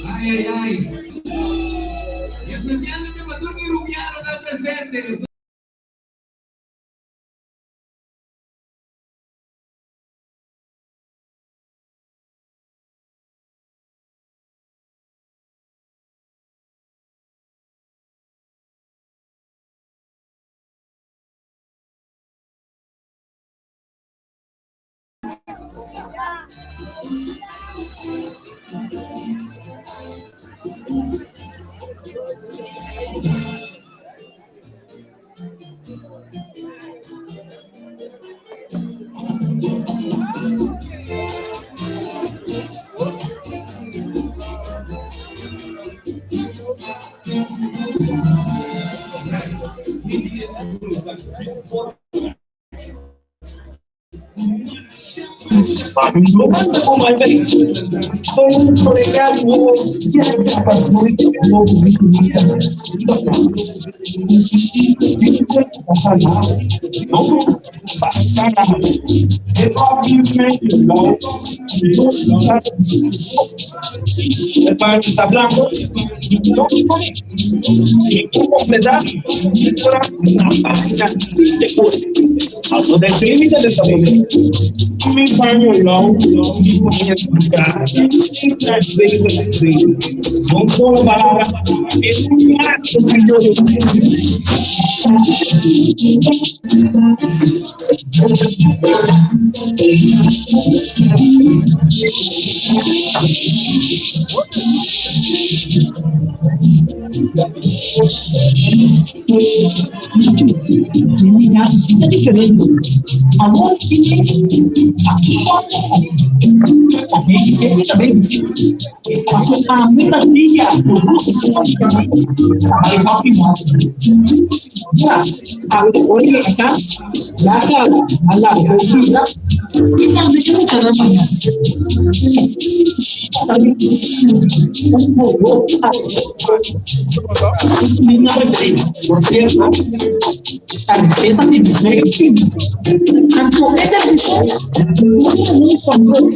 Ay, ay, ay. Y especialmente para todo mi rubiano está presente. Den mi caso sí ta diferente. Awor tin e Ta baby sempre ta baby. Paso ami ta dia Bai hopi mo. Ya, awe ori acá, ya claro, ala hopi ya. Y tambe que mucha na mañana. Por cierto, la receta de mi suegra Anto e televisor, un control,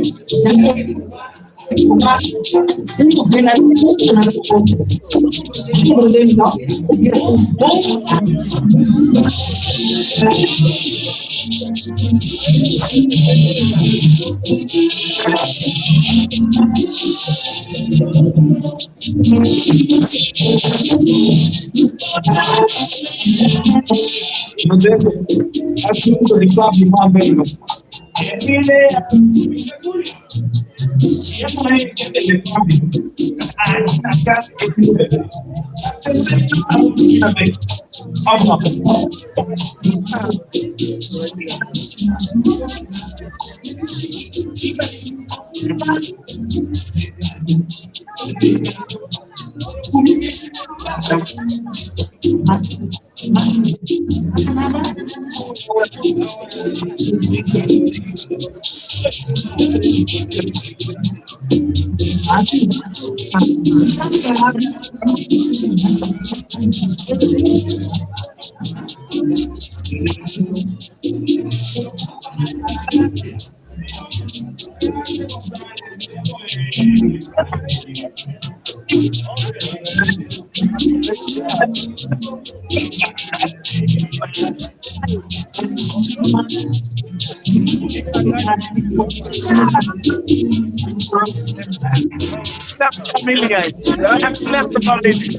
Slechte familie, jij. Echt slechte familie.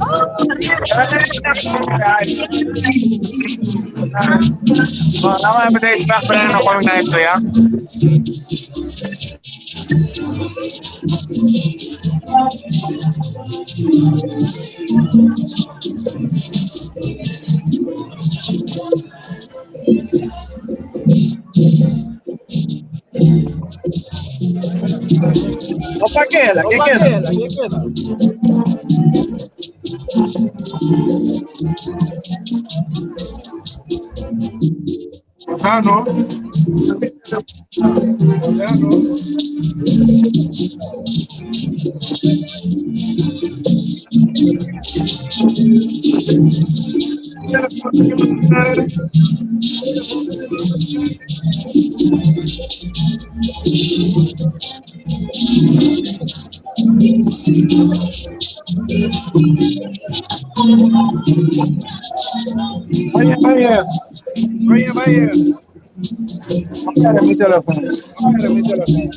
Nou, laten we even deze wegbrengen, dan kom ik naar je toe, ja? Opa, queda, ¿qué queda? Ah, no. Ah, no. Vaya, vaya. Vaya, vaya. Apaga mi teléfono. Apaga mi teléfono.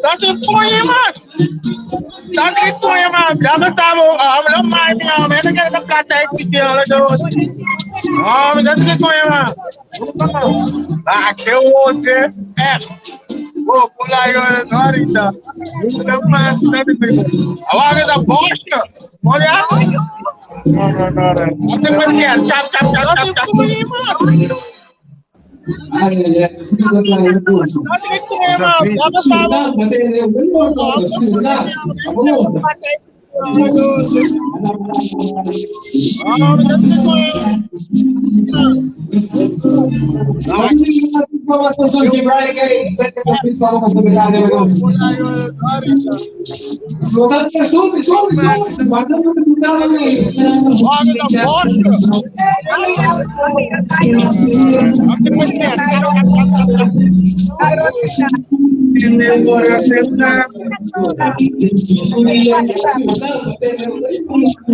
Dat is goeie man. Dat is goeie man. Dat is tamo. Ah, me lo mai mi ah, me que la plata es que lo yo. Ah, dat is goeie man. Ah, que oye. Eh. Oh, pula yo ahorita. No más, Agora da bosta. Olha. No, no, no, no. Chap, chap, chap, chap, chap.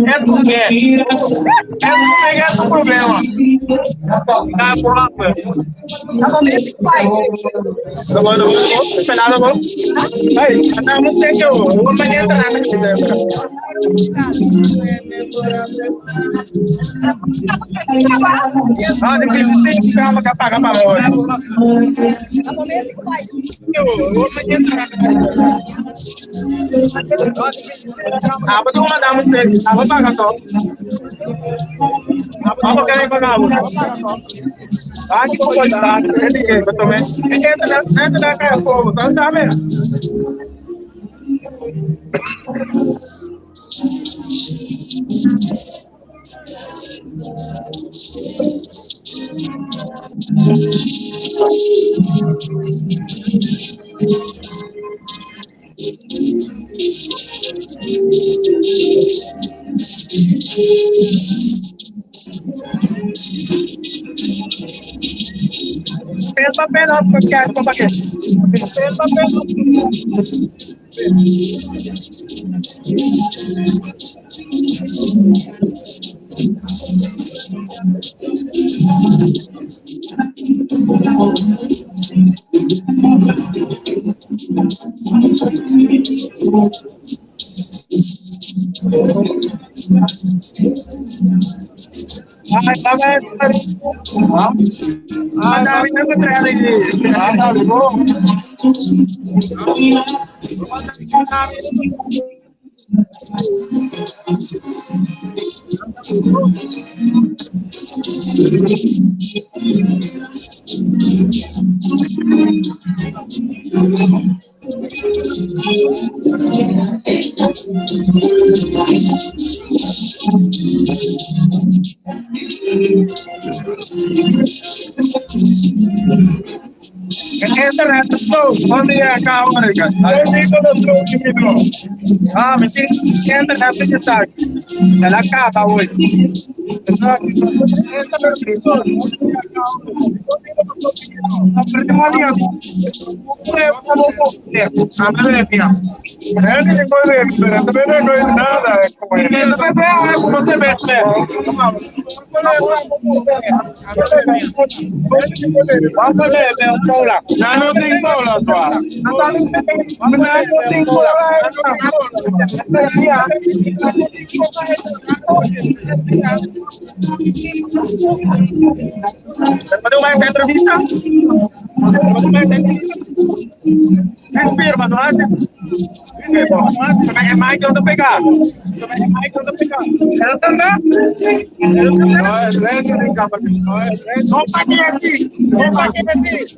É porque é porque é o problema. Tá próprio. Tá bom, tá bom. Esperado, bom. Ay, andamos en que un mañana Ah, de que calma que apaga para Ah, mas tu mandamos ah, vou pagar só. Vamos querer pagar. Ah, que pode dar, ele que eu também. Entra, entra na cara, povo, tá sabendo? Pen papel op cash pa bakit? Pen papel Ay, bakit? Ah, dami na ko Ah, dami mo. Internet slow, onde é a hora, Ah, mas tem internet de destaque. Ela acaba hoje. Pwede ba yung entrevista? Pwede ba yung entrevista? Respira, não acha? É mais que eu tô pegando. É mais que eu tô pegando. Ela também? Ela também? Não paguei aqui. Não paguei assim.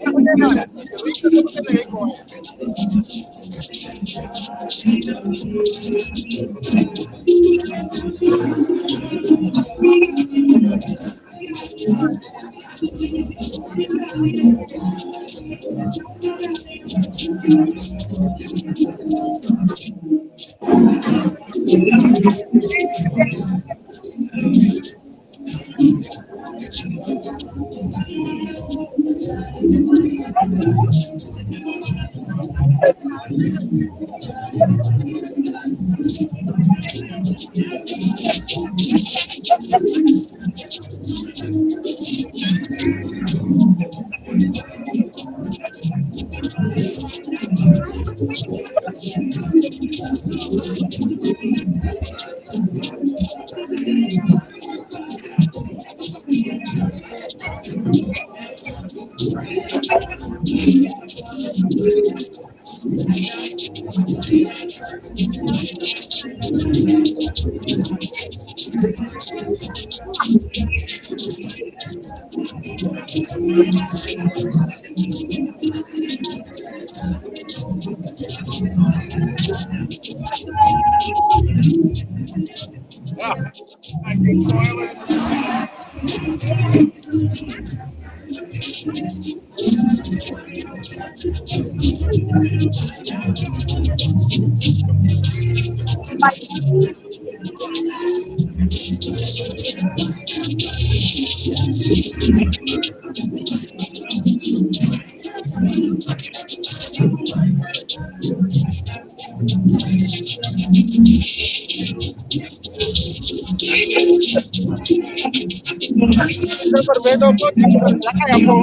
Torpedo la kaya po.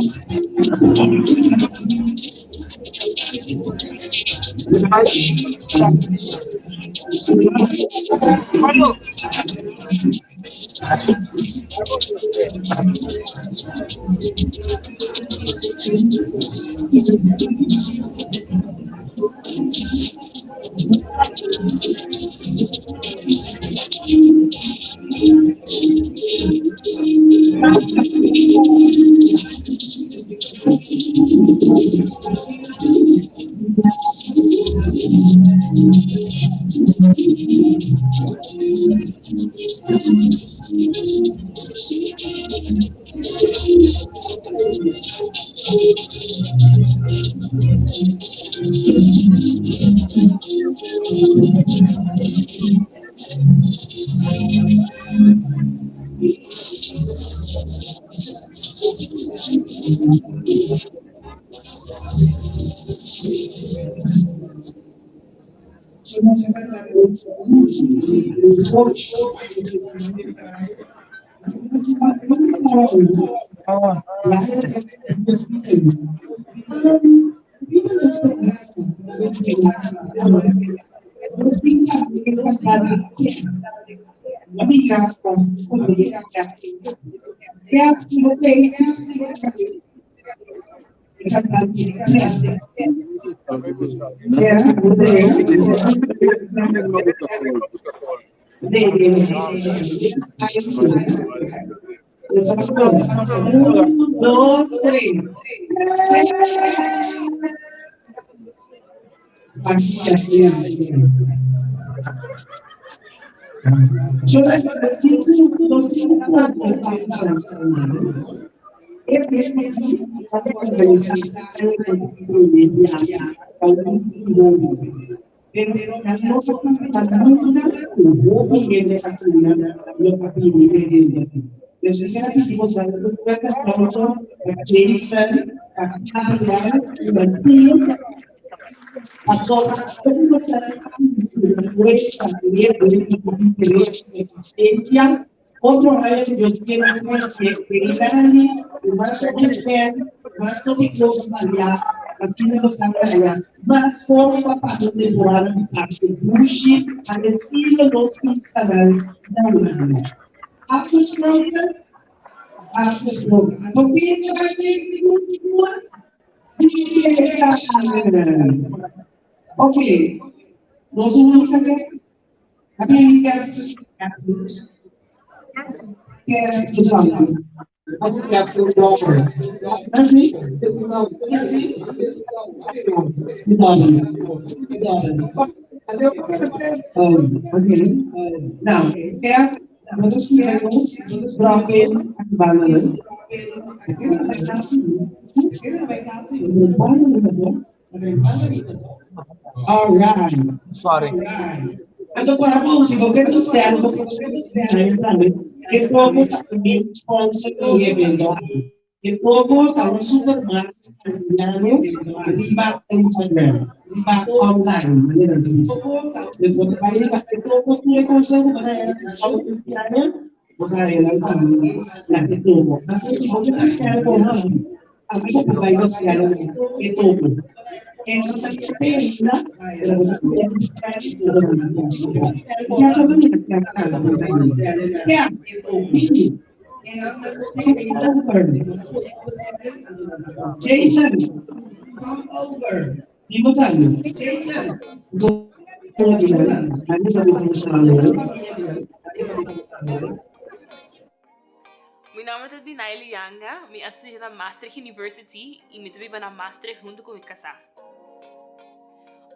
Mi nomber ta Dinaily Yanga, mi a studia na Maastricht University y mi ta biba na Maastricht hunto cu mi casa.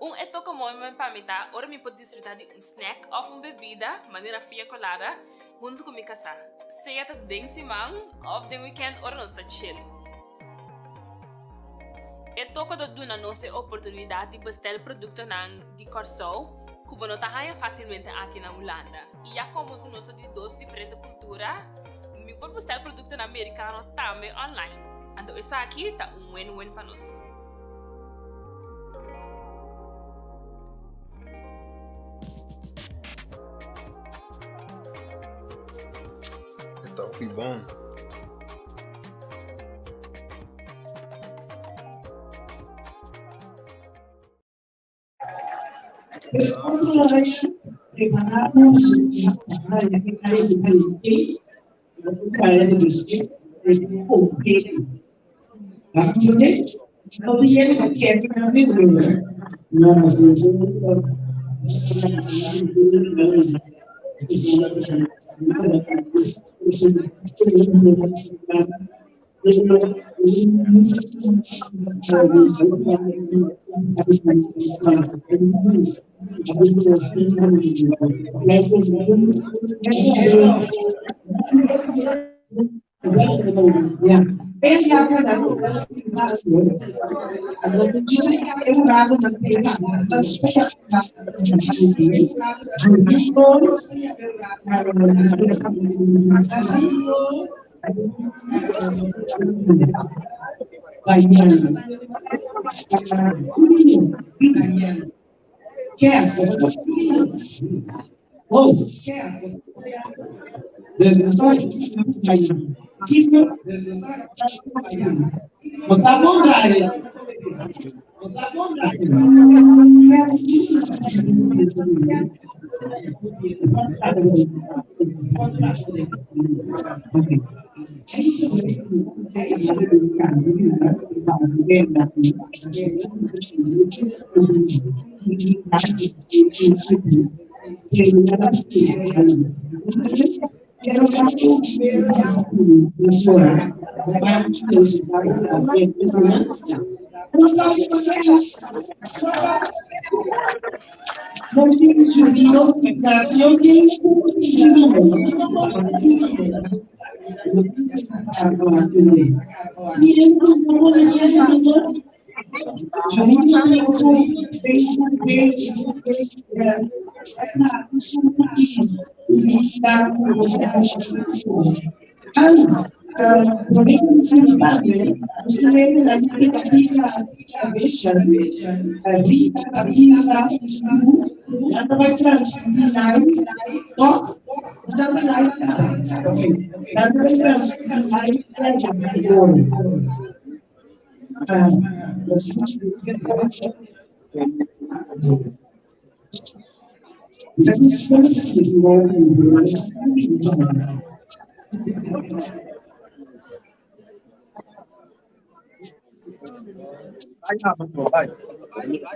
Un e toca mooi pa mi ta ora mi por disfruta di un snack of un bebida, manera pia colada, hunto cu mi casa, sea ta den siman of den weekend ora nos ta chill. E toca ta duna nos e oportunidad di bestel productonan di Corsou cu bo no ta haya facilmente aki na Hulanda. Y ya como cu nos ta di dos diferente cultura, mi por bestel productonan mericano tambe online. Anto esaki ta un win-win pa nos. E ta hopi bon.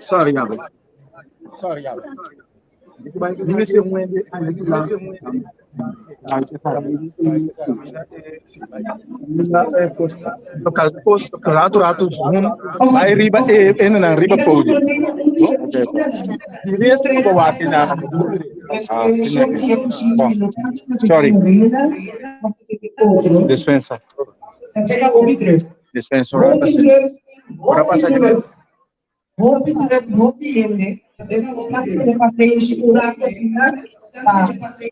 Sorry, Yabe. Sorry, Yabe. Rato rato zoom vai riba e e na riba podium. Di resto ko waki na. Ah, Bom, sorry. Dispensa. Dispensa. Ora pasa. Ora pasa que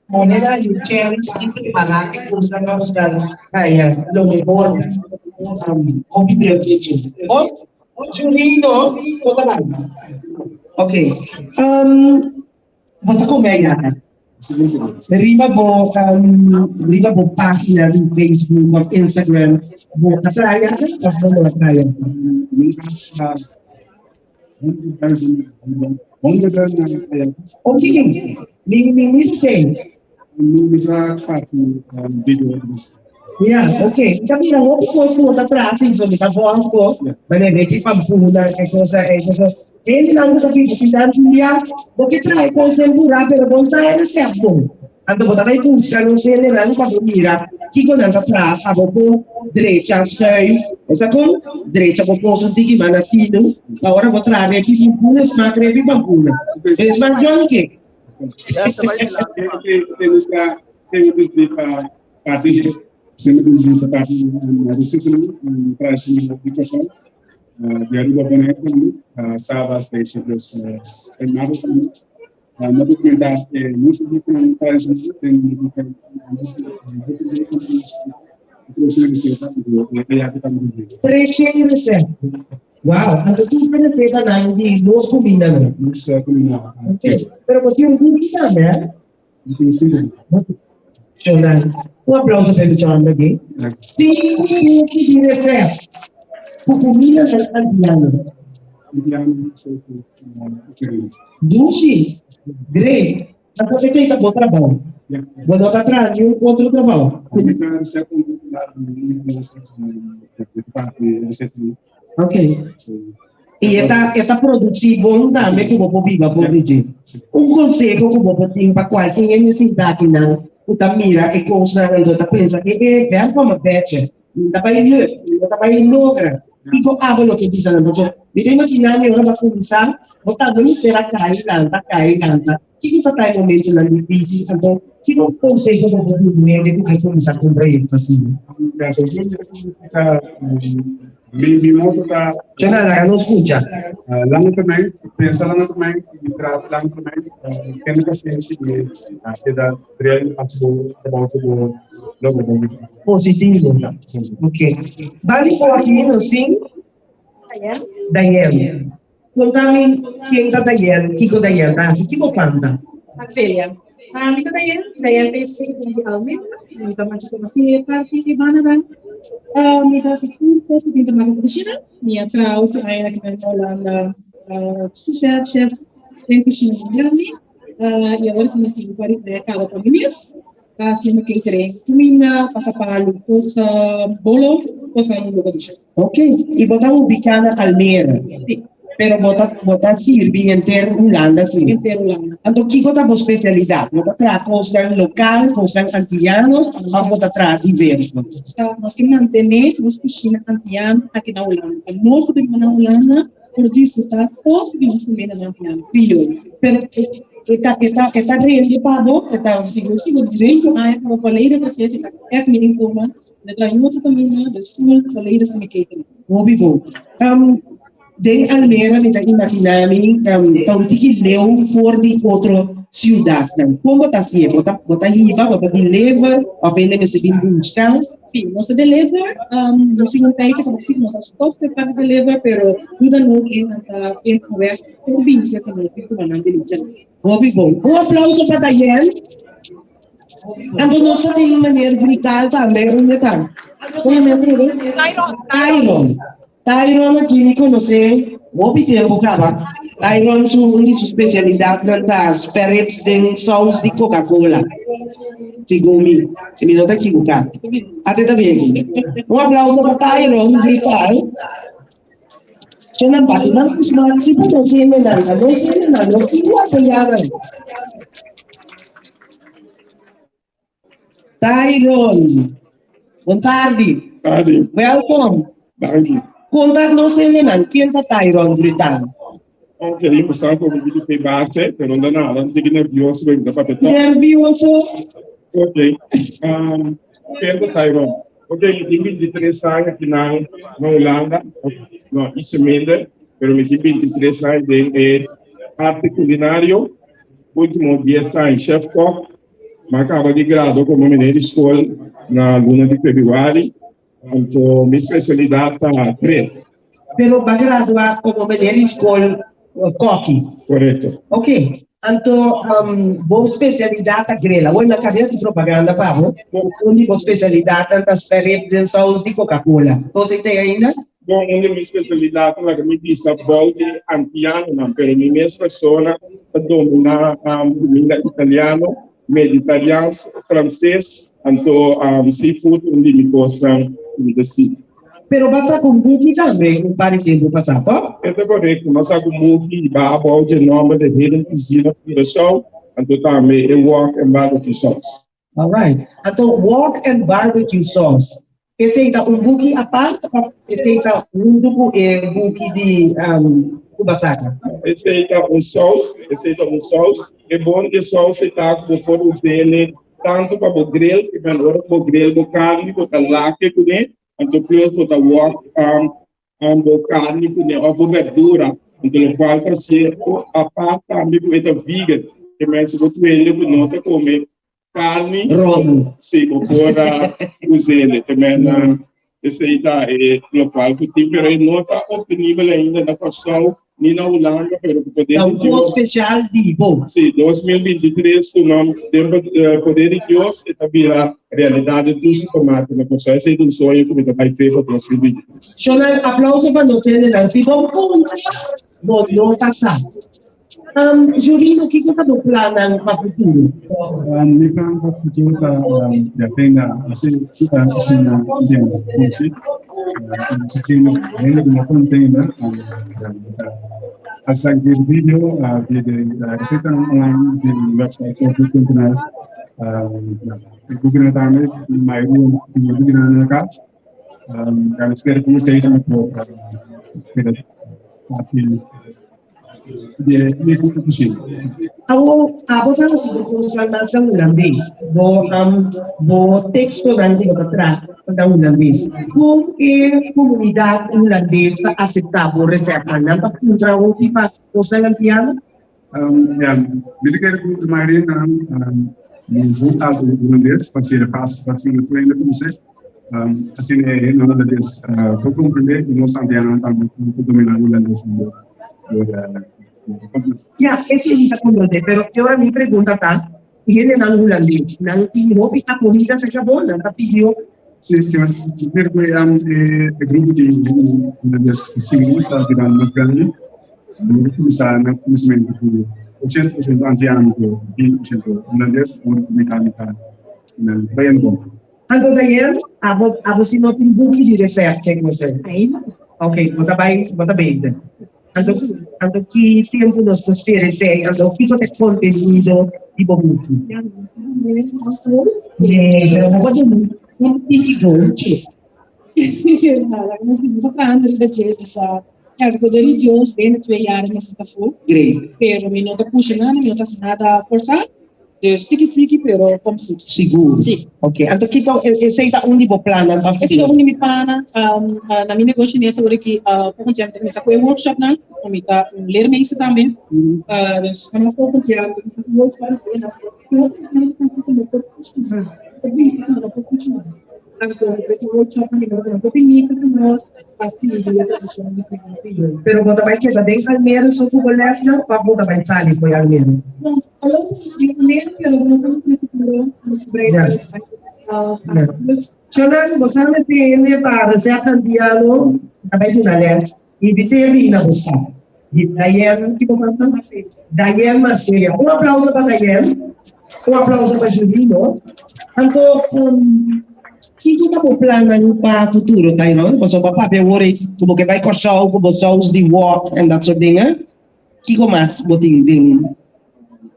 Moneda y cherries y preparar que buscar lo mejor. Oh, chulino, Ok. Um, você come ya? Riba bo um, riba bo página di Facebook of Instagram bo atraya of bo atraya. Oké, mi mi mi say. Ja, oké. Kami na hoop ko po ta traffic so mi ta buang ko. Bale neki pampuna e cosa e cosa. E lang sa kita pintan dia, bo trae con sembura pero bon sa e certo. Ando bota vai busca non se ne lang pa mira. Kiko nang ta tra abo po derecha sui. Esa con derecha po po so digi manatino. Ahora bo tra repi pampuna smak repi pampuna. Es man John ke. Di Aruba Bonaire Saba Station dus Saint Maarten na documenta música tradicional Presente Wow, anto tu benefita na hindi nos comida no. Nos comida. Okay. Pero kung yung buki namin, eh? Shonan. Un aplauso per John lagi. Cinco buki di resep. Kukumina ng Andiano. Dushi! Great! Anto esei ta bo trabou. Bo no ta traha niun otro trabou. Ok. I e ta e ta produsí bon tambe ku bo por biba for di dje. Un konseho ku bo por tin pa kualke hende sintá akinan ku ta mira e kosnan anto ta pensa e e vèlkòm a bètje, mi ta bai luk, mi no ta bai logra. Kiko abo lo ke bisa nan? Pasobra mi ta imaginá mi ora bo a kuminsá bo tambe mester a kai lanta, kai lanta. Kiko ta ta e momentonan difísil? Anto kiko konseho bo por duna hende ku ke kuminsá ku un proyekto asina? Mi moto ta. Chana, laga nos skucha. Lange termijn, pensa lange termijn i traha lange termijn. Tene pasenshi i keda driel hasi bo trabou ku bo logra bo meta. Positivo. Ok. Bali por aki nos tin Dayenne. Konta mi ken ta Dayenne, kiko Dayenne ta hasi, ki bo kanta? Arcelia, Mi ta Dayenne, Dayenne ta e di Almeda, mi ta masha konosí e parti di bandanan. Mi ta hasi tur kos ku tin te maka ku kushina, mi a traha ocho aña aki na Holanda sous chef, chef den kushina grandi i awor ku mi tin varios aña kaba pa mi mes. Ta haciendo catering, cuminda, pasapalu, cos bolo, cosnan loco di. Ok, y bo ta ubica na Almere? Si. Pero bo ta bo ta sirbi henter Hulanda si? Henter Hulanda. Anto kico ta bo specialidad? Bo ta traha cosnan local, cosnan antiano of bo ta traha diverso? Nos ke mantene nos cushina antiano aki na Hulanda. Pa nos ku ta biba na Hulanda por disfruta cos di nos cumindanan antiano, criollo. Pero e ta e ta e ta rende pa bo? E ta. Sigur sigur, 18 aña como volledig proces y ta echt mi inkomen. Mi ta traha otro kaminda, dus full volledig mi catering. Hopi bon. Den Almere mi ta imaginá mi ta un tiki leu for di otro siudatnan. Kon bo ta hasié? Bo ta bo ta hiba, bo ta deliver òf hende mester bin buska? Sí, nos ta deliver. Nos tin un tijdje ku sí nos a stòp ku e parti deliver, pero hoe dan ook e nan ta in un wèg por bin serka nos bin tuma nan delivery. Hopi bon. Un aplauso pa Dayenne. Anto nos ta tin meneer Brutal tambe, unda ta? Kon yama e otro? Tyron. Tyron. Tyron aki mi konosé hopi tempu kaba. Tyron su un di su spesialidatnan ta sperrips den sous di Coca Cola. Segun mi, si mi no ta ekiboká. Ate ta bien aki. Un aplauso pa Tyron Brutal. So nan bati nan kusman si bo nos hendenan, ta nos hendenan, nos tin ku apoyá nan. Tyron, bon tardi. Tardi. Welkom. Danki. Konta nos hendenan, ken ta Tyron Brutal? Ok, mi sa ku mi di base, pero no nada, mi tiki nervioso, mi ta papia tòg. Nervioso? Ok, um, ken ta Tyron? Ok, mi tin 23 aña aki na na Hulanda, no, iets minder, pero mi tin 23 aña den e arte culinario, ultimo 10 aña chef kok, mi a caba di grado como meneer di school na luna di februari, anto mi specialidad ta grill. Pero bo a gradua como meneer di school koki? Correcto. Ok, anto bo specialidad ta grill. Awor mi a caba di haci propaganda pa bo. Un di bo specialidadnan ta sperribs den saus di Coca Cola. Cos ei ta ainda? Bon, un di mi specialidadnan laga mi bisa bou di antianonan, pero mi mes persona ta domina cuminda italiano, meditariaans, frances, anto seafood un di mi cosnan cu mi ta stima. Pero bo a saca un buki tambe un par di tempu pasá, to? E ta korekto, mi a saca un buki i baha abou dje nomber The Hidden Cuisine of Curaçao, anto tambe e Wok and Barbecue Sauce. Alright. Anto Wok and Barbecue Sauce, esei ta un buki apart of esei ta huntu ku e buki di ku bo a saca? Esei ta un saus, esei ta un saus. E bon di e saus ei ta ku bo por us'é Tantu pa bo grill, i men ora ku bo grill bo karni bo ta lake kuné, anto plus bo ta wok bo karni kuné òf bo berdura, anto lokual ta hasié apart tambe ku e ta vegan, ke men si bo twende ku no ta kome karni, Robu. si bo por us'é, ke men. Esei ta e lokual ku tin, pero e no ta optenibel ainda na Kòrsou ni na Hulanda, pero ku poder di Dios. spesial di bo. Sí, 2023 ku nan den poder di Dios e ta bira realidat den tur supermarket na Kòrsou. Esei ta un soño ku mi ta bai fe pa 2023. Shonal, aplauso pa nos hendenan. Si bo puntra, bo no ta sa. Um, Jurino, kiko ta bo plannan pa futuro? Um, mi plan pa futuro ta um, ya tenga así asina den kunsi. Asina hende ku no container um, ya, As ik deze video via de receta online via de website koffie.nl. Um, ja, ik boek het aan met mijn room in de boek aan elkaar. Um, ja, espero que vocês não por fácil de kushina. Awo, abo ta hasi bo kosnan mas na hulandes. Bo, um, bo tekstonan ku bo ta traha ta hulandes. Kon e komunidat hulandes ta aseptá bo resèptnan? Nan ta puntra hopi pa kosnan antiano? Um, ja, mi ta kere ku mayoria nan um, no taal hulandes, pa ser fásil pa siña tur hende konosé. Um, asina e hende hulandes uh, por komprendé i nos antianonan tambe por dominá hulandes mihor. Por, uh, Ja, esei mi ta komprendé, pero e ora mi pregunta ta, e hendenan hulandes, nan tin hopi akohida serka bo? Nan ta pidi hopi? Sí, mi kere ku e, um, e, e grupo di hende hulandes ku sigui nos ta birando mas grandi. Mi a kuminsá na kuminsamentu ku 80% antiano ku 20% hulandes, awor ku mitá mitá. Nan ta bayendo bon. Anto Dayel, abo abo si no tin buki di resèpt kek bo sey? Ainda. Ok, bo ta bai, bo ta beter. Anto anto ki tempu nos por spera esei? Anto kiko ta e kontenido di bo buki? Nee, pero bo por duna un tiki gochi. Nada, nos ta trahando riba dje, dus ja, ku poder di Dios binnen twee jaren mester ta fu. Great. Pero mi no ta pusha nada, mi no ta hasi nada forsá. Dus tiki tiki pero komt goed. Sigur. Sí. Ok, anto kiko esei ta un di bo plannan pa Esei ta futuro? un di mi plannan. Um, uh, na mi negoshi mes awor aki uh, volgend jaar mi ta kuminsá ku e workshopnan, want mi ta un leermeester tambe. Uh, dus vanaf volgend jaar mi ta kuminsá ku workshop en dan ku por kushiná. Por por kushiná. Anto ku workshopnan mi ta duna hopi mito ku nos pa sigui e tradishon di Filipino. Pero bo ta bai keda den Almere so ku bo lèsnan òf bo ta bai sali fo'i Almere? No, Ja. Ja. Shonan, bo sa mester hende pa resèptnan diano ta bai duna lès. Invit'é bini na bo stad. Di Dayenne, ki bo mama? Dayenne Marcelia. Un aplauso pa Dayenne. Un aplauso pa Julino. Anto, um, kiko ta bo plannan pa futuro, Tyron? Pasobra bo a papia awor ei ku bo ke bai Kòrsou ku bo saus di wok en dat sort dingen. Kiko mas bo tin den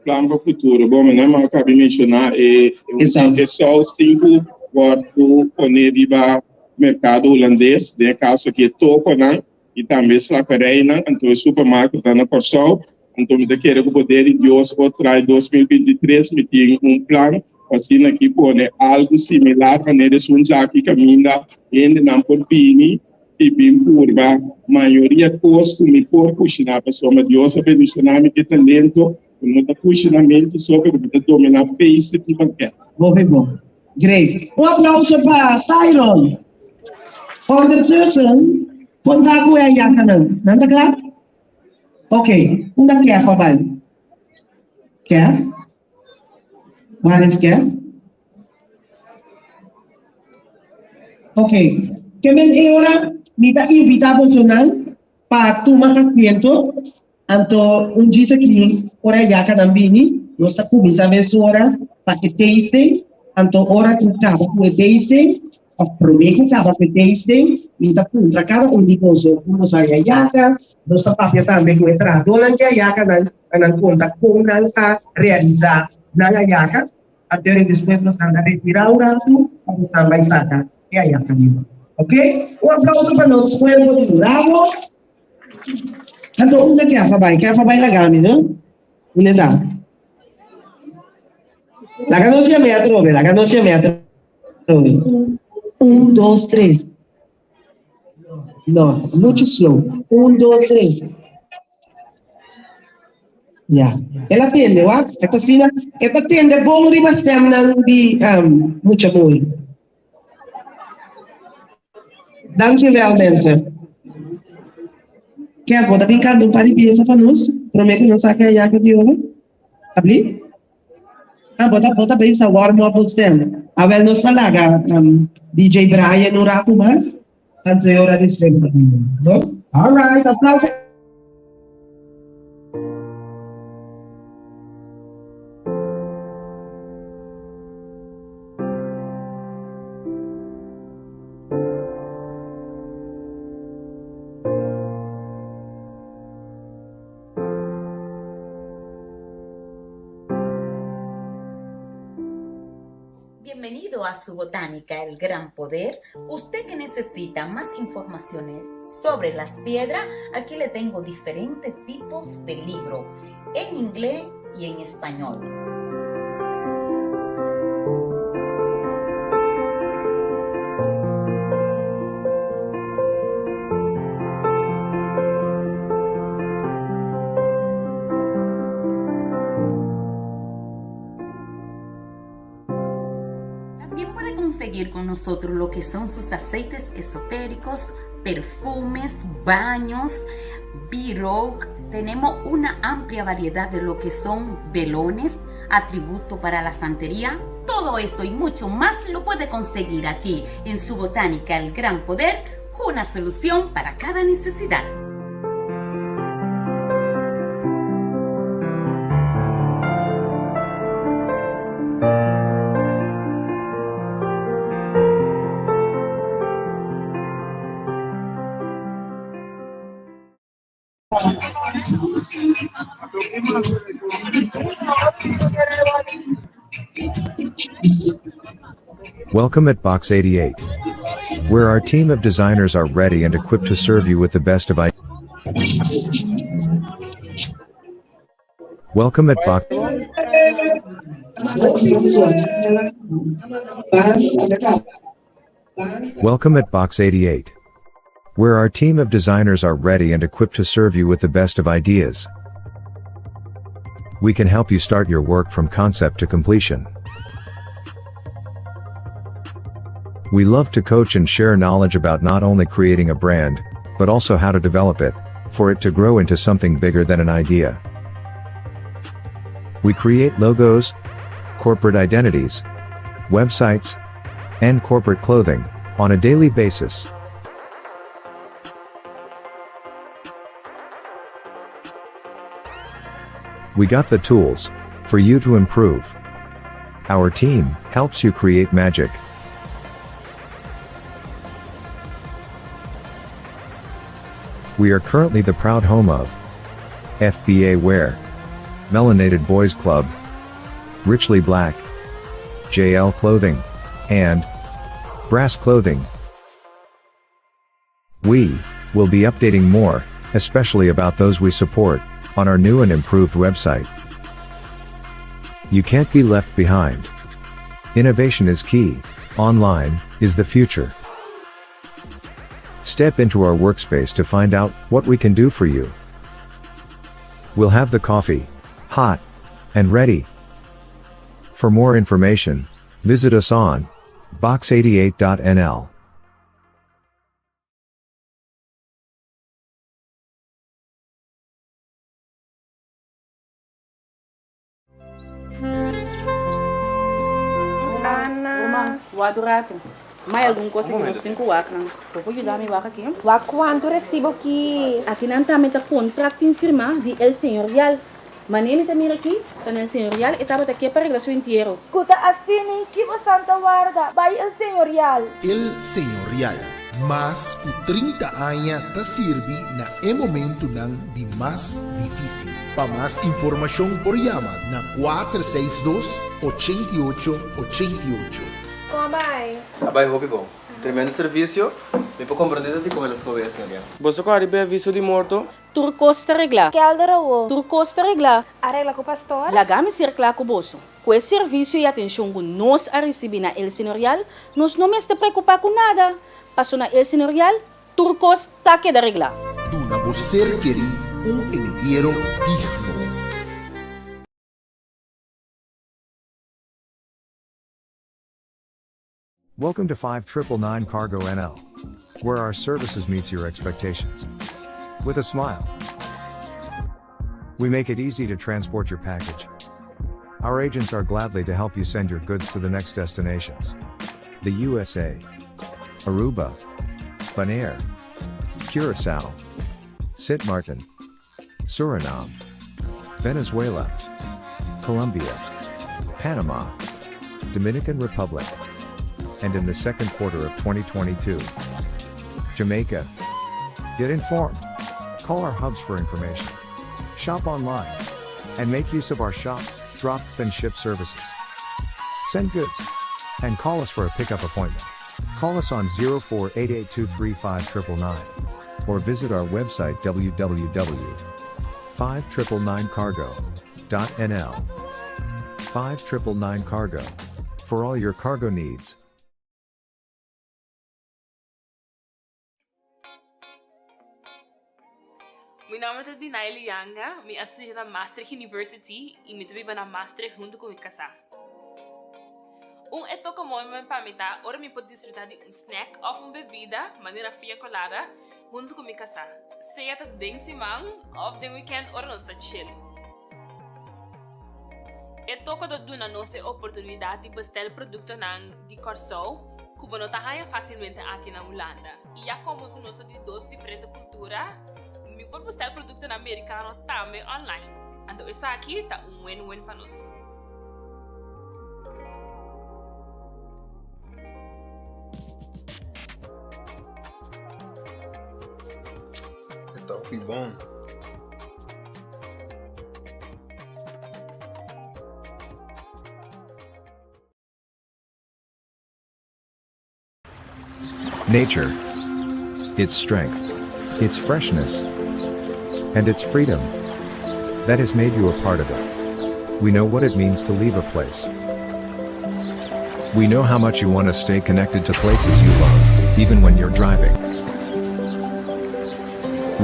Plan pa futuro? Bon, mi nan a kabi menshoná e e saus tin ku wòrdu pone riba merkado hulandes, den e kaso aki e tokonan i tambe e slakerijnan, anto e supermarketnan na Kòrsou. Anto mi ta kere ku poder di Dios por trae 2023 mi tin un plan pa asina aki pone algu similar manera esun djaki kaminda hendenan por bini i bin purba mayoria kos ku mi por kushiná, pasobra Dios a bendishoná mi ku e talento ku no ta kushinamentu so, pero mi ta dominá feesten i bankèt. Hopi bon. Great. Un aplauso pa Tyron. Ondertussen, konta ku e ayakanan. Nan ta kla? Ok. Unda Kev a bai? Kev? Waar is Kev? Ok. Ke men e ora mi ta invitá bosonan pa tuma asiento. Anto un djis aki ora e yakanan bini, nos ta kuminsá mesora pa e tasting. Anto ora ku kaba ku e tasting, òf promé ku kaba ku e tasting, mi ta puntra kada un di boso kon boso a yaka. Nos ta papia tambe ku e trahadónan di ayakanan pa nan konta kon nan a realisá nan ayaka. Anto ora despues nos anda retirá un ratu pa nos nan bai saka e ayaka biba. Ok? Un aplauso pa nos pueblo di Durango. Anto unda Kefa bai? Kefa bai laga mi, no? Unda e ta? Laga nos yam'é atrobe, laga nos yam'é atrobe. Un, dos, tres. No, mucho slow. Un, dos, tres. Ya. El a tende, wak. E ta asina, e ta tende bon riba stemnan di um, mucha mooi. Dankjewel mensen. Kev, bo ta bin kanta un par di piesa pa nos prome ku nos saka e yaka di oro? Abli? Ah, bo ta bo ta bezig ta warm up bo stem. Awel nos ta laga DJ Brian un rato mas, anto e ora di stem ta bini, no? Alright, aplauso. Bienvenido a su botánica El Gran Poder. Usted que necesita más informaciones sobre las piedras, aquí le tengo diferentes tipos de libro en inglés y en español. También puede conseguir con nosotros lo que son sus aceites esotéricos, perfumes, baños, b Tenemos una amplia variedad de lo que son velones, atributo para la santería. Todo esto y mucho más lo puede conseguir aquí en su botánica El Gran Poder, una solución para cada necesidad. Welcome at Box 88, where our team of designers are ready and equipped to serve you with the best of ideas. Welcome at Box. Welcome at Box 88, where our team of designers are ready and equipped to serve you with the best of ideas. We can help you start your work from concept to completion. We love to coach and share knowledge about not only creating a brand, but also how to develop it, for it to grow into something bigger than an idea. We create logos, corporate identities, websites, and corporate clothing on a daily basis. We got the tools for you to improve. Our team helps you create magic. We are currently the proud home of FBA Wear, Melanated Boys Club, Richly Black, JL Clothing, and Brass Clothing. We will be updating more, especially about those we support, on our new and improved website. You can't be left behind. Innovation is key, online is the future. Step into our workspace to find out what we can do for you. We'll have the coffee hot and ready. For more information, visit us on box88.nl. Ana. Wak un ratu. Mai algun kos ku nos tin ku wak nan. Bo por yuda mi wak aki? Wak kuantu resibo ki? Aki nan tambe ta kontrakt tin firmá di El Señorial. Manera mi ta mira aki, ta na El Señorial e tabata ke pa regla su entiero. Ku ta asina ki bosan ta warda? Bai El Señorial. El Señorial, mas ku 30 aña ta sirbi na e momentunan di mas difísil. Pa mas informashon por yama na 462 88 88. Kon a bai? A bai hopi bon. Tremendo servicio. Mi por comprende ta dikon el a scoge El Señorial. Boso ku a riba e aviso di morto? Tur kos ta reglá. Kelder awo. Tur kos ta reglá. A regla ku pastor? Laga mi ser kla ku boso. Ku e servisio i atenshon ku nos a risibí na El Señorial, nos no mester preokupá ku nada. Paso na El Señorial, tur kos ta keda reglá. Duna bo ser kerí un entiero digno. Welcome to 5999 Cargo NL, where our services meets your expectations. With a smile. We make it easy to transport your package. Our agents are gladly to help you send your goods to the next destinations. The USA, Aruba, Bonaire, Curacao, Sint Maarten, Suriname, Venezuela, Colombia, Panama, Dominican Republic, and in the second quarter of 2022, Jamaica. Get informed. Call our hubs for information. Shop online. And make use of our shop, drop, and ship services. Send goods. And call us for a pickup appointment. Call us on 0488235999 or visit our website www.5999cargo.nl. 5999 Cargo. For all your cargo needs. Mi nòmber ta Dinaily Yanga, mi a studia na Maastricht University i mi ta biba na Maastricht huntu ku mi kasá. Un e toka mooi pa mi ta ora mi por disfrutá di un snack òf un bebida, manera pia colada, huntu ku mi kasá, sea ta den siman òf den wikènt ora nos ta chill. E toko ta duna nos e oportunidat di bestèl produktonan di Kòrsou ku bo no ta haña fásilmente aki na Hulanda. I ya komo ku nos ta di dos diferente kultura, mi por bestèl produktonan merikano tambe online. Anto esaki ta un win-win pa nos. E ta hopi bon. Nature. Its strength. Its freshness. And its freedom. That has made you a part of it. We know what it means to leave a place. We know how much you want to stay connected to places you love, even when you're driving.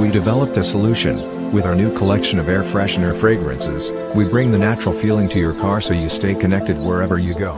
We developed a solution. With our new collection of air freshener fragrances, we bring the natural feeling to your car so you stay connected wherever you go.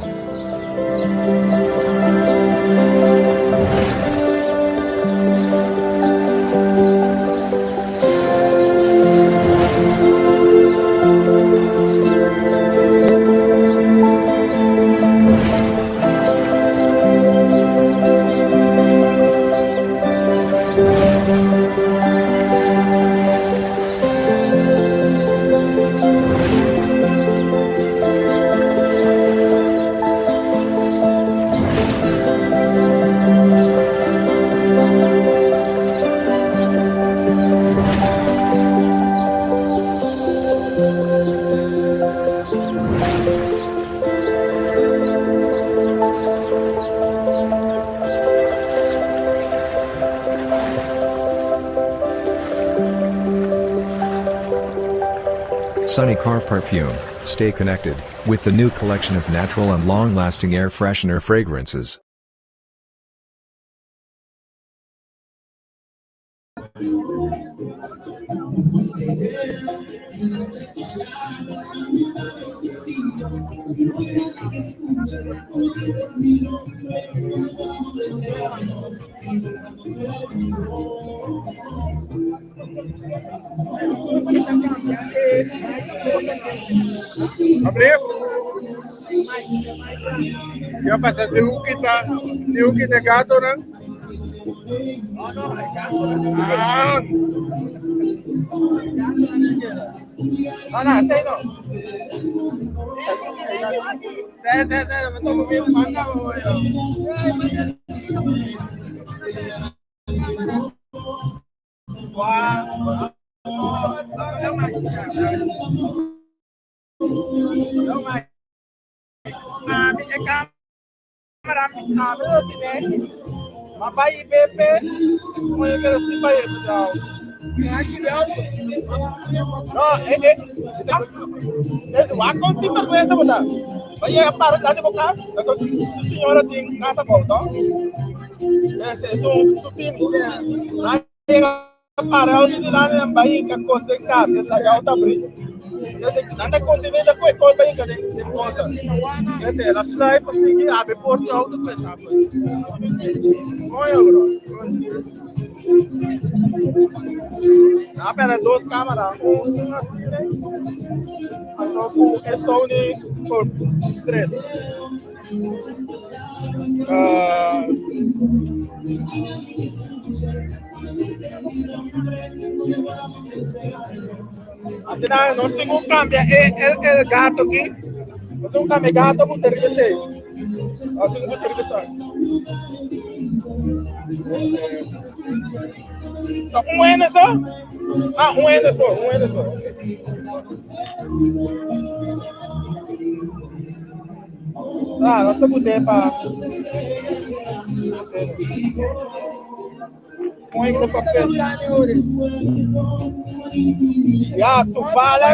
Sunny Car Perfume, stay connected with the new collection of natural and long-lasting air freshener fragrances. Abriel. Ya pasa, si un quita, si un quita gato, ¿no? Ah. No, no, sei no. Sei, sei, sei, me tomo mi manga, Nan ta continue ta kue kol pa hinka den den bota. Ese el a sluip pa sigui abre porta di auto kue tafel. Coño bro. Nan a perde dos camera, un un asina anto ku e Sony por street. Uh, Atenan, nos tin ku kambia e el el gato aki. Nos tin ku kambia e gato ku terrible seis. Nos tin ku terrible seis. Ta un hende so? Ah, un hende so, un hende so. Ah, nos ta bute pa. Un hende pa fe. Ya, tu fala.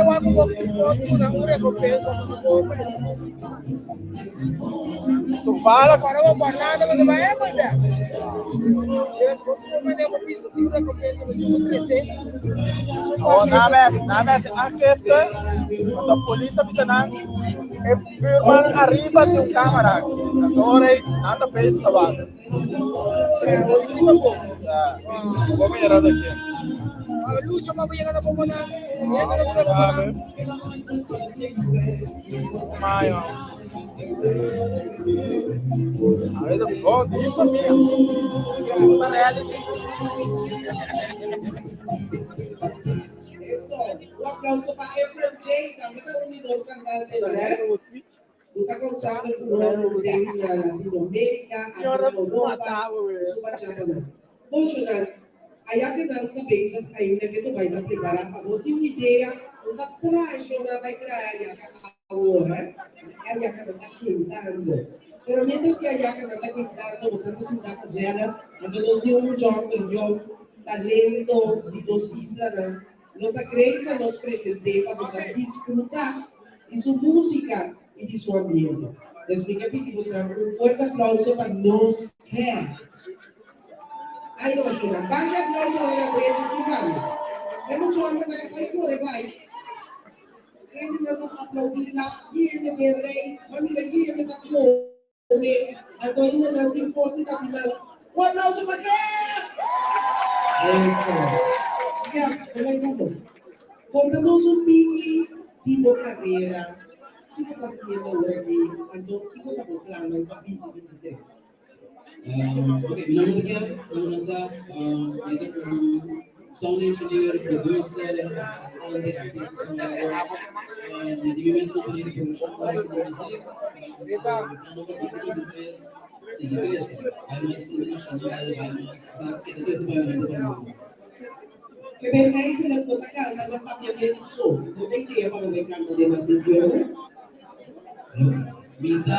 Tu fala. Oh, na mes, na mes aangifte. Want de politie bisa nan e buurman arriba di un camera. Dat hoor ik aan de beest te water. Ja, vou mirar daqui. Lucho, ma yega na bobo na. Yega na bobo na. Mayo. A ver, bom dia, família. Eso. Un aplauso pa Efrem J. Tambe ta un di nos cantantenan, hè? Cu ta causando furor den Latinoamerica, anto na Europa, cu su bachatanan. Muchonan, aya cu nan ta bezig ainda ke to bai ta prepara pa bo tin un idea cu ta traiciona bai trae ayaca awor, hè? E ayacanan ta kentando. Pero mientras cu e ayacanan ta kentando, boso ta sinta gezellig, anto nos tin un mucha homber yong, talento di nos islanan, Lo ta great pa nos present'é pa boso disfrutá di su músika i di su ambiente. Des mi ke pidi bosonan un fuerte aplauso pa nos Ken. Ay Oshona, banda e aplausonan na drechi sin banda. E mucha homber ta bai kore bai. Hendenan ta aplaudí la yende den rei, ma mira yende ta kore. Anto ainda nan tin forsa i bati man. Un aplauso pa Kev! Eso. Kev, ta bai ku bo. Konta nos un tiki di bo karera, kiko ta hasiendo awor aki, anto kiko ta bo plannan pa 2023? Ok, mi nomber ta Kev, mi nomber ta mi ta un sound engineer, producer, cantante, artista, songwriter. Mi tin mi mes compania di produccion di muziek. Cantando pa 2023, sigui crece. Bai mas internacional, bai mas, o sea, keda crece papiamento pa mundo. Ke men eigenlijk bo ta canta na papiamento so, no ta idea pa bo bai canta den mas idioma? Mi ta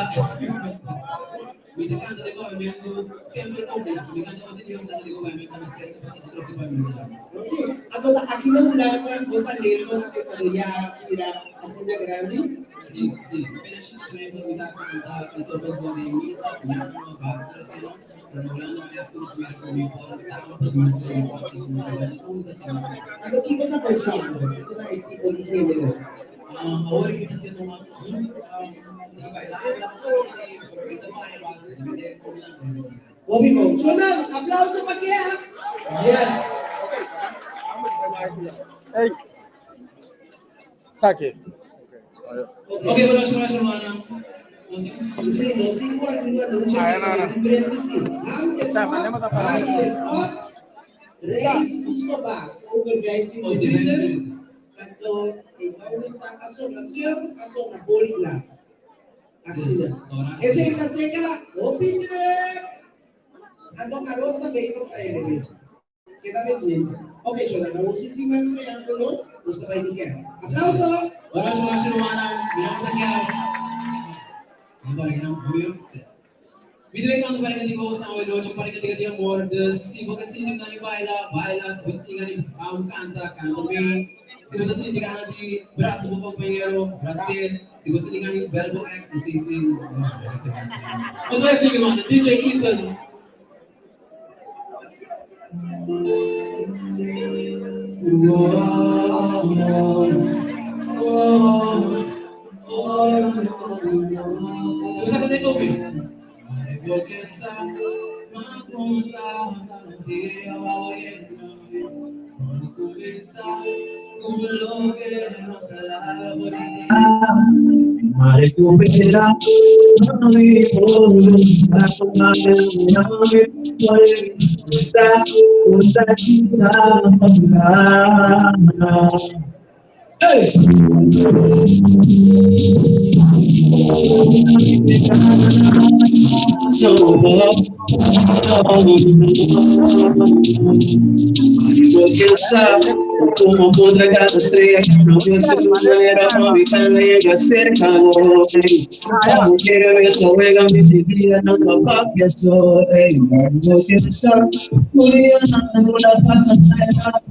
Mi ta canta den papiamento semper combina. Si mi canta otro idioma, mi ta canta den papiamento tambe semper pa keda trece papiamento tambe. Ok, anto ta aki na Hulanda bo talento a desaroya bira asina grandi? Si, si. Apenas chikito por ehemplo mi ta canta mi toca el son den misa, piano, bass, tur asina. Pero na Hulanda mi a cuminsa mira cu mi por ta un producer y por haci como que varios cosas asina. Anto kico ta bo genre? Kico ta e tipo di genero? Awor mi ta haciendo mas zouk, di bailada, así, pero mi ta varia basta, mi ta combinando. Hopi bon. Shonan, aplauso pa Keha! Yes! Hey. Saki. Ok, bueno, shona, shona. Sí, nos tin cu haci un anuncio Ah, no, no. aquí breve, sí. Ham is op, Ham is op. Reis Escobar, over 15 minuten. Anto, e bouwing ta a sobra surf, a sobra boliglas. Asina. Esei ta seka hopi druk. Anto aros ta bezig ta eleve. Keda pendiente. Ok, Shona, awor si sin mas preámbulo, nos ta bai di Kev. Aplauso! Buenas noches, rumannan. Mi nomber ta Kev. Nan para que nan buur. Mi ta bay canta para que goza hoy noche, para que di amor. Dus si bo ta sinti gana di baila, baila. Si bo ta sinti gana di um, canta, canta mee. Si bo ta sinti gana di brasa bo compañero, bras'é. Si bo sinti gana di bel bo ex, si si. Nos bay sigui, man. DJ Ethan. Hey! Como contra cada estrella, no pienso tu manera, mami, tan llega cerca, Como quiere beso, juega mi vida, no lo confieso, No pienso, no la pasa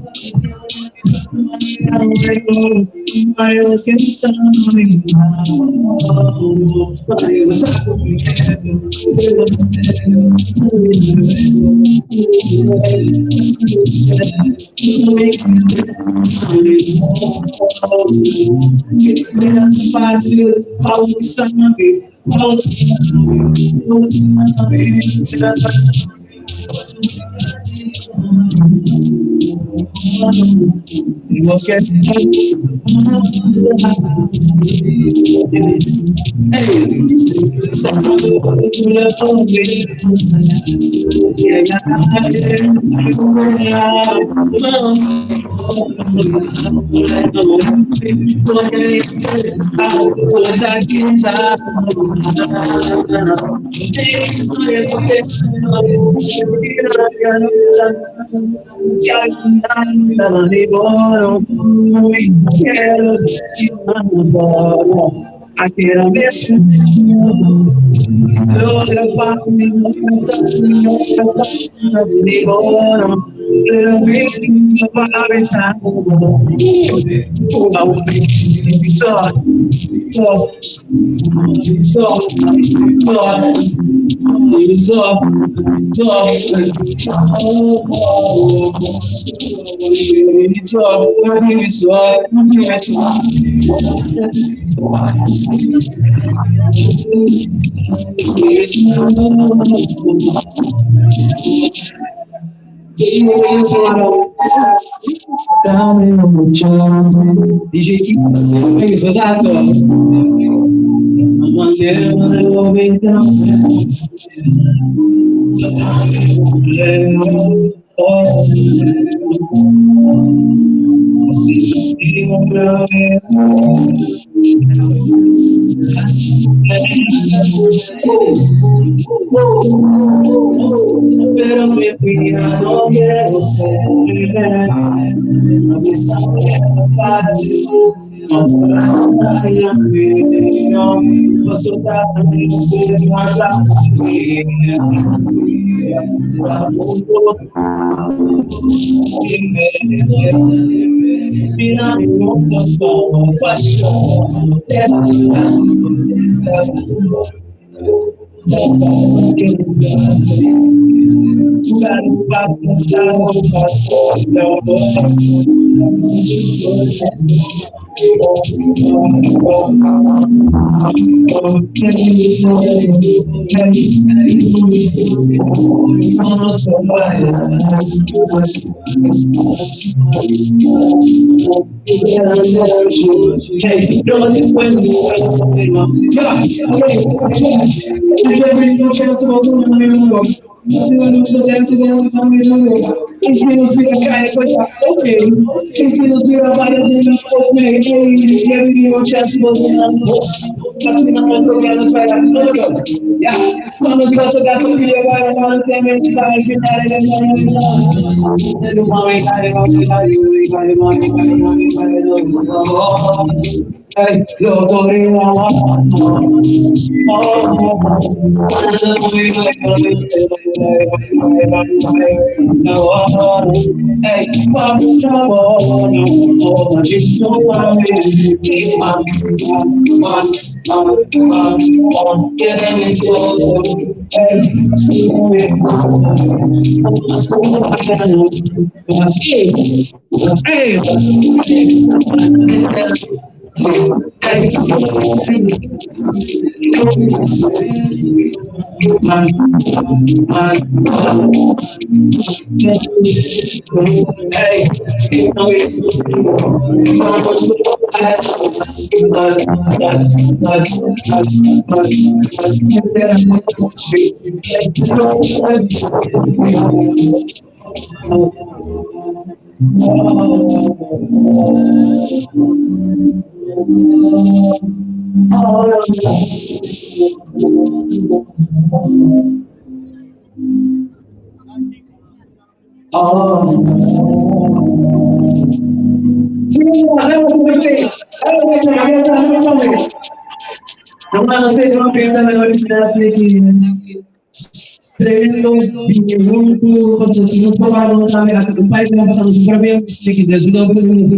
Tremendo junto, nos preparamos también a un país que pasamos super bien, que desde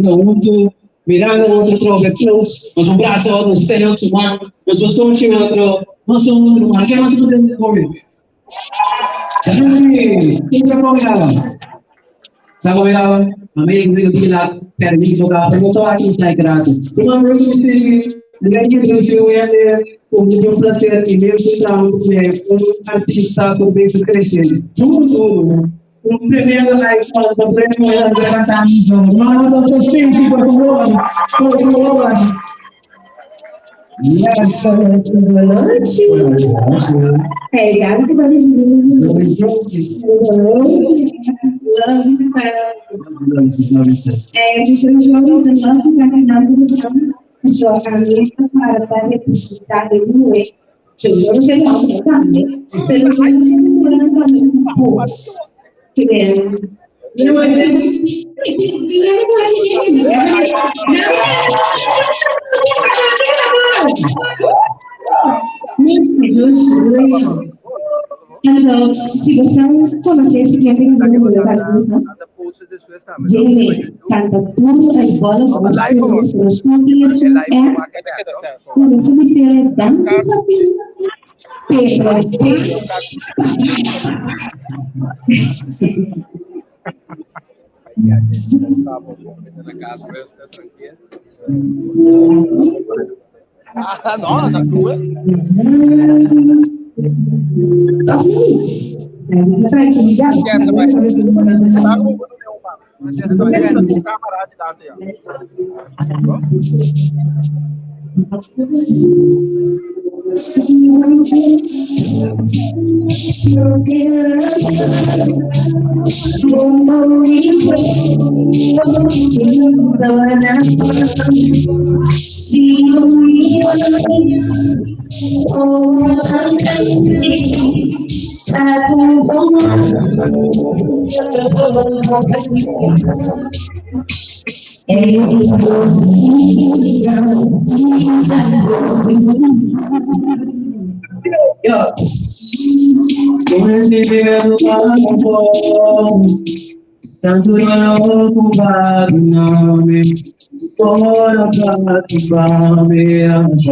junto, mirando otro trove close, nos un brazo, nos tenemos su mano, nos somos otro, no somos otro, ¿qué más podemos comer? ¿Quién come Sa ko yaw, mamay ko dila permiso ka, pero sa akin sa ikrato. Kung ang rulo si Ligay niyo siya yan, un placer imenso trabajo con un artista por vez crescer. Tudo, tudo. Un tremendo iPhone, un premio de cantando. No, no, no, sí, por favor, por favor. Yes. Boa noite. É, obrigada por É, a gente não para representar de nube. Yo no sé no también. Pero no Então, se você não conhecer esse cliente, Llegue Santa Cruz, el Ah, no, na crua. Esquece, vai. Tanto ocupado nome, ora para amor.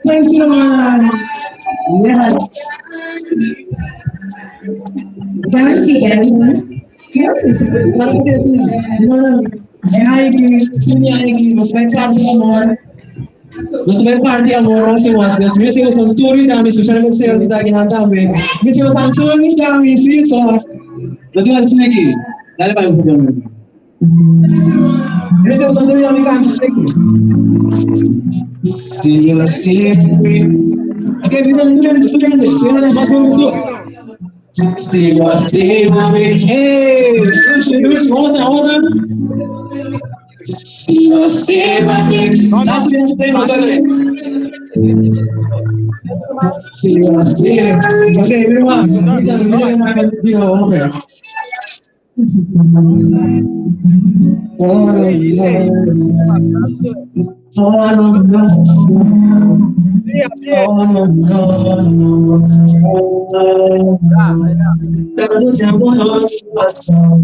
Thank you, man. Yeah. Dank je, guys. Amor. Nos vai partir amor, nós temos Deus meu Senhor, são tudo dami, especialmente Senhor está aqui na também. Meu Senhor, são tudo dami, sim, só. Nós vamos assim aqui. Dale para o futuro. Meu Deus, são tudo dami, dami, sim. Sim, sim. Ok, vida, não tem, não tem, não tem, não tem, Se você vai Ei, puxa, volta, volta. Se você vai Não, não, Se você Ok, everyone. Oh, no. Oh, no. Oh, no, no, no. Tanto tempo nos pasó.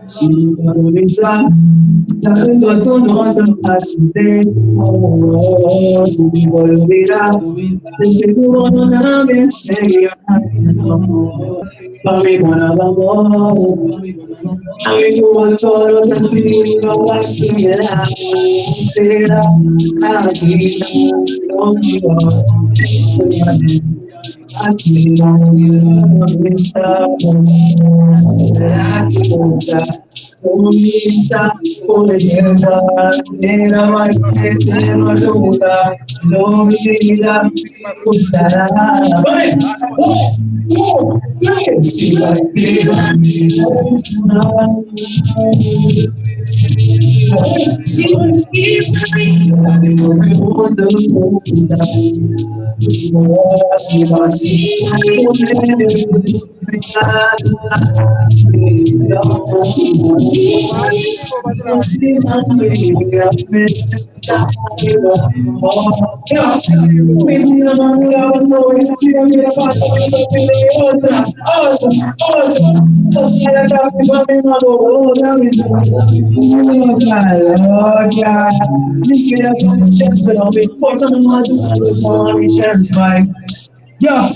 Sin olvidar, tanto nos pasó. Oh, olvidar, de seguro no me seguirá. Pa' mi buena amor, a mi cubo solo se sigo a será aquí conmigo. Aquí no está, Comienza con leyenda, era no vida, Yo,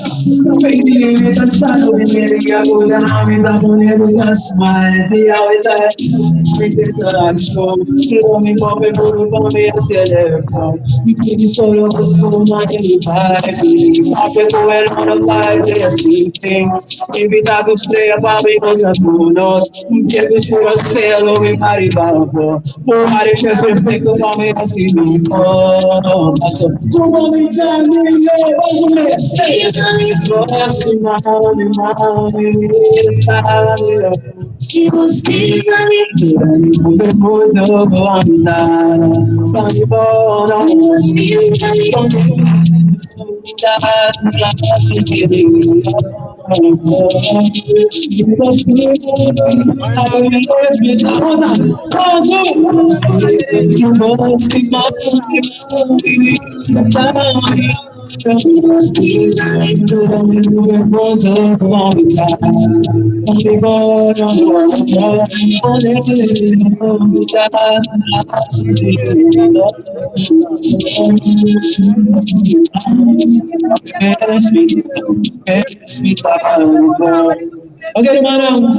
Ok, hermano.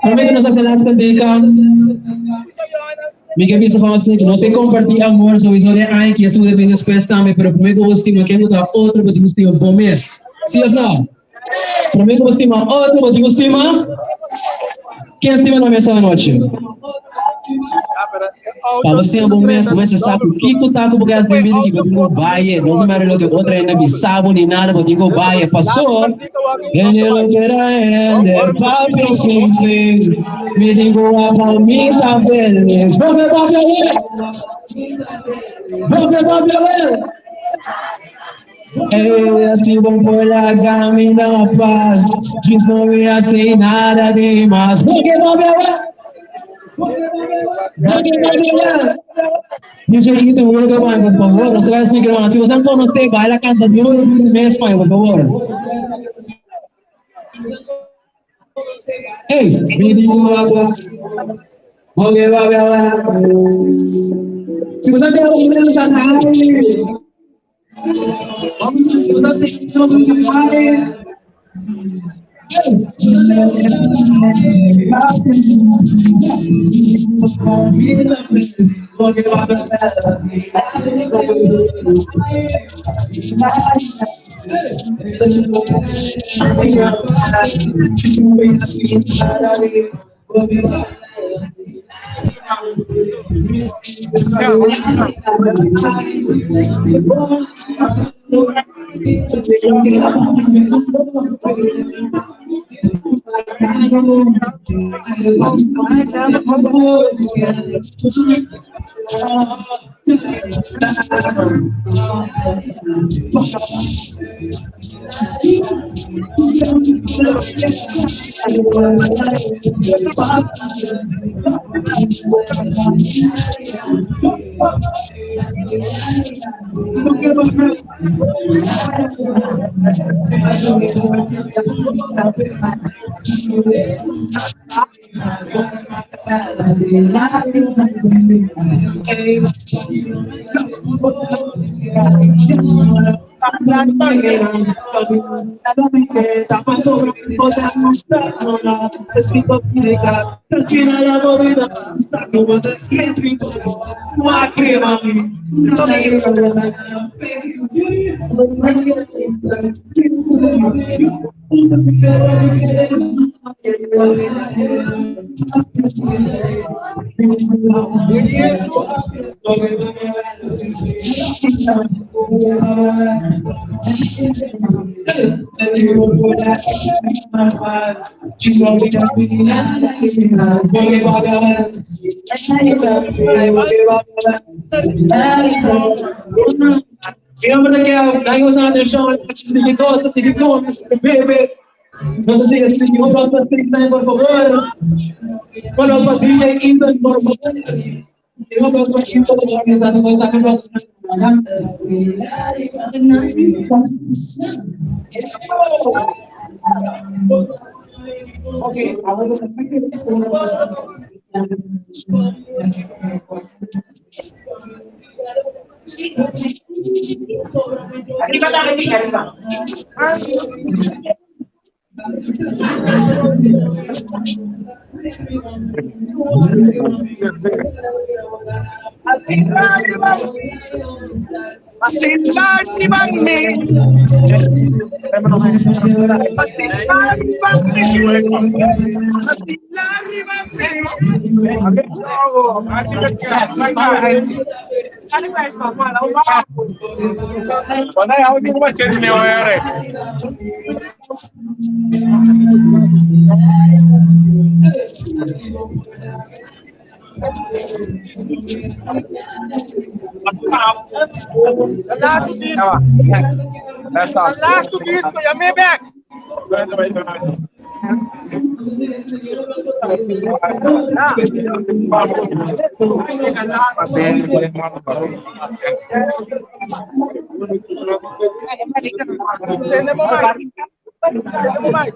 Prometo nos hace la cantica. Mi que bisa fácil, no te compartí amor, sowieso de ay, que eso depende después también, pero prometo vos estima que no otro, pero te estima bom mês. ¿Sí o no? Prometo vos estima otro, pero te estima. ¿Quién estima na mesa da noche? Vamos ter um mês, mas você sabe que tu tá com porque as bebidas que eu vai, não se me lo que outra ainda me sabe nem nada, porque digo vai, passou. Ele lo que era ele, papi sem fim. Me digo a palmita feliz. Vamos, vamos, vamos, vamos, vamos. Ey, así voy por la camina paz, no me hace nada de más. Porque no me va. DJ Ethan, por favor, no se vaya a explicar, Si você não conoce, baila, canta, mês, por favor. Ei, me digo agua. Porque va a Se você tem algum Se você tem algum Mi nomber ta Kel, danki pa presta atenshon. Sigui gosa, sigui kome, sigui bebe. Nos ta sigui sigui un aplauso pa Street Time, por favor. Un aplauso pa DJ Ethan, por favor. Y un aplauso pa Ethan por organisa tur esaki. Un aplauso pa Okay, Arriba ta, arriba, arriba. The last disco. The last disco, ya me back. Send them a mic. Send them a mic.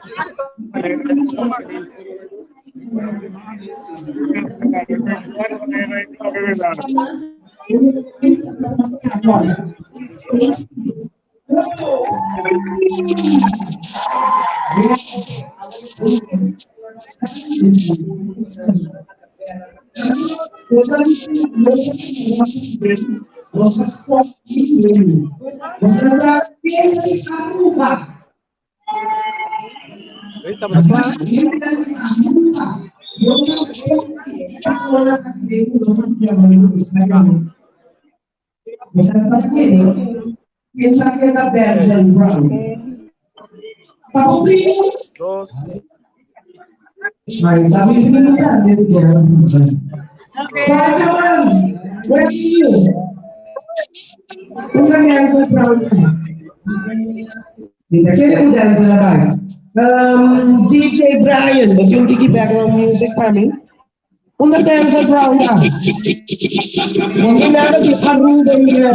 Dos. DJ Brian, wat yung tiki background music pa mi? Una Denzel Brown ah. Huwag na di Aruba niya.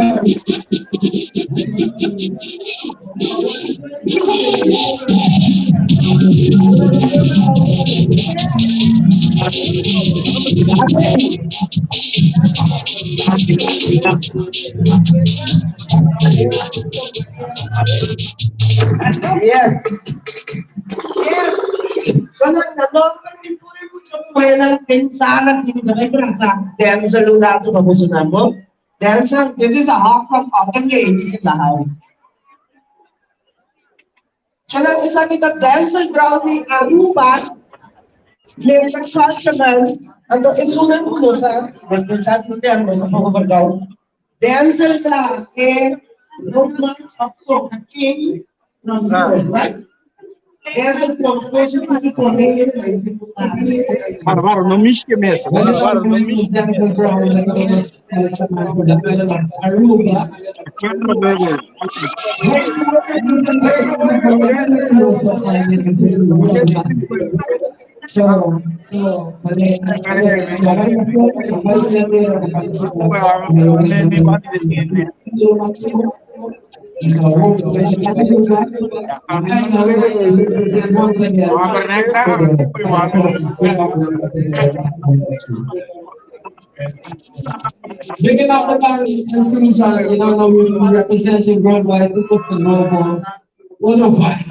Yes. Yes. So na na puedan pensar aquí sa Denzel Lurato mabusunan mo. Denzel, this is a hawk from Cotton Ladies in the house. Siya lang isa kita Denzel Brown ni Aruba, Lensa Cultural, ano isunan ko sa responsable mo sa Pogo Denzel na eh, romance of Soca King from right? Bárbaro, no mixke mesa. Bárbaro, no mixke mesa. Big enough the band and solution, you know, now we're representing worldwide, people from Novo, worldwide.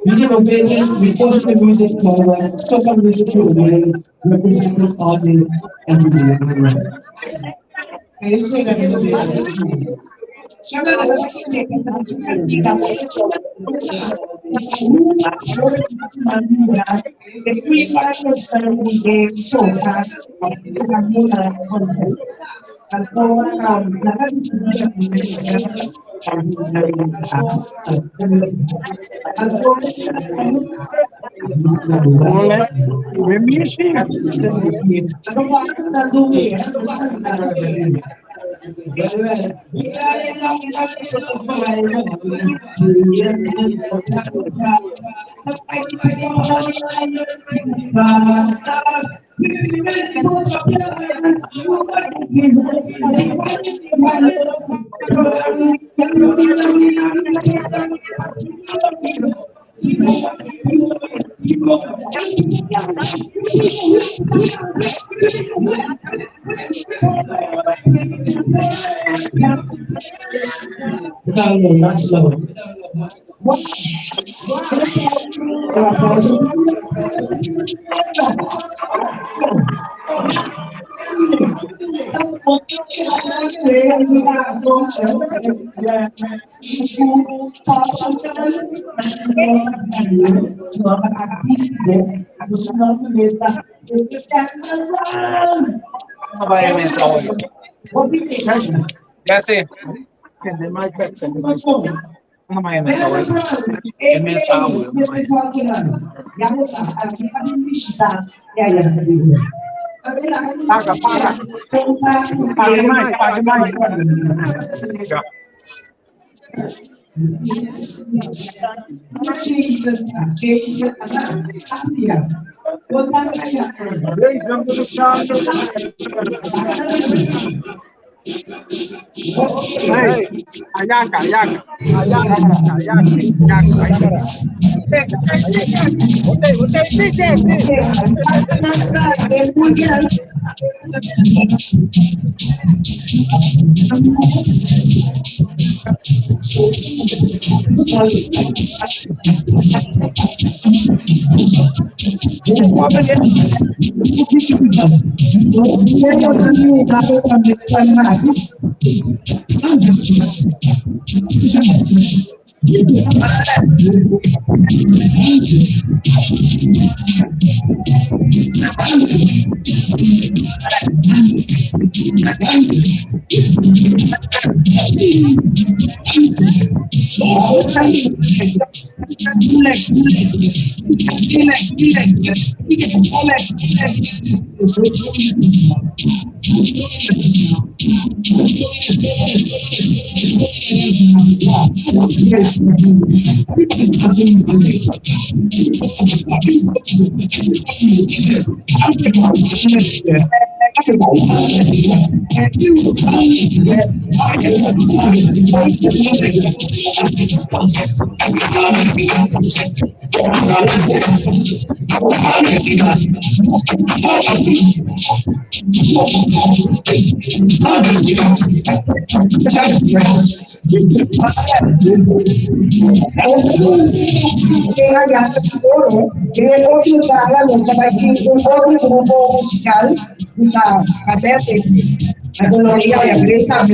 We innovated, we push the music forward, soca music to the world, representing artists everywhere. Ya sé. Paga, paga. Paga mais, paga mais. Hey, Ayaka, ayaka, ayaka, ayaka, ayaka, ayaka. Que otro sala nos un otro grupo musical, una cadete, la Greta,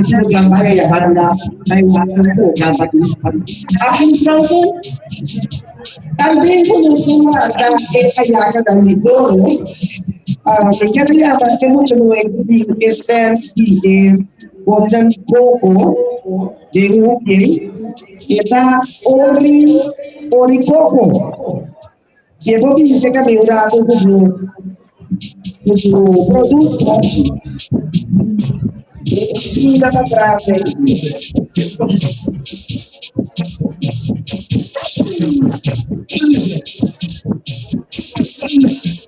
Tal vez como suma que ayaca del Doro, que quiero llamar que mucho no es este y Golden Coco de UK, está Ori Ori Coco. Si es posible que me una con su producto, mira para atrás.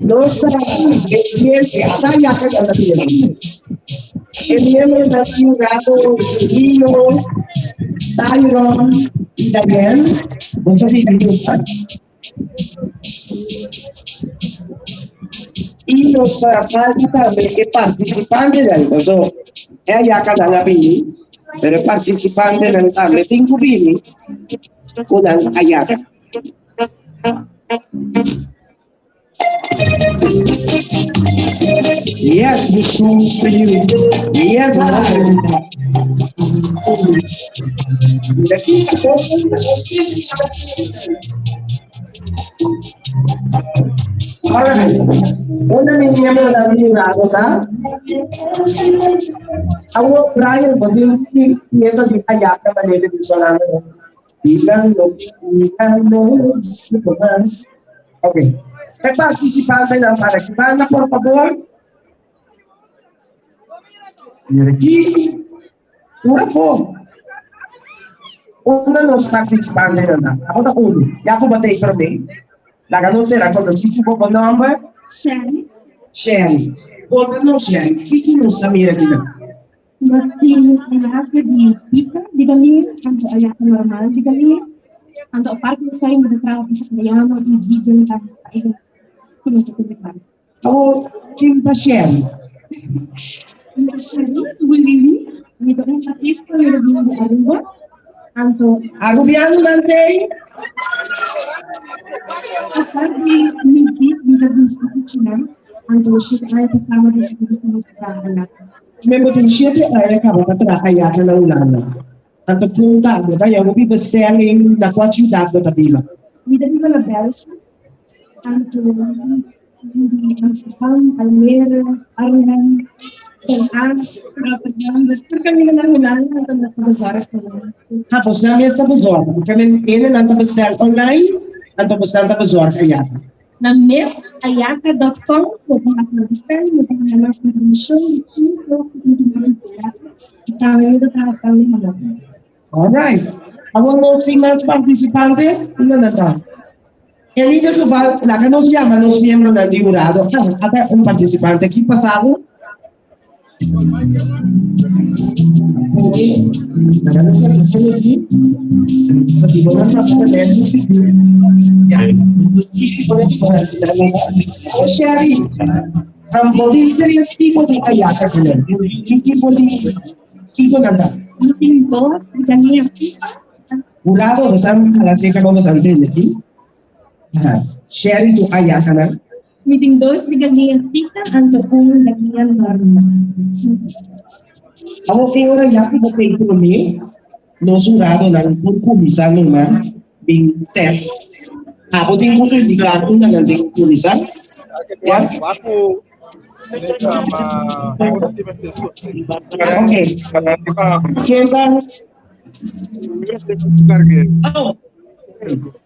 No está, es hasta ya que la tiene. E miembronan di hurado Lino, Tyron i Diane, boso a bini grupa. I nos ta falta tambe e partisipantenan, paso e ayakanan a bini, pero e partisipantenan tambe tin ku bini ku nan ayaka. Yes, this song's for you. Yes, I. Alright. Unda mi miembronan di jurado ta? Awor, Brian, bo tin un pieza di ayaka manera di sonando. Díganlo, díganlo, Ok. E participantenan para ki banda, por favor. Mira aquí. Ura po. Unda nos participantenan ta? Abo ta unu. Ya ku bo ta ei promé. Laga nos sera konosí ku bo bo nòmber? Sherry. Sherry. Konta nos, Sherry, kiko nos ta mira akinan? Nos tin ayaka di pika di galiña, anto ayaka normal di galiña. Anto aparte di esei nos ta traha pisa koreano i vegan tambe pa e ku nos ta kuminsá. Awor, kin ta Sherry? Mi ta Sherry Willy, mi ta un artista, mi ta bini di Aruba. Anto. Arubianonan t'ei? Aparte di mi beat, mi ta gusta kushina. Anto shete aña pasá mi a disidí ku mi ta traha ayaka. Men bo tin shete aña kaba ta traha ayaka na Hulanda. Anto punta, bo ta haña hopi bestelling, na kua siudat bo ta biba? Mi ta biba na Bèlgika, anto di Amsterdam, Almere, Arnhem, Den Haag, Rotterdam, dus tur kaminda na Hulanda anto nos ta bezorg pa nan. Ha, bosnan mes ta bezorg. Bo ke men enenan ta bestel online, anto bosnan ta bezorg ayaka. Na mes ayaka dot com bo por hasi nan bestelling, bo por haña mas informashon di tur kos ku tin te maka ku ayaka i tambe mi ta traha pan di hamon. Alright. Awor nos tin mas partisipante? Unda nan ta? En ieder geval, laga nos yama nos miembronan di hurado. Ah, ata un partisipante aki pasado. Laga nos hasi asina aki. Pasobra bo nan papia ta lèn sigur. Ya. Oh, Sherry, bo tin tres tipo di ayaka kuné. Ki tipo di kiko nan ta? Mi tin dos di galiña pipa. Hurado, bo sa hala seka bo sa ntende aki. Aha. Sherry su ayakanan. Mi tin dos di galiña pita anto un galiña normal. Awor e ora ya ku bo tei promé, nos huradonan por kuminsá numa bin tèst. Abo tin ku indiká unda nan tin ku kuminsá. Ya? Ok. Ken ta?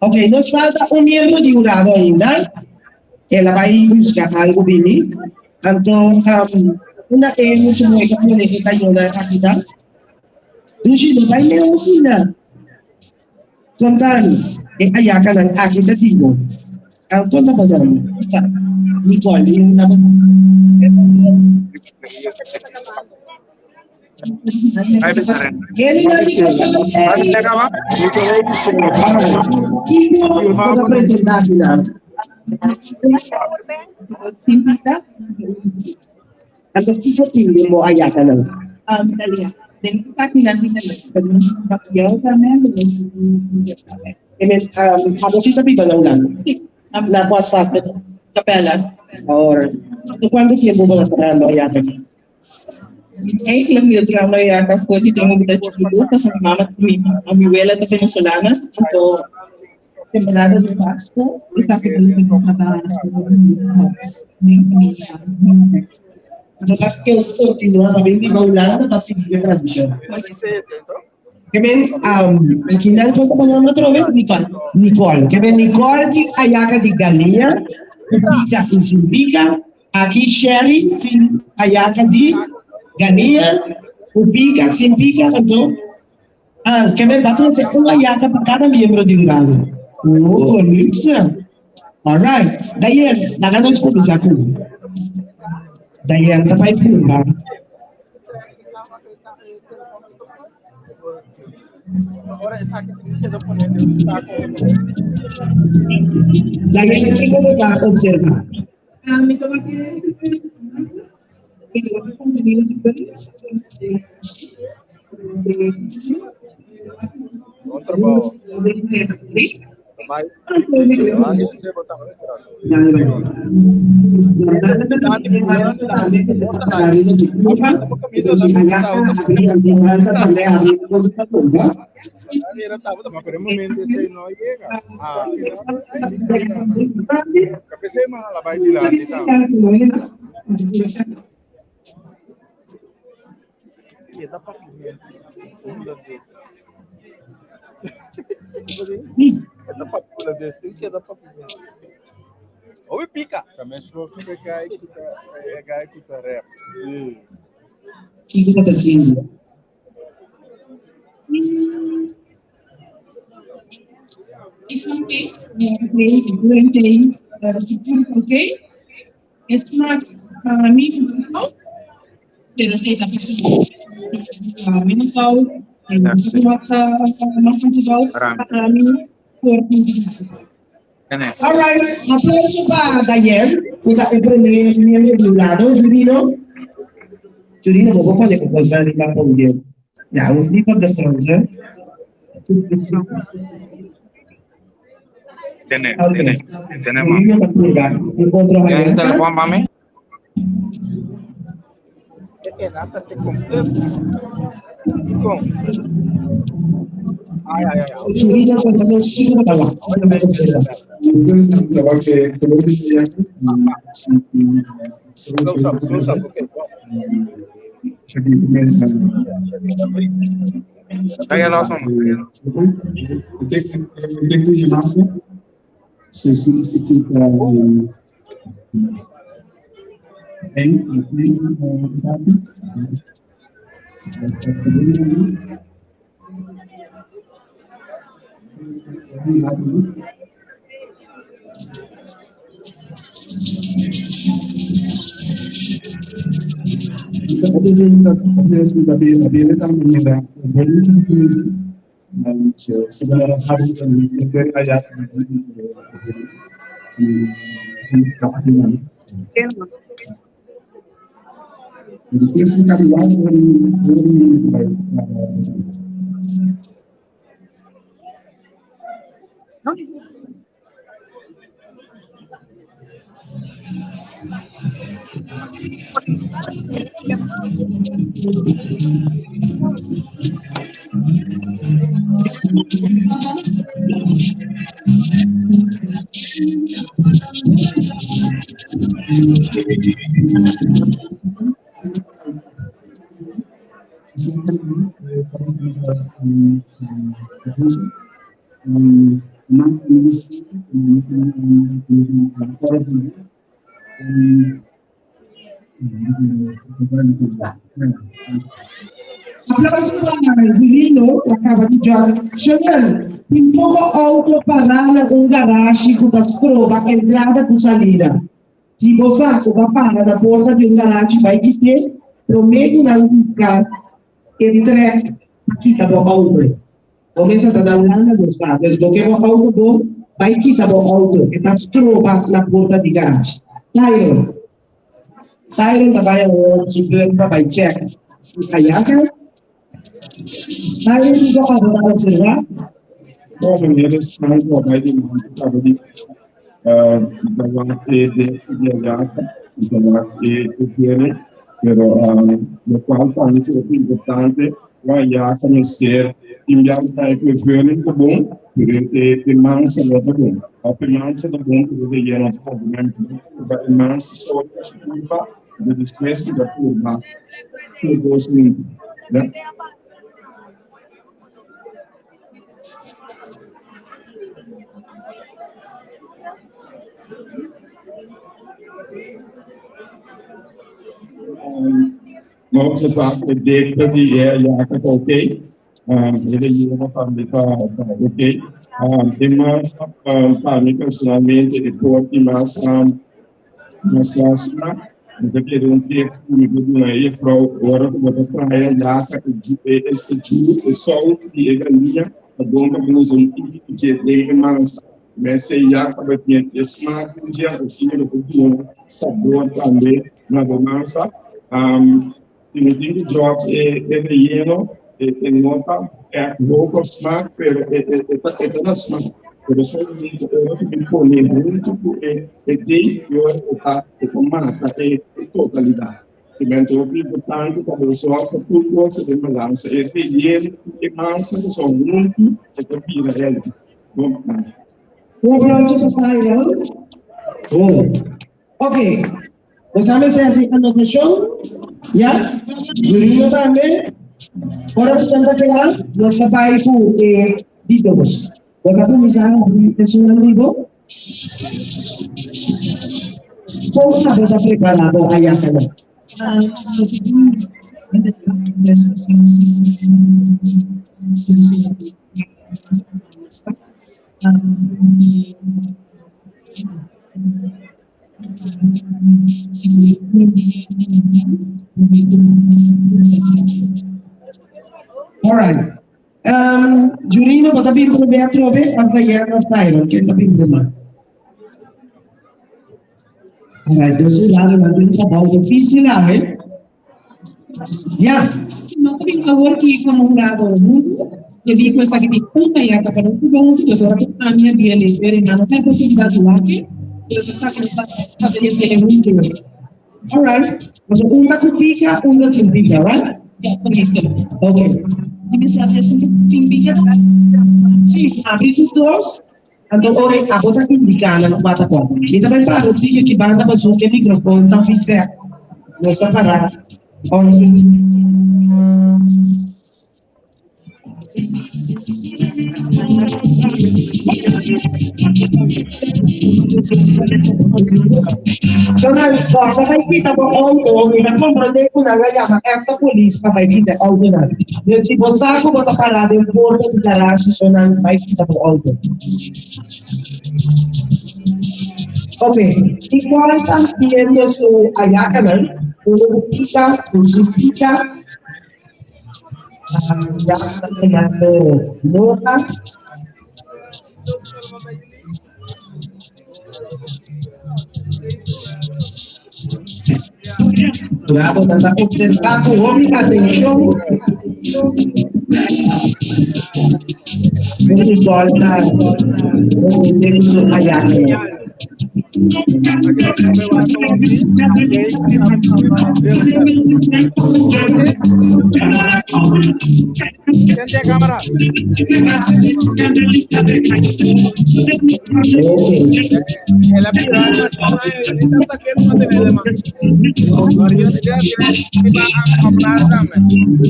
Ok, nos falta un miembro di hurado ainda. El a bai busca algo bini. Anto, um, unda e mucha muhé ta pone e tayónan aki ta? Dushi, no bai leu asina. Contami, e ayakanan aki ta di bo. Al konta bo nòmber? Nicole, i unda bo ta? Kende di Kòrsou ei? Kiko bo ta presentá akinan? Anto kiko tin den bo ayakanan? E men, abo si ta biba na Hulanda? Na kua stad? Capella. Ora. Kuantu tiempo bo ta trahando ayaka? Eigenlijk mi ta trahando ayaka for di tempo mi ta chikitu, pasobra mi mama, mi mi wela ta venezolana, anto temporada di Pasco esaki ta loke nos ta hasi mi famia. Anto ta continua pa bin biba Hulanda pa sigui e tradicion. Ke men, akinan kon ta bo nomber otra vez? Nicole. Nicole. Ke men Nicole di ayaka di galiña, ku pica i sin pica. Aki Sherry tin ayaka di galiña ku pika, sin pika, anto ah, ke men ba trese un ayaka pa kada miembro di hurado. Oh, luxe. Alright, Dayen, laga nos kuminsá ku Dayen ta bai purba. Ora esaki tin keda pone den un saco. Diana, kiko bo ta observá? Mi ta wak e contenido di Bon trabou. Mai, Pero e momento esei no a yega. Ah, Kapesei man a bai dilanti tambe. Keda papiamento hulandes. E ta papia hulandes, tin keda papiamento. Hopi pika. Ta mescos ku e guy ku ta e guy ku ta rap. Kiko bo ta sinti? Is oké, durante oké. E smaak pa mi no pero esei ta personal. Pa mi no tou, mas tantu tou, pa mi por tin di. Alright, aplauso pa Dayenne, ku ta e promé miembro di hurado. Jurino, Jurino, bo por pone un kos riba podium. Ya, un niet op de grond, hè. Tene, Ok. tene, tene, mami. Jurino ta purga. Un otro Tienes Ayaka. teléfono, mami? E nasa te completo. Con. Ay, ay, ay. Jurino, konta nos kiko bo ta wak, kiko bo ta observá. Close up, close up, okay. Go. Kaya Lawson. Aplauso pa Jurino ku a kaba di judge. Chanel, tin poko outo pará na un garashi ku ta stroba entrada ku salida. Si bo sa ku bo a para na porta di un garashi bai kit'é promé ku nan buska e trèk pa kita bo outo. Bo mester ta na Hulanda nos ta, dus bo ke bo outo bon, bai kita bo outo, e ta stroba na porta di garashi. Tyron. Tyron ta bai awor su beurt pa bai check su kayaka. Tyron kiko abo ta observa? Bon, meneer Stan ku a bai dilanti kaba di ta wak e dek di ayaka, i ta wak e e pero lokual pa mi ku ta importante ku ayaka mester tin biaha ta e ku e veuling ta bon pero e e mansa no ta bon òf e mansa ta bon pero e relleno no ta bon pasobra e mansa solo ta su kulpa pero despues ku ta purba tur dos huntu ya. No observa e dekta di e ayaka ta ok. E relleno tambe ta ok. E mas pa mi personalmente e por tin mas mas lástima. Mi ta kere un tip ku mi por duna e jefrou ora ku bo ta traha yaka e e e juice e sous di e galiña ta bon pa bo usa un tiki di dje den e mansa. Mester yaka bo tin e smaak di dje asina bo por duna sabor tambe na bo mansa. Si mi tin ku judge e e relleno e e no ta ègt hoog op smaak pero e e e ta e ta na smaak pero solamente ora ku mi pone huntu ku e e deeg i ora e ta e ta mata e e totalidat. Simente hopi importante pa bo sòrg pa tur kos ta den balansa e relleno ku e mansa ku son huntu e ta bira healthy. Bon danki. Un aplauso pa Tyron. Bon. Ok. Bo sa mester hasi anotashon? Ya? Jurino tambe? Ora bo ta kla, nos ta bai ku e di dos. Bo ta kuminsá habri esunnan di bo? Kon abo ta prepará bo ayakanan? Alright. Um, Jurino, bo ta bin promé atrobe of Diana of Tyron? Ken ta bin promé? Alright, dos juradonan tin un trabou difícil awe. Ya. No ta bin awor ki komo hurado huntu, debí ku esaki tin un tayaka pa nos purba huntu, dus ora ku ami a biel e pero nan no ta e posibilidat di wak e, dus esaki nos ta trata di hasiel e huntu. Alright. Paso un ta ku pika, un ta sin pika, right? Ya, korekto. Ok. Mi mester abri esun ku sin pika tambe? Sí, abri tur dos. Anto ora abo ta indiká nan kua ta kua. Mi ta bai para un tiki aki banda pasobra e mikrofon ta feedback. Nos ta para òf. Donald, kòrda bai kita bo outo, mi ta komprondé ku nan a yama èfta polis pa bai kita e outonan. Pero si bo sa ku bo ta pará den porta di garashi so nan bai kita bo outo. Ok, i kual ta haciendo su ayakanan? Uno ku pika, un sin pika. Ya ta tomando nota. Bravo, nan ta observá ku hopi atenshon. Hopi gòl ta responde ku su ayakanan.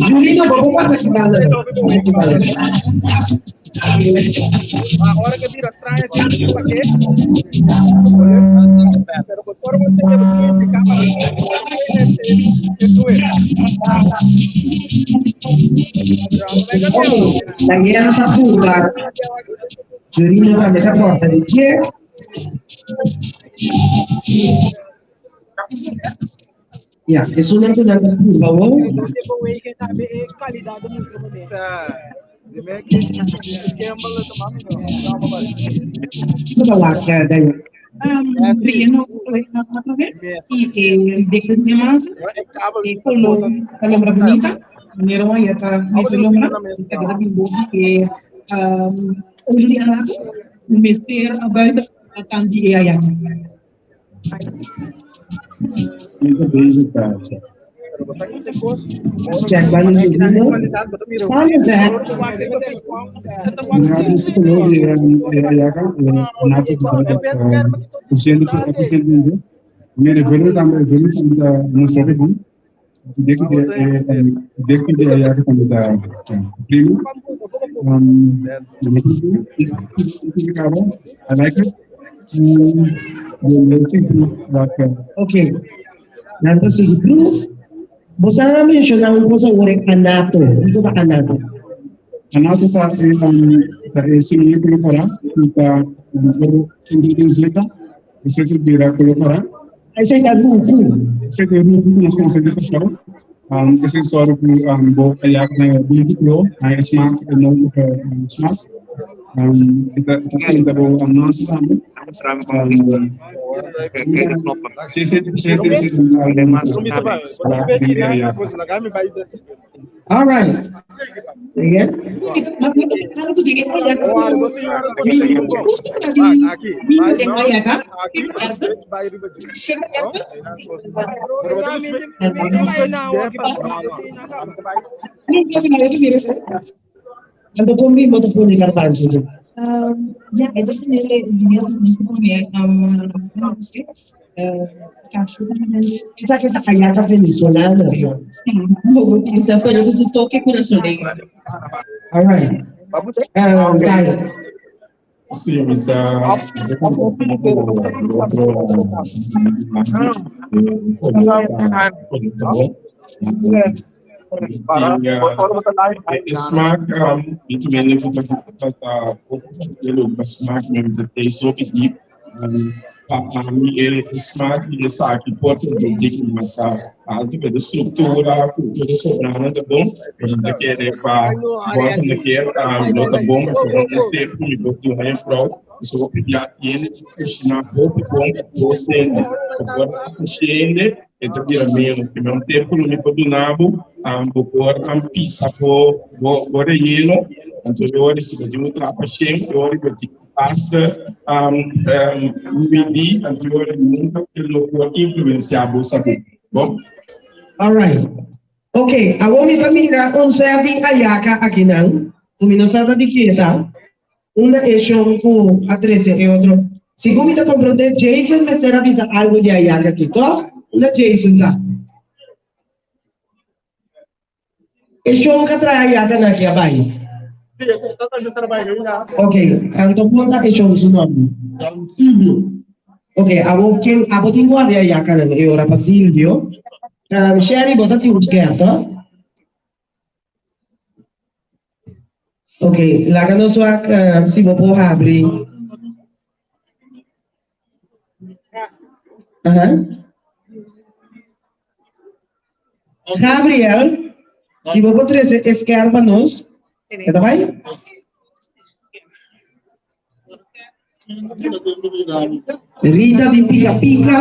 Julino, bo por pasa ki banda no? Daniela ta purba. Julino tambe ta porta di dje. Ya, esunnan ku nan ta purba awor. Kiko ta wak, Daniel? Relleno y de masa e color palabra bonita manera wan ya ta mester logra ta keda bin boki e ocho di rato mester a buiten kant di e ayaka. Ita bezig ta. Check ba ni Julino? Spannend, hè? Nato color di e ayaka, nato por ciento Mire, velo tambe, velo tambe ta mustra hopi bon. Deki di deki di ayaka tambe ta prima. I like it. Ok. Nan ta sigui proef. Bo sa menshoná un kos awor e anato. Kiko ta anato? Anato ta e ta e semilla ku lo pará ku ta por ingrediente zeta, esei ta bira ku lo pará. Esei ta ruku. Esei ta ruku ku nos konosé di Kòrsou. Esei sòru ku bo ayaka na e buntu klo, na e smak, e nobo smak. E ta pinta bo mansa tambe. All right. Again? Anto kon bin bo ta pone garbanzo den? Ja, e ta pone nos ta pone cashew tambe. Esaki ta ayaka venezolano. Sí, un poco pisa, pero cu su toque curazoleño. All right. Dai. Sí, mi ta otro E smaak mi ta mende ku ta ta hopi pa smaak mi ta taste hopi diep. Pa ami e smaak di esaki por ta un tiki mas alto pero e struktura ku tur e sobranan ta bon pero mi ta kere pa volgende keer lo ta bon pasobra un tip ku mi por duna e vrouw pasobra hopi bia tiene ku kushiná hopi bon pa dos hende pa por hende E ta bira menos. Primer un tempu lo mi por duna bo, bo por pisa bo bo relleno, anto e ora si bo tin un trapa shen, e ora bo tin basta midi, anto e ora nunca lo por influencia bo sabor. Bon? All right. Ok, awor mi ta mira un set di ayaka akinan, ku mi no sa ta di kie ta. Unda e shon ku a trese e otro? Segun mi ta komprondé, Jason mester a bisa algu di ayaka aki, tòg? Unda Jason ta? E shon ku a traha ayakanan aki a bai. Ok, anto por ta e shon su nòmber? Silvio. Ok, abo ken abo tin guardia ayakanan e ora pa Silvio? Sherry, bo ta tin un skèr, tòg? Ok, laga nos wak si bo por habri. Aha. Gabriel, si bo por trese e skerm pa nos, e ta bai? Rita di Pika Pika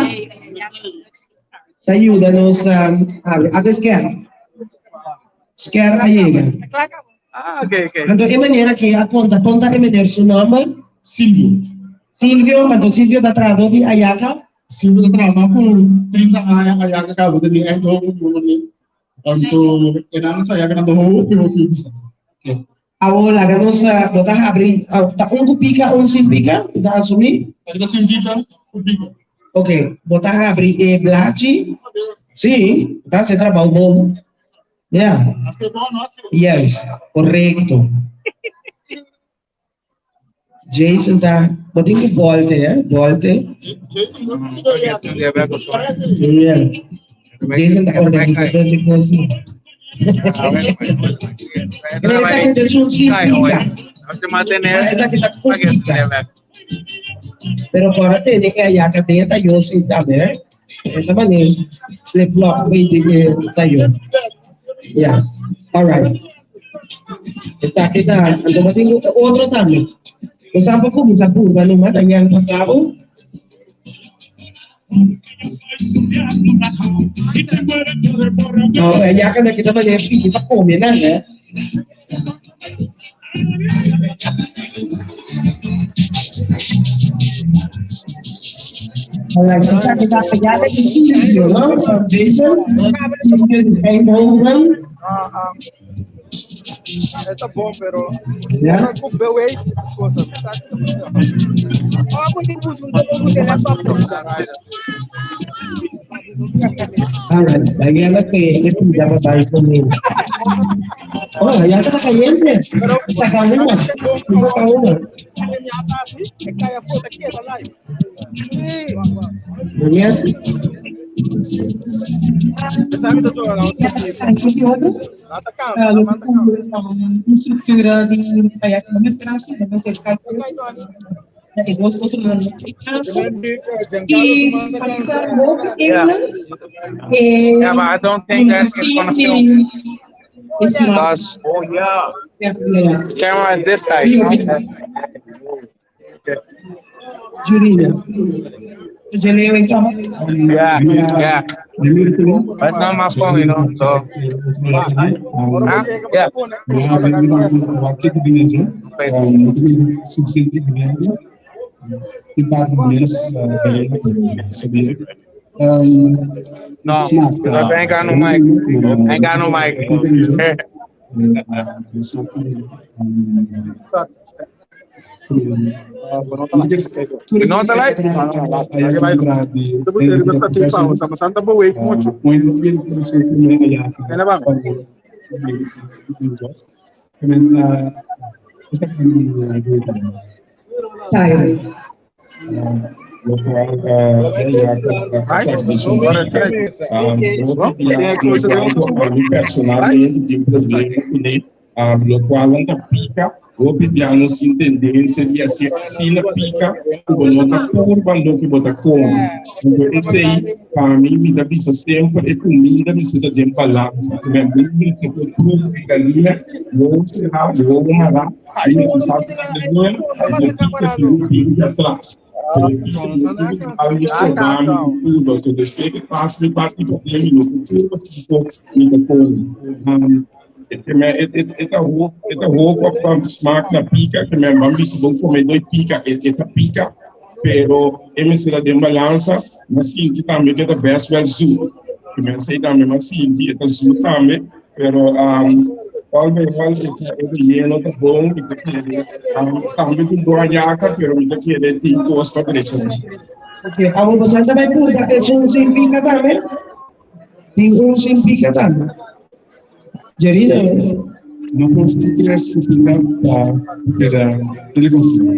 ta yuda nos habri. Ate sker. Sker a yega. Ah, okay, okay. Anto e meneer aki a konta, konta e meneer su nòmber? Silvio. Silvio, anto Silvio ta trahadó di Ayaka? Silvio ta traha mas ku 30 aña Ayaka kaba ta di Eindhoven, anto e nan sa Ayaka nan ta hopi hopi gusta. Awor laga nos bo ta habri ta un ku pika un sin pika bo ta asumí? Esaki ta sin pika ku pika. Ok bo ta habri e blachi sí bo ta hasi e trabou bon ya yes korekto Jason ta bo tin ku bolte eh bolte yeah Jason ta organisador di kos. Esaki ta un sin pika. Esaki ta ku pika. Pero por a tene e ayaka den e tayo si tambe, eh? Esa manera flip flop wey den e tayo. Yeah. All right. Esaki ta, anto bo tin otro tambe. Bo sa por kuminsá purba numa ta yan pasabo. No, ya ka na kita manera pidi pa come nan, eh. Alright, esaki ta ya di Silvio, no? Jason, Silvio di Eindhoven. Eta bom, pero Ja. ku beweeg cosa. Alright, Daniela que te pida pa bai con Oh, ya está caliente. Saca una. Saca una. Daniel. Lo que un estructura di kaya que no mester así, no mester kai. Na e dos otronan no tin kaso. I pa bisa hopi England, e Yeah, but I don't think that it's gonna film. e smaak. Because Oh yeah. Camera is this side. you know? Jurina. Yeah, yeah. But it's not my phone, you know. So, huh? Yeah. No, because I ain't got no mic. I ain't got no mic. No ta live? Personalmente tin problema kuné, lokual nan ta pika hopi bia nos tin tendensia di hasi asina pika ku bo no ta purba loke bo ta kome. Anto esei pa mi mi ta bisa semper e kuminda mester ta den balansa. Mi a bin mester por truko e galiña, wowo será, wowo mará, mi mester sa ku ta den i bo pika tin un pinti atras. Pero e pika no tin ku algu stroba mi ku purba. Anto despues ke pasa mi parti paden mi no por purba kiko mi ta kome. E ta e ta hoop op pa smaak na pika, ke men ban bisa bon come doi pika, e ta pika, pero e mester ta den balansa, m'a sinti tambe ke ta best wel zoet. Ke men sei tambe m'a sinti e ta zoet tambe, pero al bij al e ta e relleno ta bon, mi ta kere tambe tin bon ayaka, pero mi ta kere tin kos pa drecha. Ok, awor boso ta bai purba esun sin pika tambe? Tin un sin pika tambe. Jerina. No por tres ku pika pa keda teleconsumo.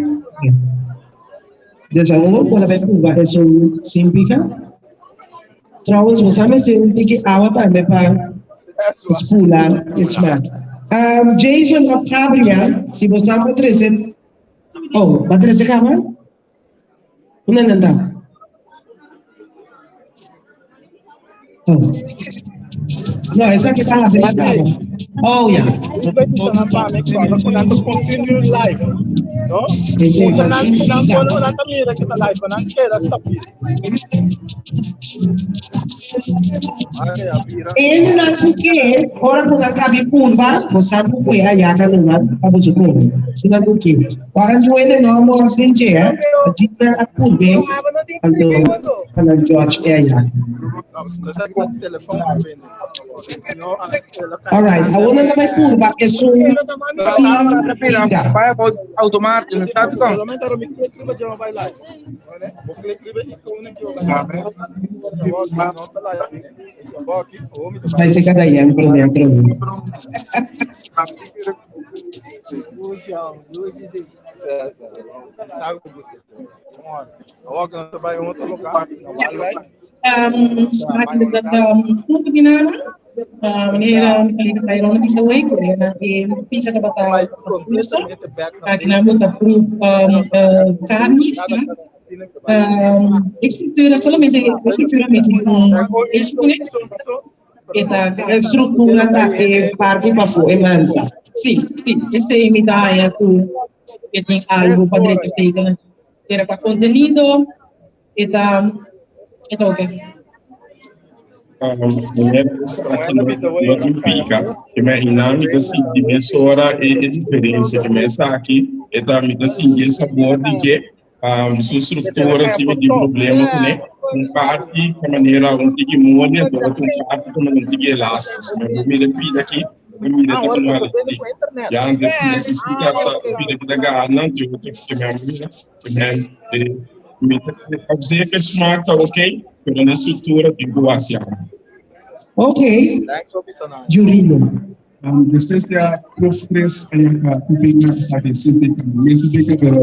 Dus awor bo ta bai purba esun sin pika. Trouwens, bo sa mester un tiki awa tambe pa spula e smaak. Um, Jason of Gabriel, si bo sa por trece. Oh, ba trece kaba? Unda nan ta? Oh. No, esaki ta habri kaba. Oh, ya. Continue live, no? Usa nan nan nan ta mira que ta live, nan keda stabil. Hendenan ku ke ora ku nan kabi purba, bo sa ku kue ayaka numa pa boso kome. Si nan ku ke. Ora niun hende no a mors den dje, djis nan a purbe, anto pa nan judge e ayaka. Alright, awor nan ta bai purba esun sin pika. Bai se kada yan pero ne atro. Punto di nada, meneer collega Tyrone Pisaway, ku e pika tabata justo. Aki nan bo ta proef karni. E structura solamente e structura mester di un escune. E ta E structura ta e parti pafó, e mansa. Sí, sí, esei mi ta haña ku e tin algu pa drecha teken. Pero pa contenido e ta e ta oke. Meneer esaki no no tin pika ke me inan mi ta sinti mesora e e diferencia ke me esaki e ta mi ta sinti e sabor di dje su structura si mi tin problema kuné un parti ta manera un tiki moli anto otro un parti ta manera un tiki elastico me bo mira e pida aki bo mira ta como si ya antes pida aki si ta pida ki ta gana anto otro ke me a mira. Mi ta observe smaak ta ok, pero na structura tin cu haci algo. Ok, Jurino. Despues di a proef tres aña pa cumpli na esaki sin pica. Mester pica pero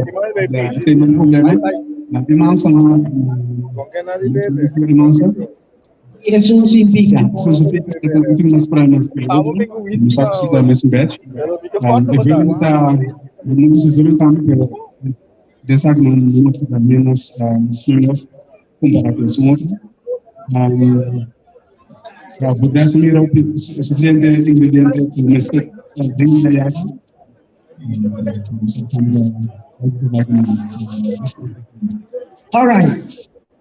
ya tin un problema. Na e mansa na e mansa. Esun sin pica. Esun sin pica e ta un mas para nos. No sa si ta mesun batch. E vino ta, no ta seguro tambe pero. Den esaki nan nos ta menos smeurig kompará ku esun otro. Ya, bo des mira sufisiente ingrediente ku mester den e ayaka. Alright.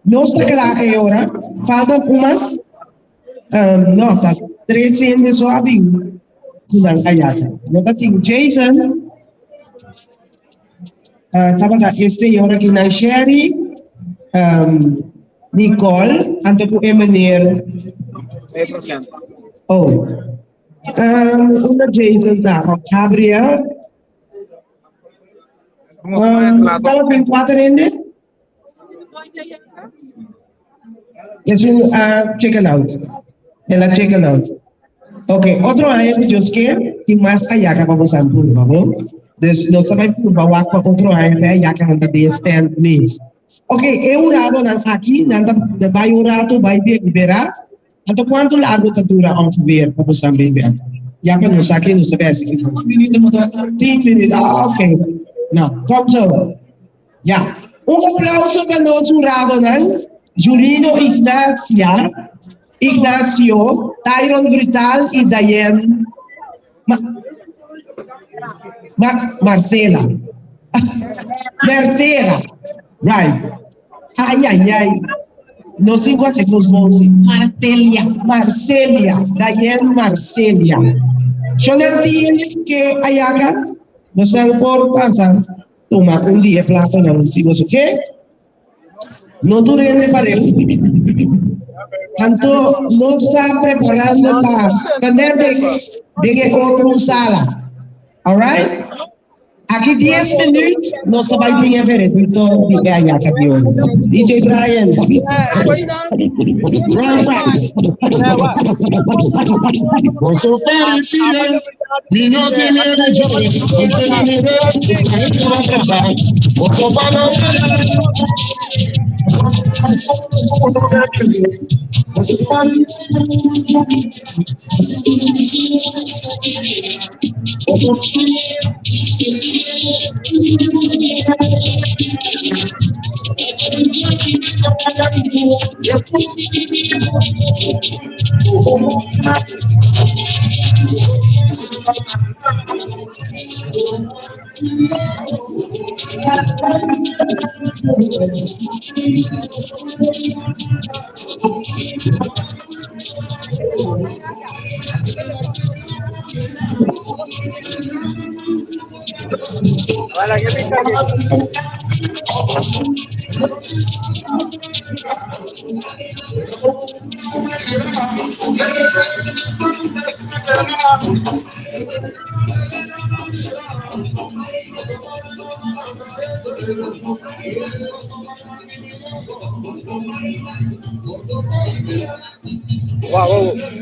Nos ta kla e ora. Falta un mas? Um, no, ta tres hende so a bin ku nan ayaka. No ta tin Jason. Uh, tabata e señora ki nan Sherry, um, Nicole, anto ku e meneer. Oh. Um, una Jason ta, oh, Gabriel. Um, tabatin cuater hende? Es un uh, chicken out. El a chicken out. Ok, otro aña si Dios quiere, tin mas ayaca pa bosan purba, bo? Dus nos ta bai purba wak pa otro aña pa e ayacanan ta den stand mes. Ok, e huradonan aki, nan ta bai un rato, bai deliberá. Anto cuanto largo ta dura ongeveer pa bosan bin bek? Ya pa nos sa ke nos ta bai hasi. Tien minuut, ah ok. No, kom zo. Ya. Un aplauso pa nos huradonan, Jurino Ignacia, Ignacio, Tyron Brutal y Diane Ma, Ma, Marcela. Mercera. Right. Ay, ay, ay. Nos tin ku hasi kos bon si. Marcelia. Marcelia. Diane Marcelia. Shonan tin ke ayaka? Nos por pasa. Tuma un di e platonan si boso ke. No tur hende pareu. Anto nos ta preparando pa Fanatics den e otro sala. Alright? Aki dies minuut nos ta bai tin e veredicto di e ayaka di oro. DJ Brian. Run fast. Boso perifia, mi no tin miedu dje, Boso pa Wow, wow.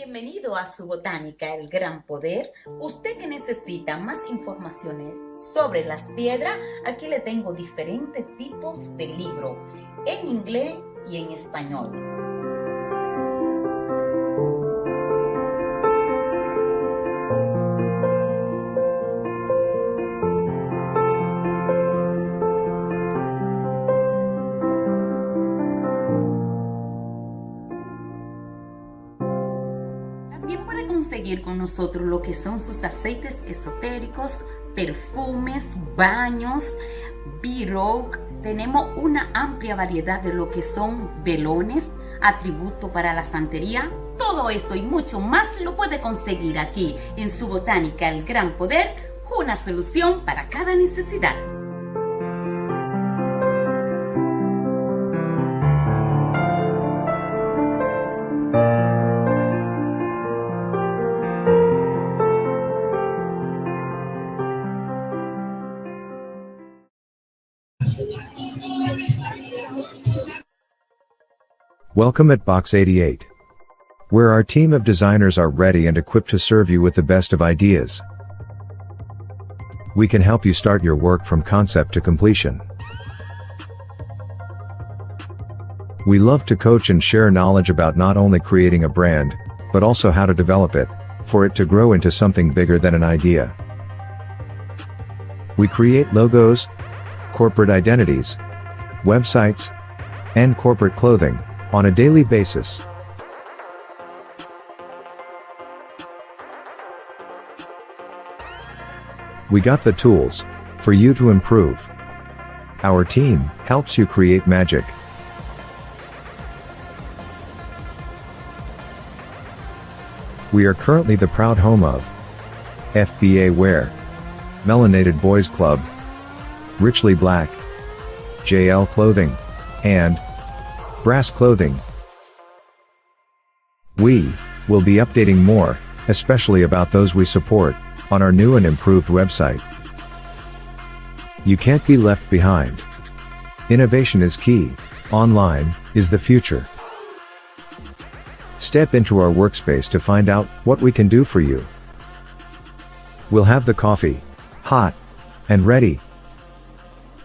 Bienvenido a su botánica El Gran Poder. Usted que necesita más informaciones sobre las piedras, aquí le tengo diferentes tipos de libro en inglés y en español. También puede conseguir con nosotros lo que son sus aceites esotéricos, perfumes, baños, b Tenemos una amplia variedad de lo que son velones, atributo para la santería. Todo esto y mucho más lo puede conseguir aquí en su botánica El Gran Poder, una solución para cada necesidad. Welcome at Box 88. Where our team of designers are ready and equipped to serve you with the best of ideas. We can help you start your work from concept to completion. We love to coach and share knowledge about not only creating a brand, but also how to develop it, for it to grow into something bigger than an idea. We create logos, corporate identities, websites, and corporate clothing on a daily basis. We got the tools for you to improve. Our team helps you create magic. We are currently the proud home of FBA Wear, Melanated Boys Club, Richly Black, JL Clothing, and Brass Clothing. We will be updating more, especially about those we support, on our new and improved website. You can't be left behind. Innovation is key, online is the future. Step into our workspace to find out what we can do for you. We'll have the coffee, hot, and ready.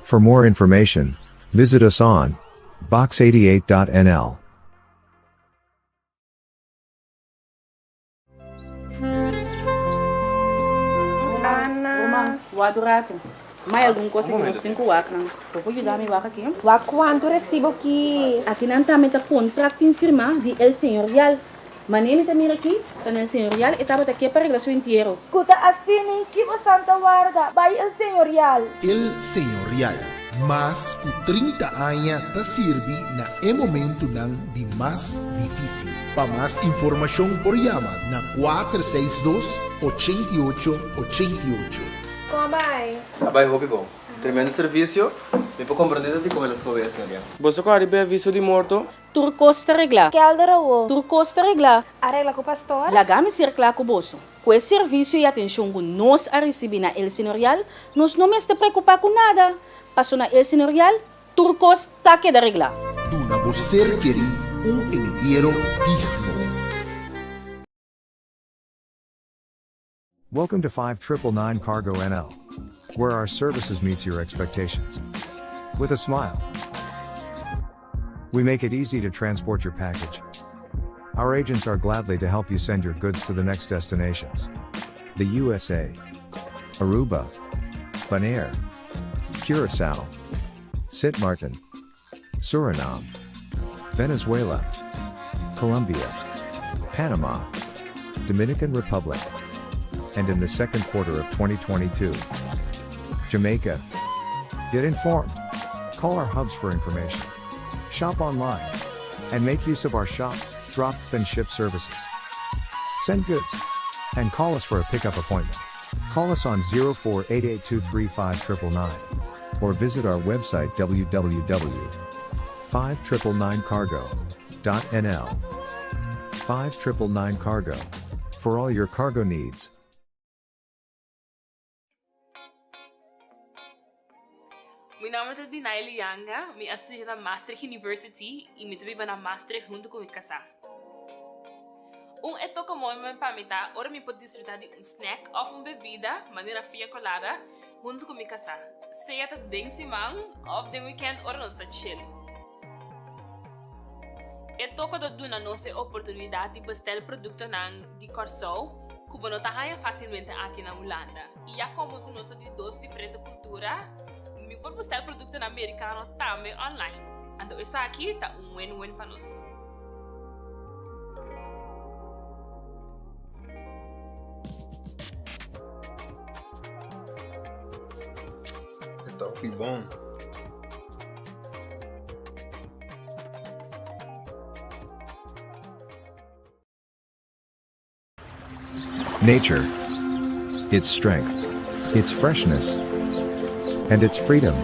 For more information, visit us on box88.nl. Ana. Wak un ratu. Mai algun kos ku nos tin ku wak nan. Bo por yuda mi wak aki? Wak kuantu resibo ki. Aki nan tambe ta kontrakt tin firmá di El Señorial. Manera mi ta mira aki, ta na El Señorial e tabata ke pa regla su entiero. Ku ta asina ki bosan ta warda bai El Señorial. El Señorial, mas ku 30 aña ta sirbi na e momentunan di mas difísil. Pa mas informashon por yama na 462 88 88. Kon a bai? A bai hopi bon. Tremendo servisio. Mi por komprondé ta dikon el a skohe e señoria. Boso ku a riba e aviso di morto? Tur kos ta reglá. Kelder awo. Tur kos ta reglá. A regla ku pastor. Laga mi ser kla ku boso. Ku e servisio i atenshon ku nos a risibí na El Señorial, nos no mester preokupá ku nada. Paso na El Señorial, tur kos ta keda reglá. Duna bo ser kerí un entiero digno. Welcome to 5999 Cargo NL, where our services meets your expectations. With a smile. We make it easy to transport your package. Our agents are gladly to help you send your goods to the next destinations. The USA, Aruba, Bonaire, Curacao, Sint Maarten, Suriname, Venezuela, Colombia, Panama, Dominican Republic, and in the second quarter of 2022, Jamaica. Get informed. Call our hubs for information. Shop online. And make use of our shop, drop, and ship services. Send goods. And call us for a pickup appointment. Call us on 0488235999 or visit our website www.5999cargo.nl. 5999 Cargo. For all your cargo needs. Mi nòmber ta Dinaily Yanga, mi a studia na Maastricht University i mi ta biba na Maastricht huntu ku mi kasá. Un e toka moment pa mi ta ora mi por disfruta di un snack of un bebida, manera pia colada, huntu ku mi kasá, sea ta den siman of den weekend ora nos ta chill. E toko ta duna nos e oportunidat di bestel produktonan di Kòrsou ku bo no ta haña fásilmente aki na Hulanda. I ya komo ku nos ta di dos diferente kultura, mi por bestel produktonan merikano tambe online. Anto esaki ta un win-win pa nos. E ta hopi bon. Nature. Its strength. Its freshness. And its freedom.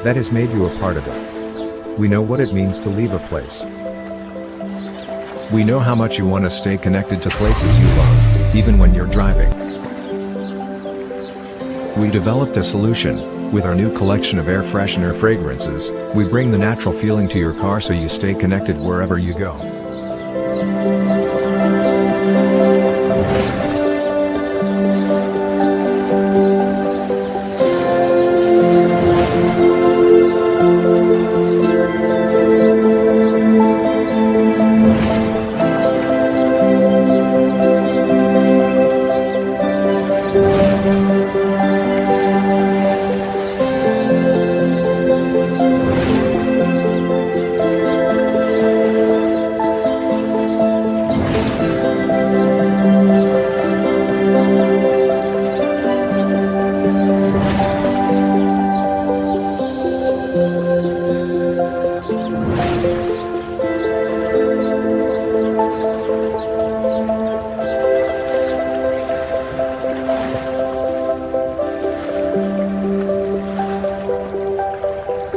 That has made you a part of it. We know what it means to leave a place. We know how much you want to stay connected to places you love, even when you're driving. We developed a solution. With our new collection of air freshener fragrances, we bring the natural feeling to your car so you stay connected wherever you go.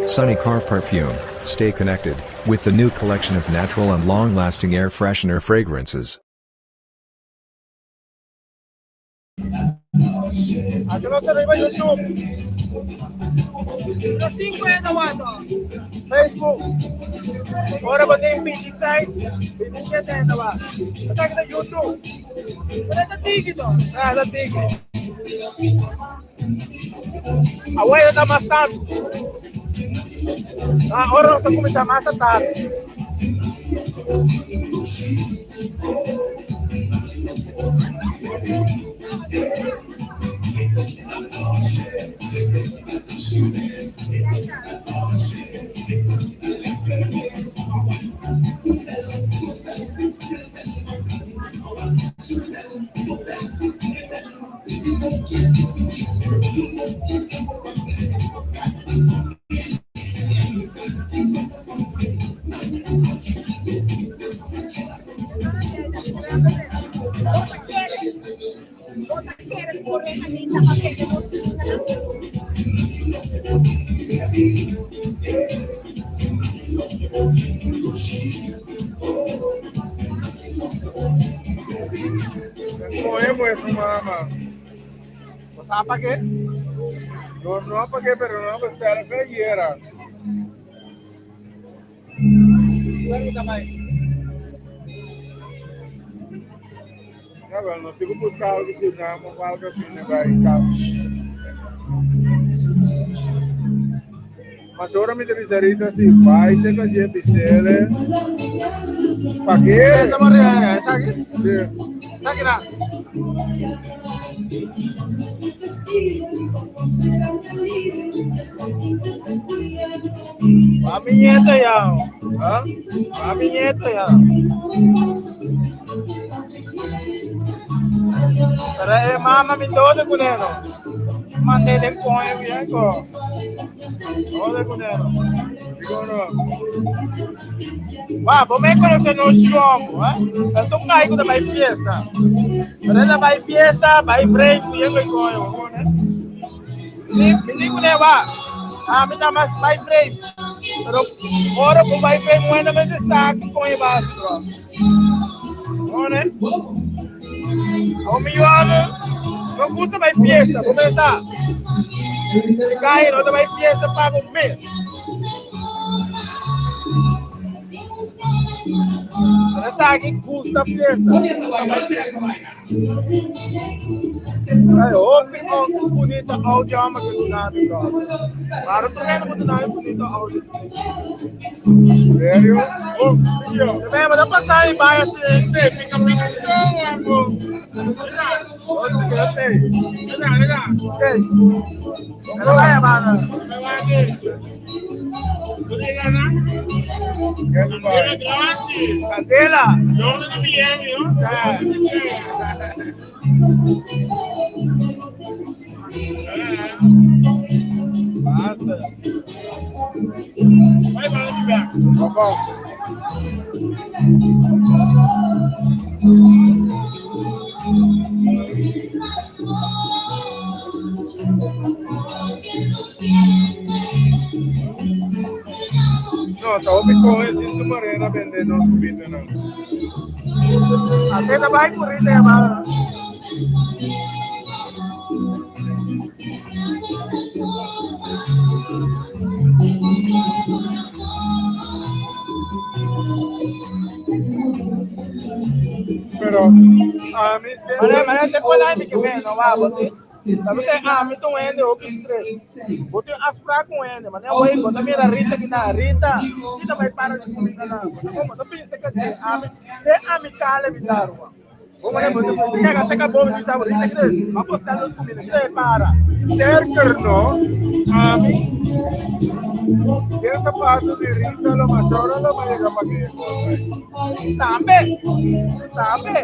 Sunny Car Perfume, stay connected with the new collection of natural and long-lasting air freshener fragrances. Aki nos ta riba YouTube. Facebook. Ora bo tin 26, 27 hende wak. Esaki ta YouTube. Pero ta tiki to. Ah, ta tiki. Awor ta mas tantu. Ah, ora nos ta kuminsá mas tardi. Coge pues su mama. ¿Vos sabes para qué? No, no para qué, pero no, pues era feyera. No, pero no sigo buscando que si no, algo así, no va a ir. Mas ora mi ta bisa Rita si bai serka dje bisele. Pa ke? Esaki? Sí. Esaki na. Pa mi nieto ya. Ah? Pa mi nieto ya. Pero e mama mi todo con él. Mandé den coño bien ko. Todo con él. Digo no. Wa, bo me conoce no chombo, eh? Eu tô caindo da vai fiesta. Pero da vai fiesta, vai break, bien ko coño, né? Mi digo né, wa. Ah, mi tá mais vai break. Pero ora bo vai break, bueno, me saco coño básico. Né? O mi no gusta vai fiesta, começar. Cai, não vai fiesta paga um mês. Pero esaki gusta fiesta. Ay, hopi un bunita audio ama que duna mi brother. Maro tu hende ku duna mi bunita audio. Serio? Oh, yo. Bem, mas passar em baixo assim, fica meio show, amor. Candela. No, ta hopi coge sin su manera bende nos comida no. Até vai por aí, né, mano? Pero a mí Mane, mane, te acuerdas de que me no va, bote. Sabe que a mí tu ende o stress. Bote afra com ende, mane, oi, bota mira Rita que na Rita. Rita vai para de comida lá. Como não pensa que a mim, se a mim cala me dar uma. Como é bote, você quer que acabou de sabe Rita que vai postar nos comida que para. Sterker no, a mí esa parte de Rita lo más ahora lo más llega para que. Tambe, tambe.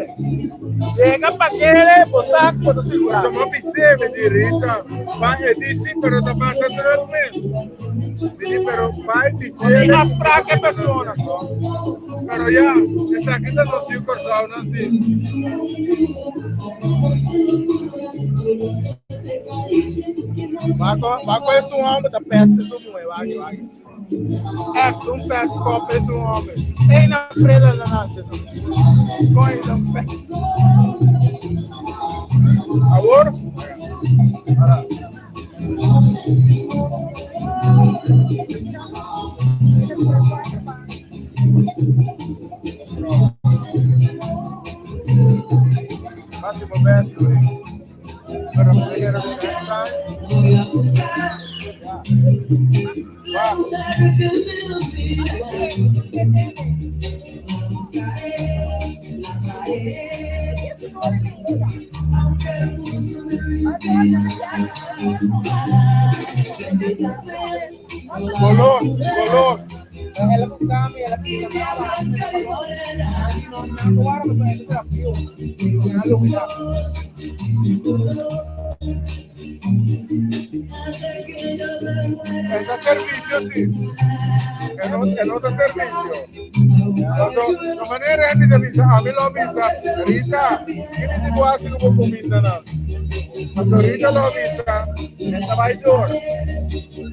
Chega pa aquele, botar quando segurar. Somos piscina de Rita, va a decir, pero te pasa tres meses. Sí, pero va a E decir. pra que persona, Pero ya, esta aquí está los cinco saunas, sí. Vai conhecer um homem da peste do mundo, vai, vai. É, um peste com peste um homem. Tem na prela da nossa. Põe um peste. Agora? Máximo Beto. Pero me quiero Color, color. Ela cambia, ela Está servicio, sí. Que no te servicio. Cuando la manera es de visa, a mí lo avisa, Rita, ¿quién es igual que no comida nada? Cuando Rita lo avisa, esta va a ir.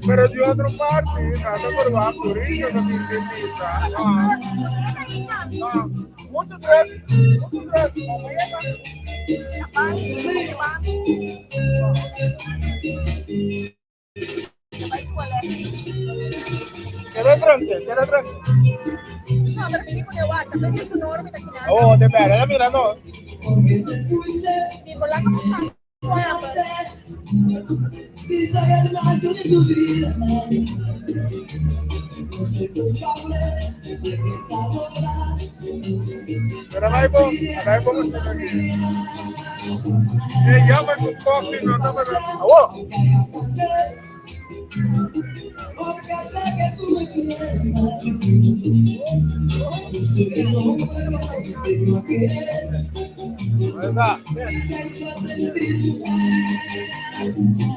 Pero de otra parte, nada por bajo, Rita no tiene pizza. Ah, muito dress, muito dress. Quero tranque, quero tranque. No, pero mi pone guata, pero es enorme. Oh, de verdad, mira, no. Mi polaco Pero vai bom, vai bom você aqui. E llama con coffee, no, no, no. Oh.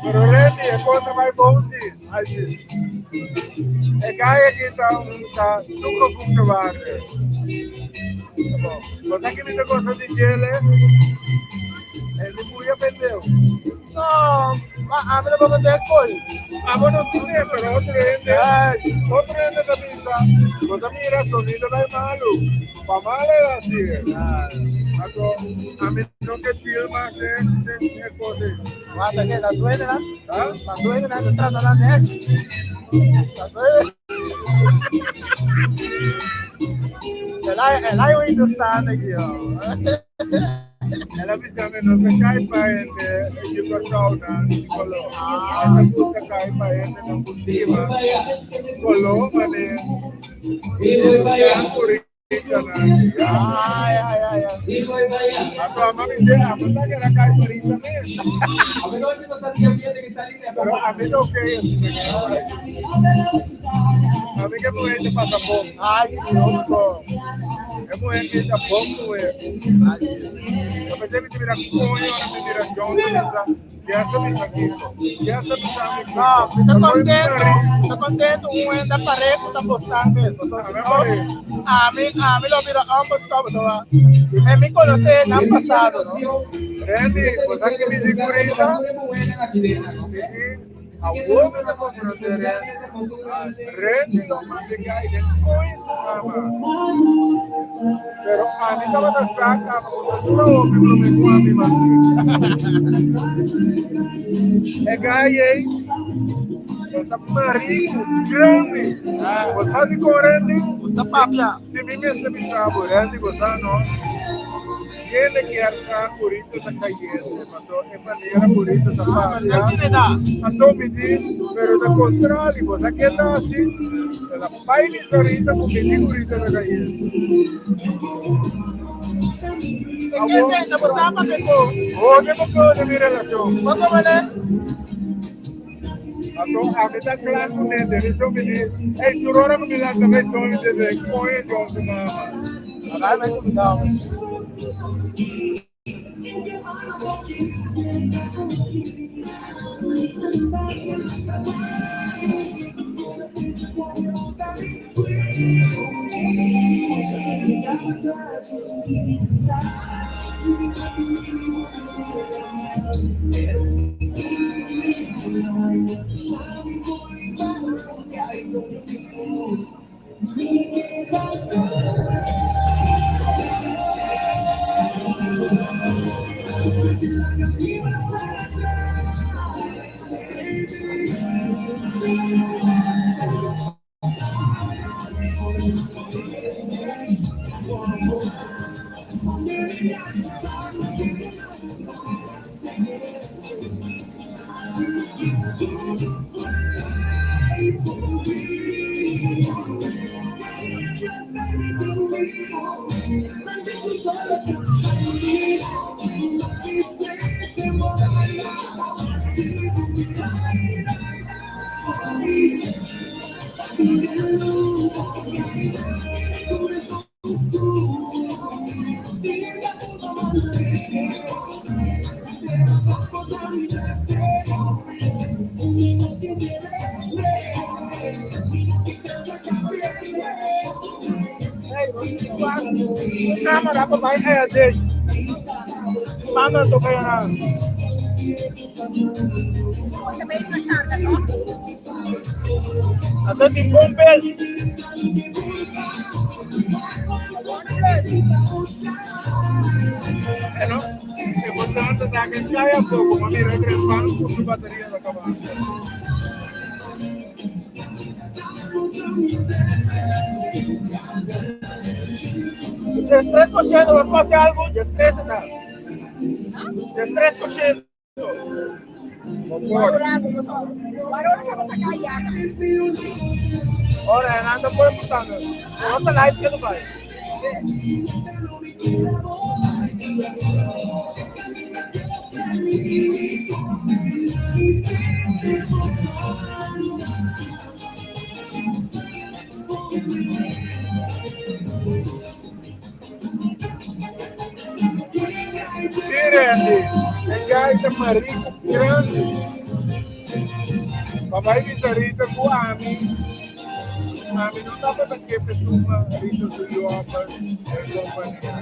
Pero Randy, é cosa mais bom sim. Aí sim. É cai aqui tá um tá no profundo barrio. Tá bom. Você que me gosta de gelo, ele muito perdeu. No, a mí no me gusta coisa. Ah, bueno, sí, pero otro gente, otro gente también está. Você mira, sonido no es malo. Pa mal es así. A mí no que filma se cosa. Guarda que la suena, ¿ah? La suena, se trata la leche. La suena. El a el a un interesante aki oh. El a bisa mi no ta kai pa hende di Kòrsou nan di koló. E ta gusta kai pa hende nan ku stima koló manera nan kurita nan. Ay ay ay ay. Anto a mami di abo ta keda kai pa Rita mes. Pero ami ta okay asina ke. Ami ke muhé ta pasa bon. Ay Dios ko. E muhé ke ta bon muhé. A pesar mi ta mira coño ora mi mira John ta bisa ya sa bisa kiko. Ya sa bisa mi kiko. No, mi ta contento, mi ta contento un hende pare ku ta postan mes. Pasobra si no, ami, ami lo bira onbeskop, pasobra mi mi konosé nan pasado, no. Randy, bo sa ke mi di ku Rita? Mi di Awor mi ta comprende Randy. Randy no manda gai den coin su mama. Pero ami tabata sa caba cu ta dura hopi prome cu ami mandi. E gai ei e ta maricu grandi. Bo sa dicon Randy? Bo ta papia. Si mi mester bisa bo Randy bo sa no. Kende kier sa Burito ta cayente paso e manera Burito ta papia anto mi di pero ta contrari bo sa kenda haci el a bay bisa Rita cu mi di Burito ta cayente Awor Hopi bo conoce mi relacion. Anto ami ta kla ku ne den e show mi di, ey tur ora ku mi lanta bai show mi debe koño John su mama. Cámara pa bai edit. Manda to kaya na. Ata tin bon bel. Bueno, importante ta que cai poco, ma mira tres pan con su bateria ta acabando. 13%, bo papia algu? 13 ta. 13%. Ora, Hernando por importante. Nos ta live ketu bai. Sí, Randy, e guy ta marico grandi. Papai bisa Rita cu ami, ami no tabata ke pe tuma Rita su yoper den compania.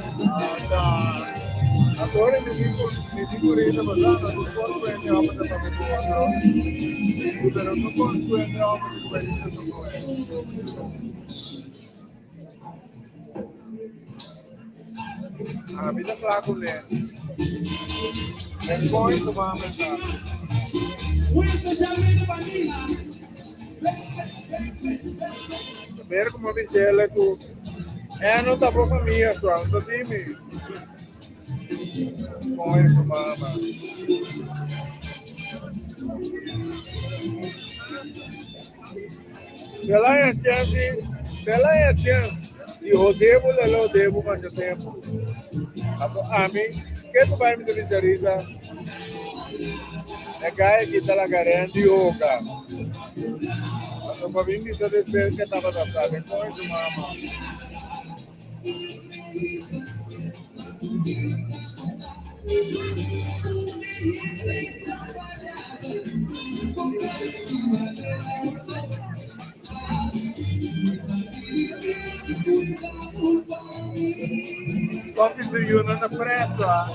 Ata, ora mi di cu, mi di cu Rita, pasá no no por cuende homber ta papia cu otro, pero no por cuende homber ta cu Rita su muher. Ami ta kla ku ne. Den koi su mama ta. Primer ku mi bis'el ku. E no ta bo famia so, anto dimi. Con eso, mama. Se la haya chance, se la haya chance, di hodebo le lo hodebo masha tempo. Ato ami, ke tu bai mi te bisa risa? E gai kita la garen di oga. Ato pa bim bisa después que tabata sabe con su mama. Coffee su yuna na preto, ah.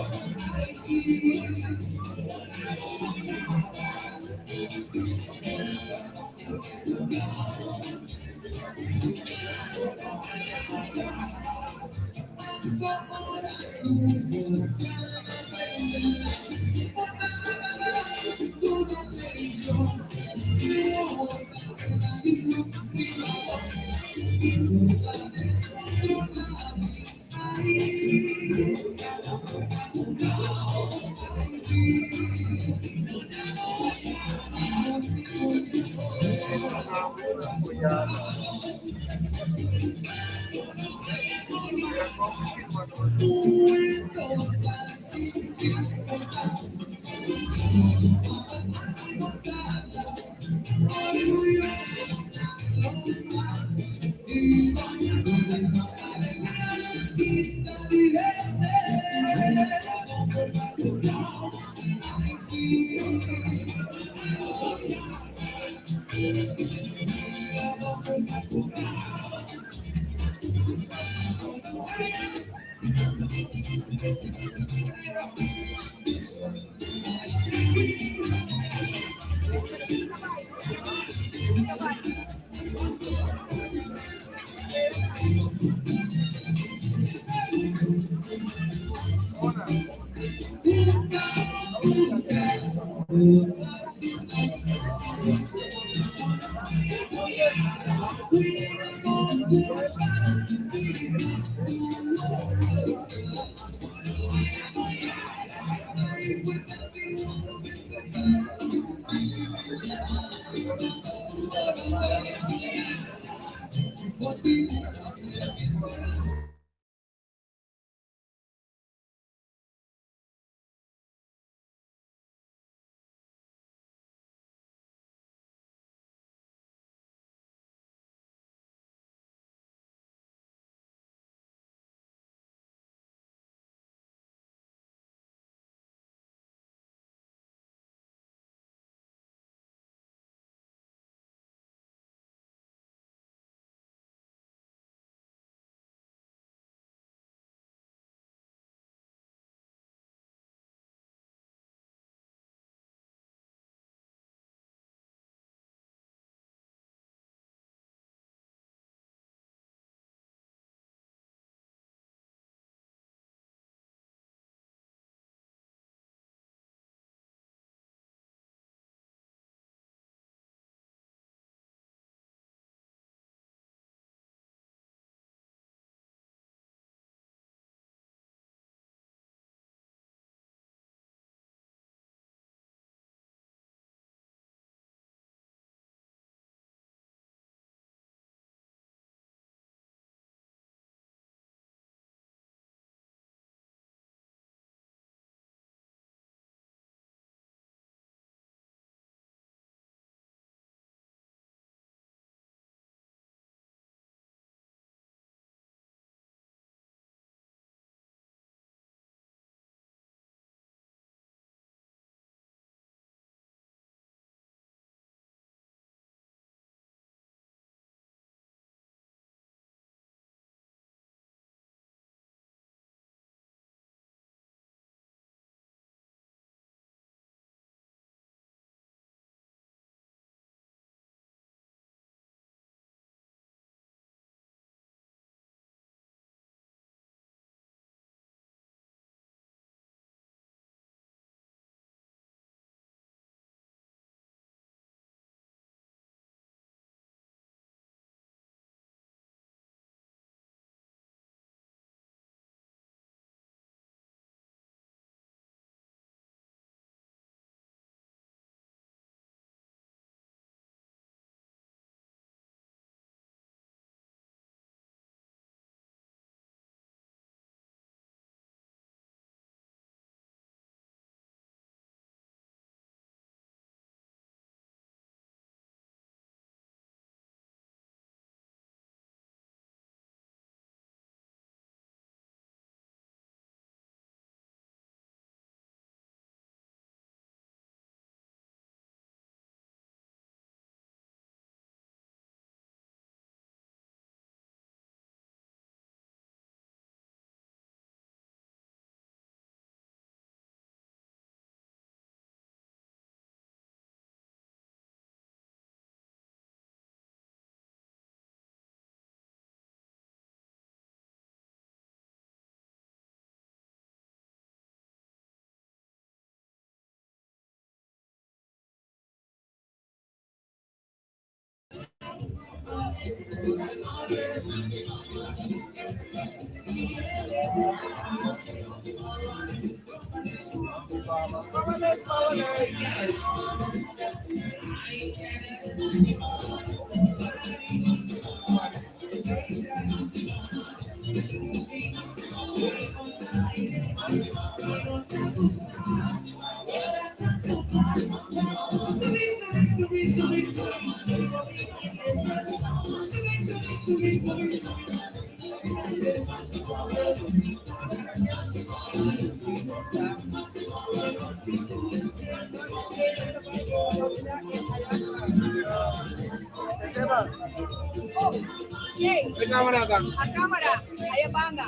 E camera ta? A camera, ahí banda.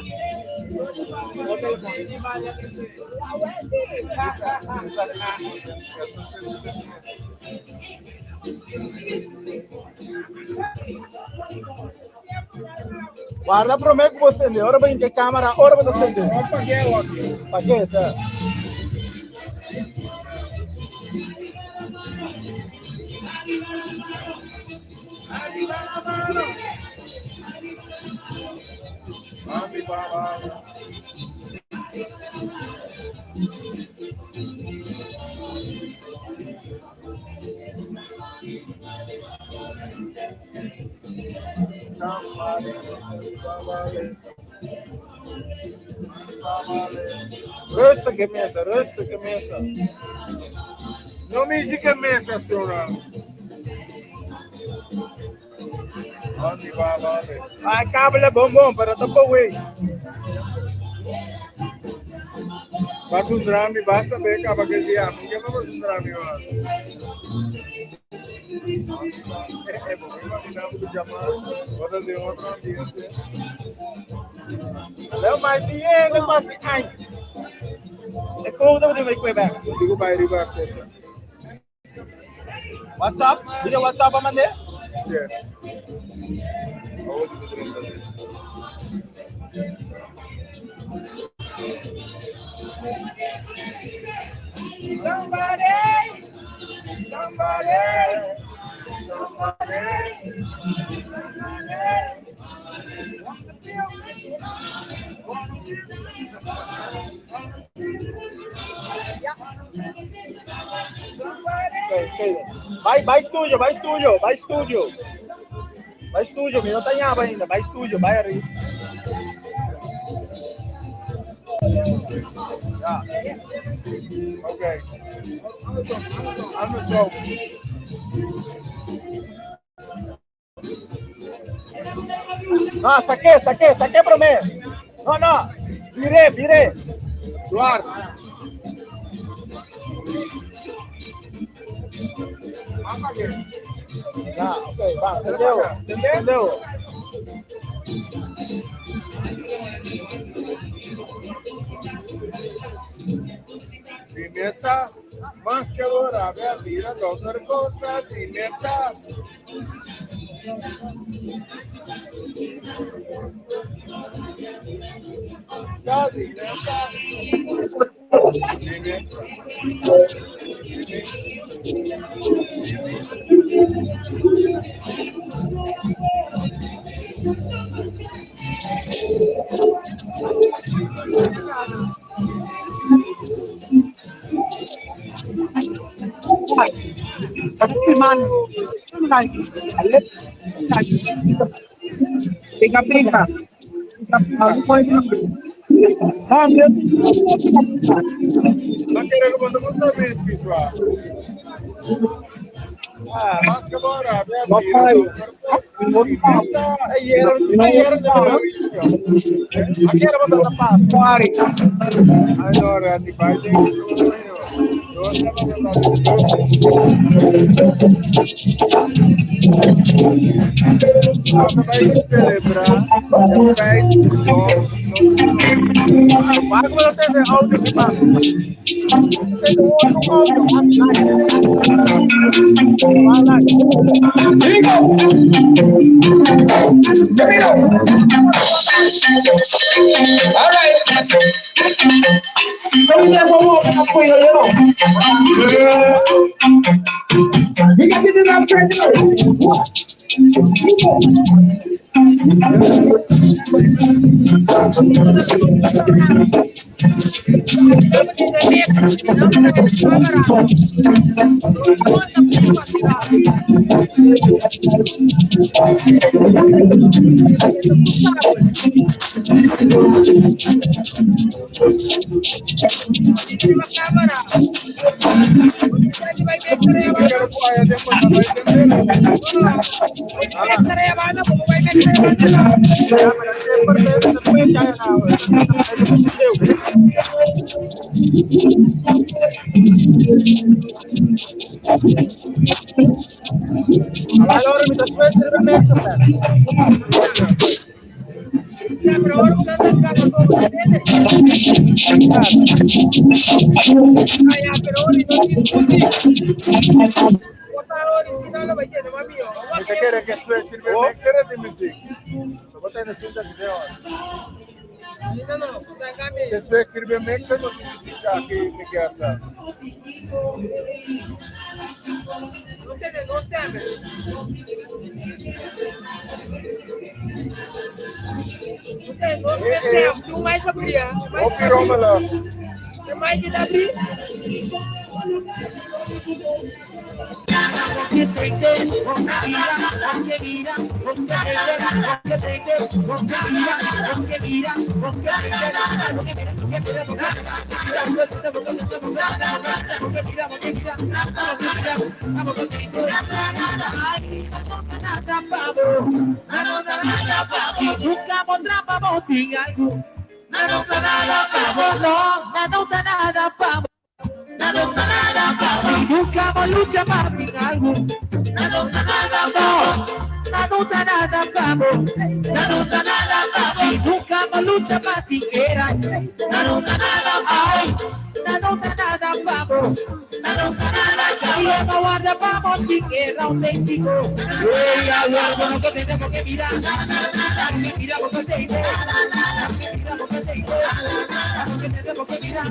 Guarda promé ku bo sende. Ora bo hinka e kamera, ora bo ta sende. Pa ke, sa? Rustig e mesa, rustig e mesa. No mishi ku e mesa, señora. Ai, kabel e bon bon, pero ta por wey. Basta un drami, basta be kaba ke dia. Mi ke pa un drami wa. Eh, bo me imagina ku jama, bota de otro ambiente. Leo mai tiene quasi aña. E conta de me Quebec. Digo bai riba cosa. WhatsApp? Video WhatsApp mandé? Sí. Oh, di drenta. Somebody, somebody, somebody, somebody. Ok, ok. Vai, vai studio, vai studio, vai studio. Vai studio, mi no ta ñaba ainda. Vai studio, vai arriba. Ja. Oké. Andersom. No, saqué, saqué, saqué promé. No, no. Viré, viré. Duarte. Ya, ok, va, entendeu? Entendeu? Dineta, más que adorable a vida, otra cosa, dineta. Ya, dineta. Dineta. Pica, pica. Ma che era quando conta whisky qua? Ah, más que adorable a vida, otra cosa, dineta. Ayer, ayer de whisky. Aqui era botar paz. Allora, ti fai dei celebrar o Vai com você ver áudio de paz. Tem outro áudio. Vai lá. All right. So we just want to for you, you know. We got this in our treasure. Allora mi switch riba mixer man. Mi ta kere ke switch riba mixer di music. Bo ta na sinta ki Se switch riba mixer no significa ki mi kier sa. Hopi rommelen. Si buscamos trampa, botín algo. Nada, nada, pavo, no, nada, nada, pavo. Nada, nada, pavo. Si buscamos lucha, papi, algo. Nada, nada, no. Nada, nada, pavo. Nada, nada, pavo. Si buscamos lucha, papi, era. Nada, nada, ay. Nada, nada, pavo. Nada, nada, y no guarda, vamos, si era auténtico. Ey, algo no que tenemos que mirar. Que mira porque te mira porque te que tenemos que mirar.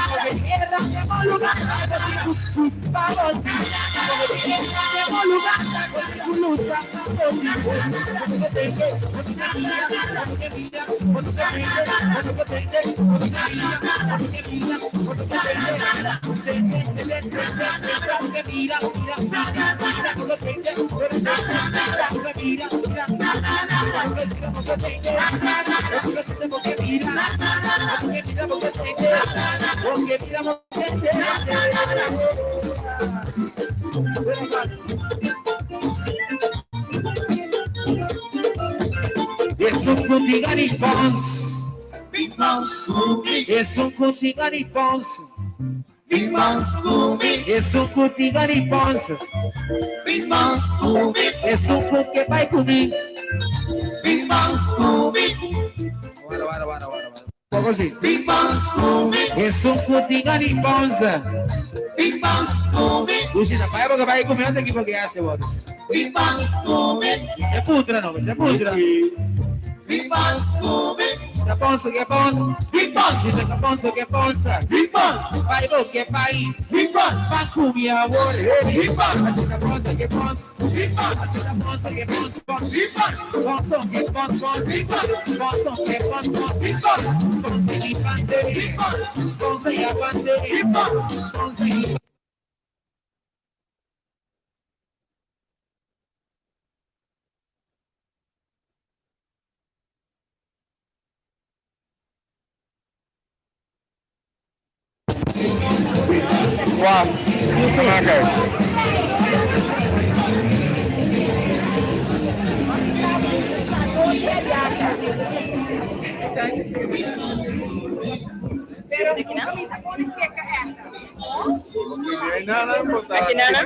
Porque tierra tenemos lugar, vamos, porque tierra tenemos lugar, lucha, Es un cutigari pons. Es un cutigari pons. Es un cutigari pons. Es un cu que vai comigo. Bora, bora, bora, bora. Poco assim. Es un cutigari pons. Usina, vai porque vai comer onde aqui porque hace bora. Se putra no, se putra. Que ponça, que ponça. Que ponça, que ponça. Vai, bo, que vai. Vai com minha amor. Assim que ponça, que ponça. Assim que ponça, que ponça. Ponça, que ponça, ponça. Ponça, que ponça, ponça. Ponça e pante. Ponça e pante. Ponça e Wah, semangat. Aqui, Nana?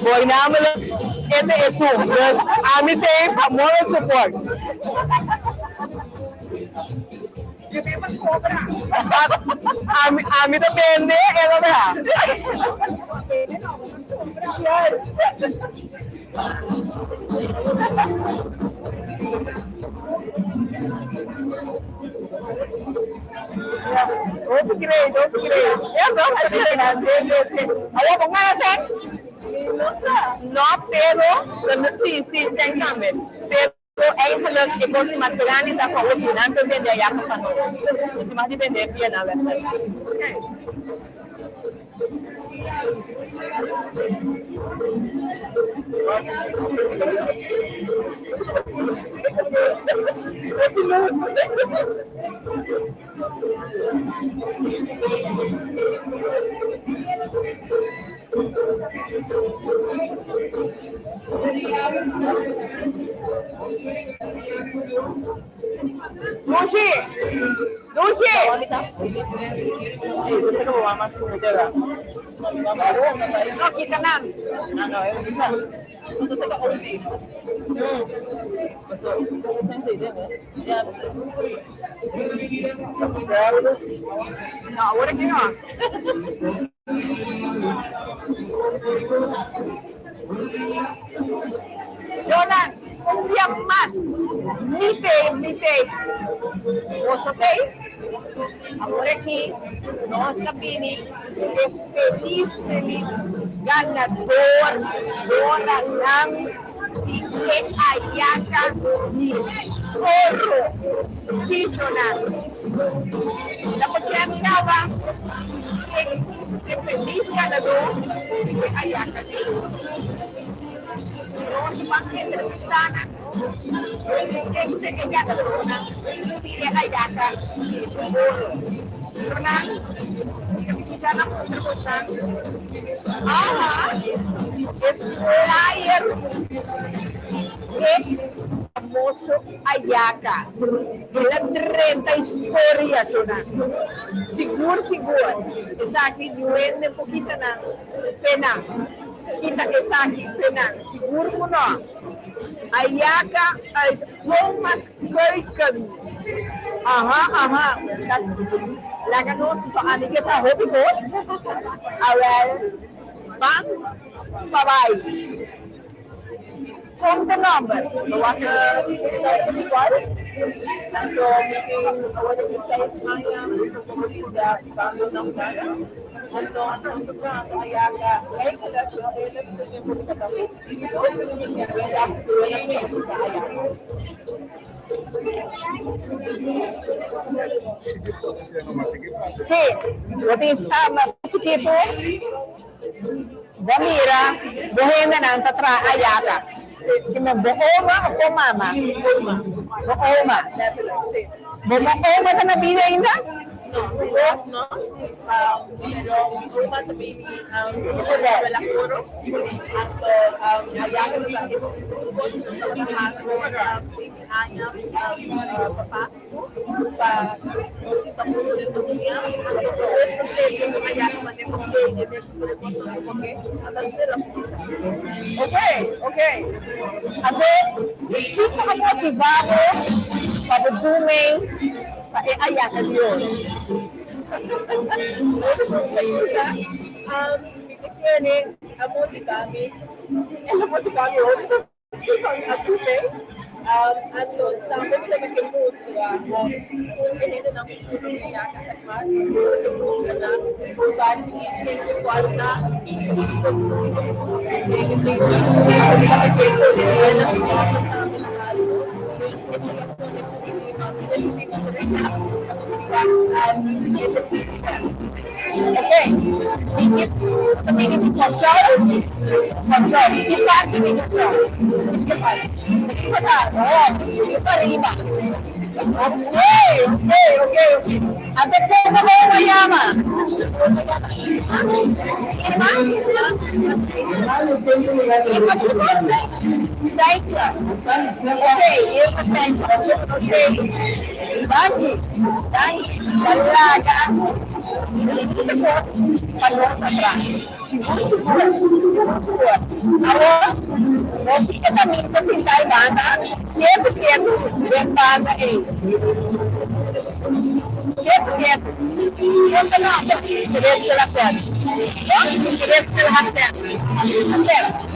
Voornamelijk in de Zoom. Dus aan meteen moral support. Ami, ami ta bende, e ta traha. Hopi great, hopi great. Ja, toch? Sí, sí, sí. Awor, bo gana sèn? No, pero, sí, sí, sèn tambe. Pero eigenlijk e kos di mas grandi ta pa hopi nan ta bende ayaka pa nos. Nos tin mag di bende via nan website. Dushi! Dushi! No, kita nan. No, awor aki no. Jonan, un dia mas mi tei, mi tei. Boso tei? Awor aki nos ta bini e felis, felis ganador, doranan di e Ayaka di Oro. Sí, Jonan. Ta por kere mi caba e felis ganadó di e Ayaka di Oro. Nos ban entrevistá nan ken ta e ganadónan di e Ayaka di Oro. Jonan, mi ta bisa nan puntra bosnan. Aha, e flyer di e famoso Ayaka. El a drenta historia, Jonan. Sigur, sigur. Esaki duende por kita nan fe nan. Kita esaki fe nan. Sigur ku no. Ayaka uit Oma's Keuken. Aha, aha. Laga nos so ami ke sa hopi kos. Awel, ban pa bai. Kon ta nomber? Lo wak Nicole. Anto mi tin awor di seis aña como bisa bibando na Hulanda. Anto nos ta trahando ayaka eigenlijk lo eerlijk gezegd moet ik het dan Sí, bo tin chikitu, bo mira bo hendenan ta traha ayaka. Bo oma of bo mama? Bo oma. Bo oma ta na bida ainda? No, helaas no. Pero mi oma ta bini Escuela Coro. Anto allá ta e kos ku nos tabata hasi fin di aña pa Pasku pa nos sinta huntu den famia. Anto despues nos lechi ku allá ta mane ku keke den tur e kosnan ku koke. Anto asina el a kuminsá. Ok, ok. Anto kiko a motivá bo pa bo dumei Pa e ayaka di oro. Mi ta kere a motiva mi, el a motiva mi hopi pa mi a kume. Anto tambe mi tabata ke mustra bo tur e hendenan ku kume di ayaka San Juan, mi tabata ke mustra nan ku bati ken ke kual ta i kiko esei esei mi tabata ke pone na su nòmber tambe na alto. Dus esei a pone ku Ok, ta bini di Kòrsou? Kòrsou, di ki parti di Kòrsou? Ki parti? Di pa oh, di pariba. Ok, ok, ok, ok. Anto komo bo yama? Irma? Irma kiko? Seintje. Ok, Irma Seintje. Ok. Danki. Danki. Ta laga kita kos pa nos atras. Sigur, sigur. Sigur, sigur. Awor, no kita kaminda sinta e banda, ketu, ketu den banda ei. Ketu ketu. Kon ta nòmber? Tres de la sèt. Kon? Tres de la sèt. Sèt.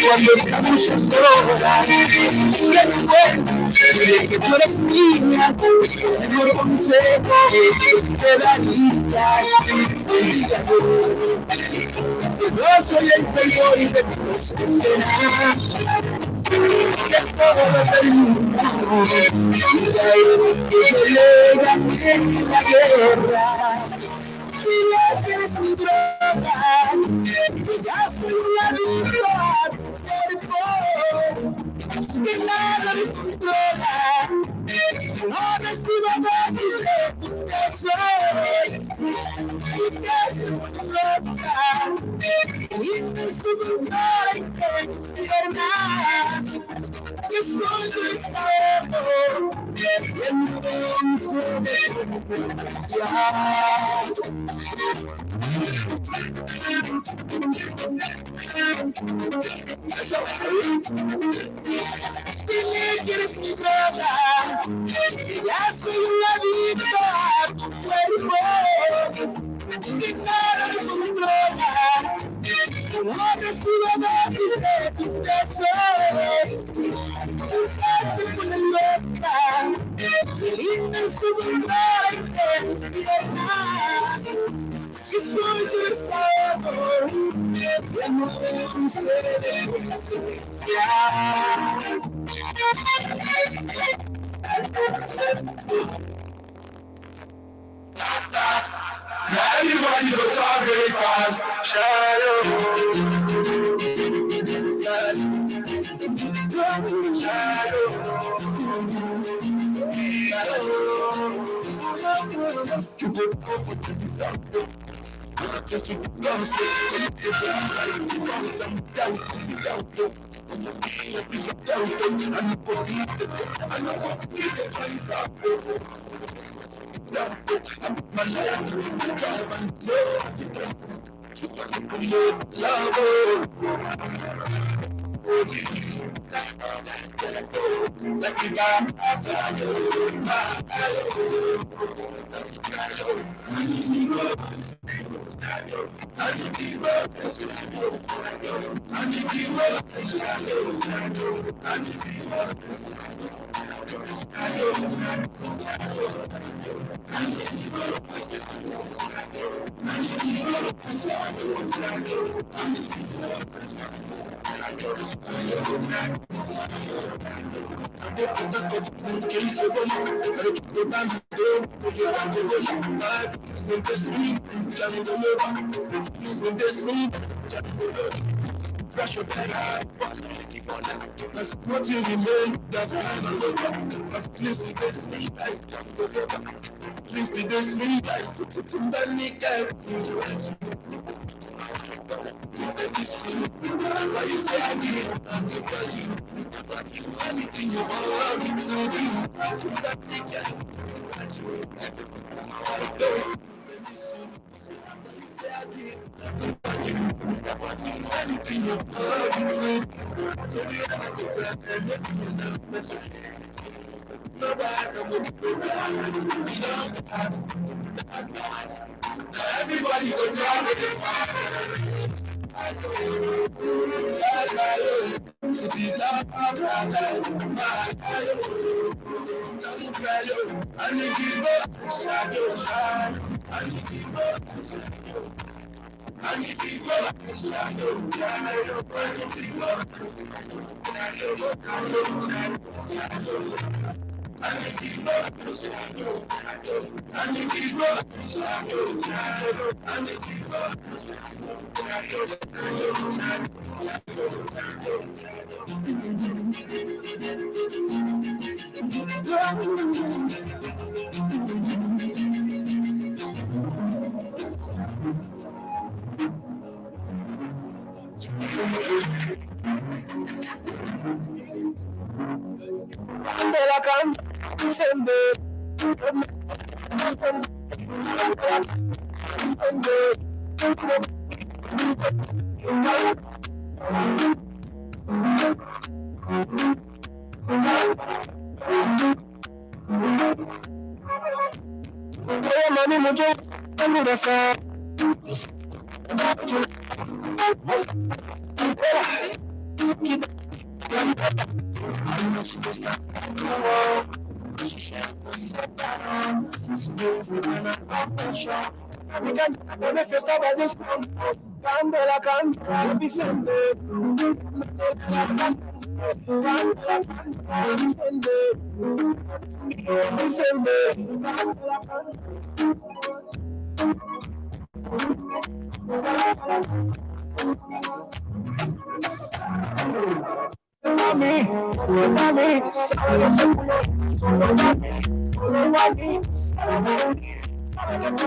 Cuando estamos a solas, Dile que tú eres mía, es el mejor consejo que te darías. Que no soy el playboy de tus escenas, que todo terminó. Dile que yo le gané la guerra. Dile que eres mi droga, que ya soy un adicto a tu cuerpo, que nada me controla. No recibo dosis de tus besos y que te pone loca. Y me dolor entre tus piernas, que soy tu desahogo y el inmenso de tu Dile que eres mi droga, que ya soy un adicto a tu cuerpo, que nada me controla. No recibo dosis de tus besos, tu te pone loca, el inmenso dolor entre tus piernas, que soy tu desahogo, ya no de tu presencia. Now everybody go to breakfast. Shadow. Shadow. You go for the sound. Everybody go down with the Oye, mami, mucho corazón. Candela, candela, Vicente. Candela, candela, Vicente. Vicente. Mami, mami, sabe que soy uno, solo mami, solo mami, sabe que tú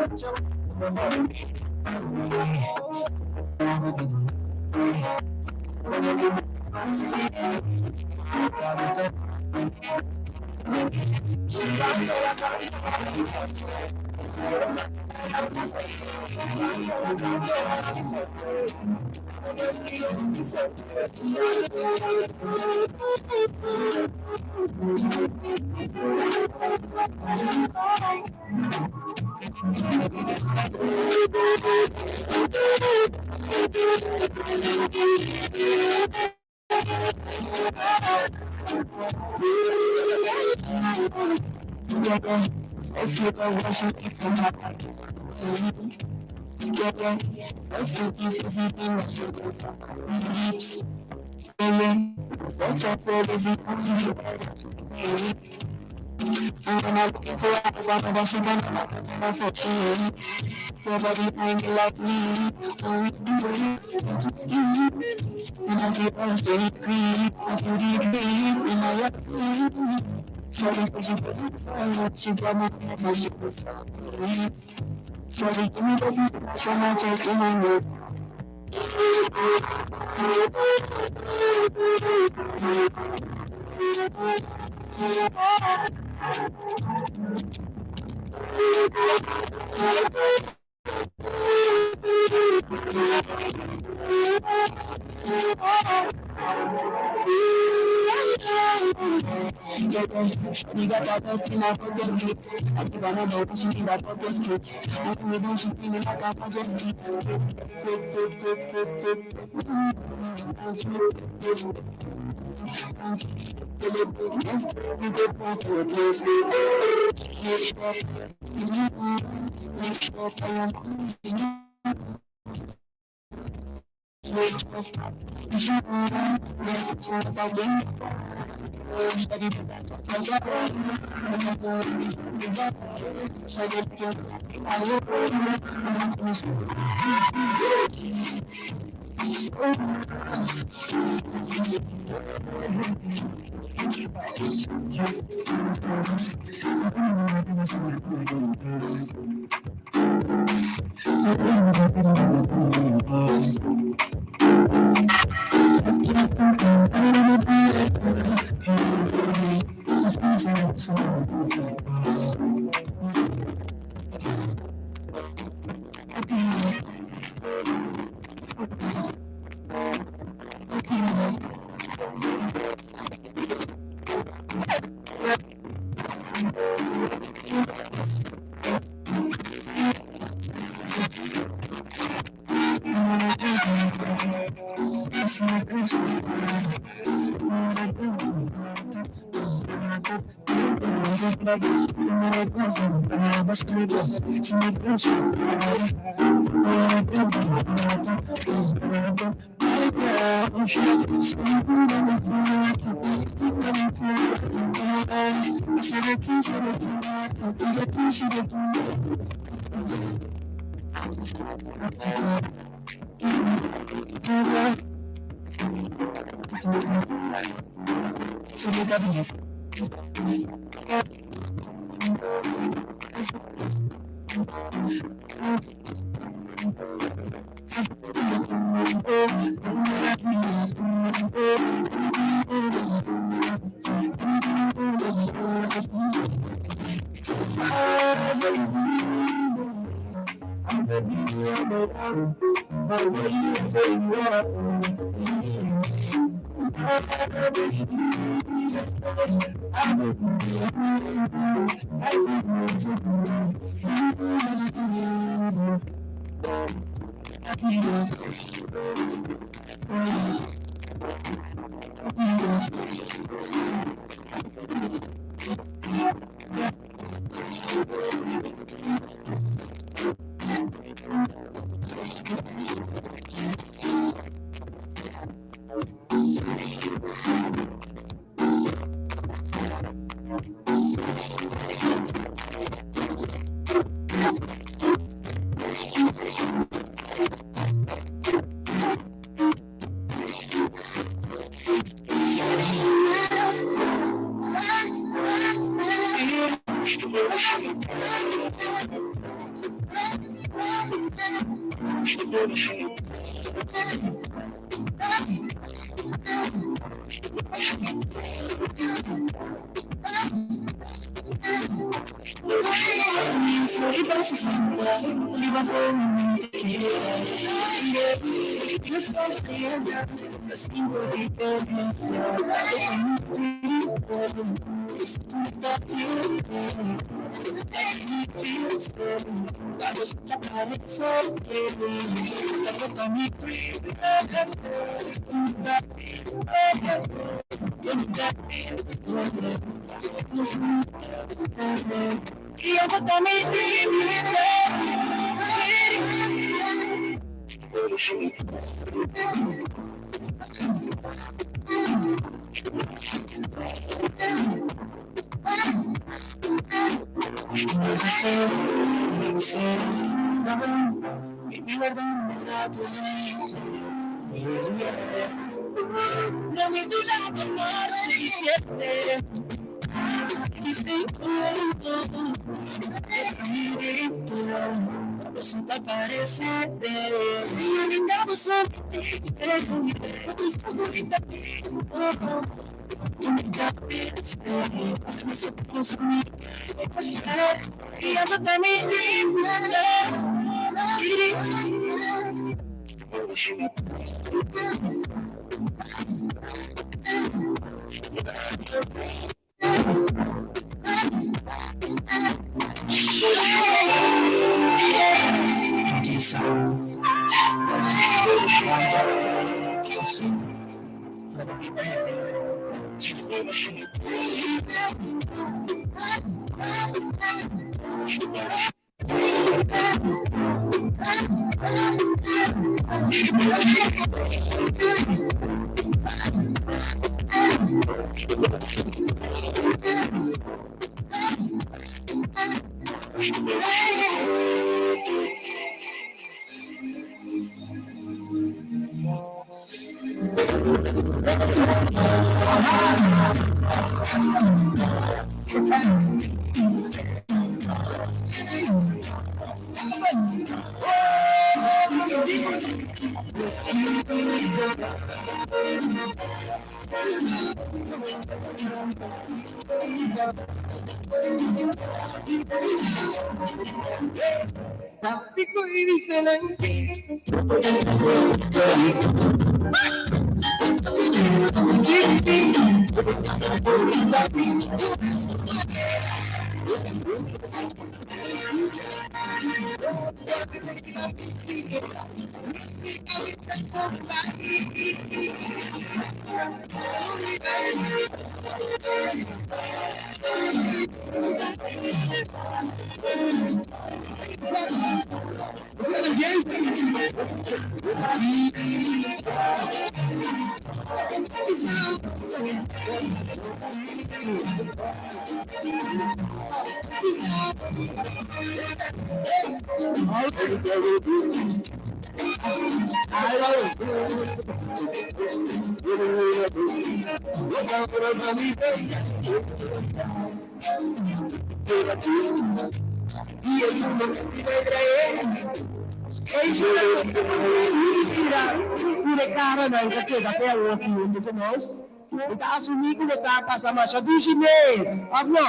Mi ta asumí ku nos ta pasa masha dushi mes, òf no?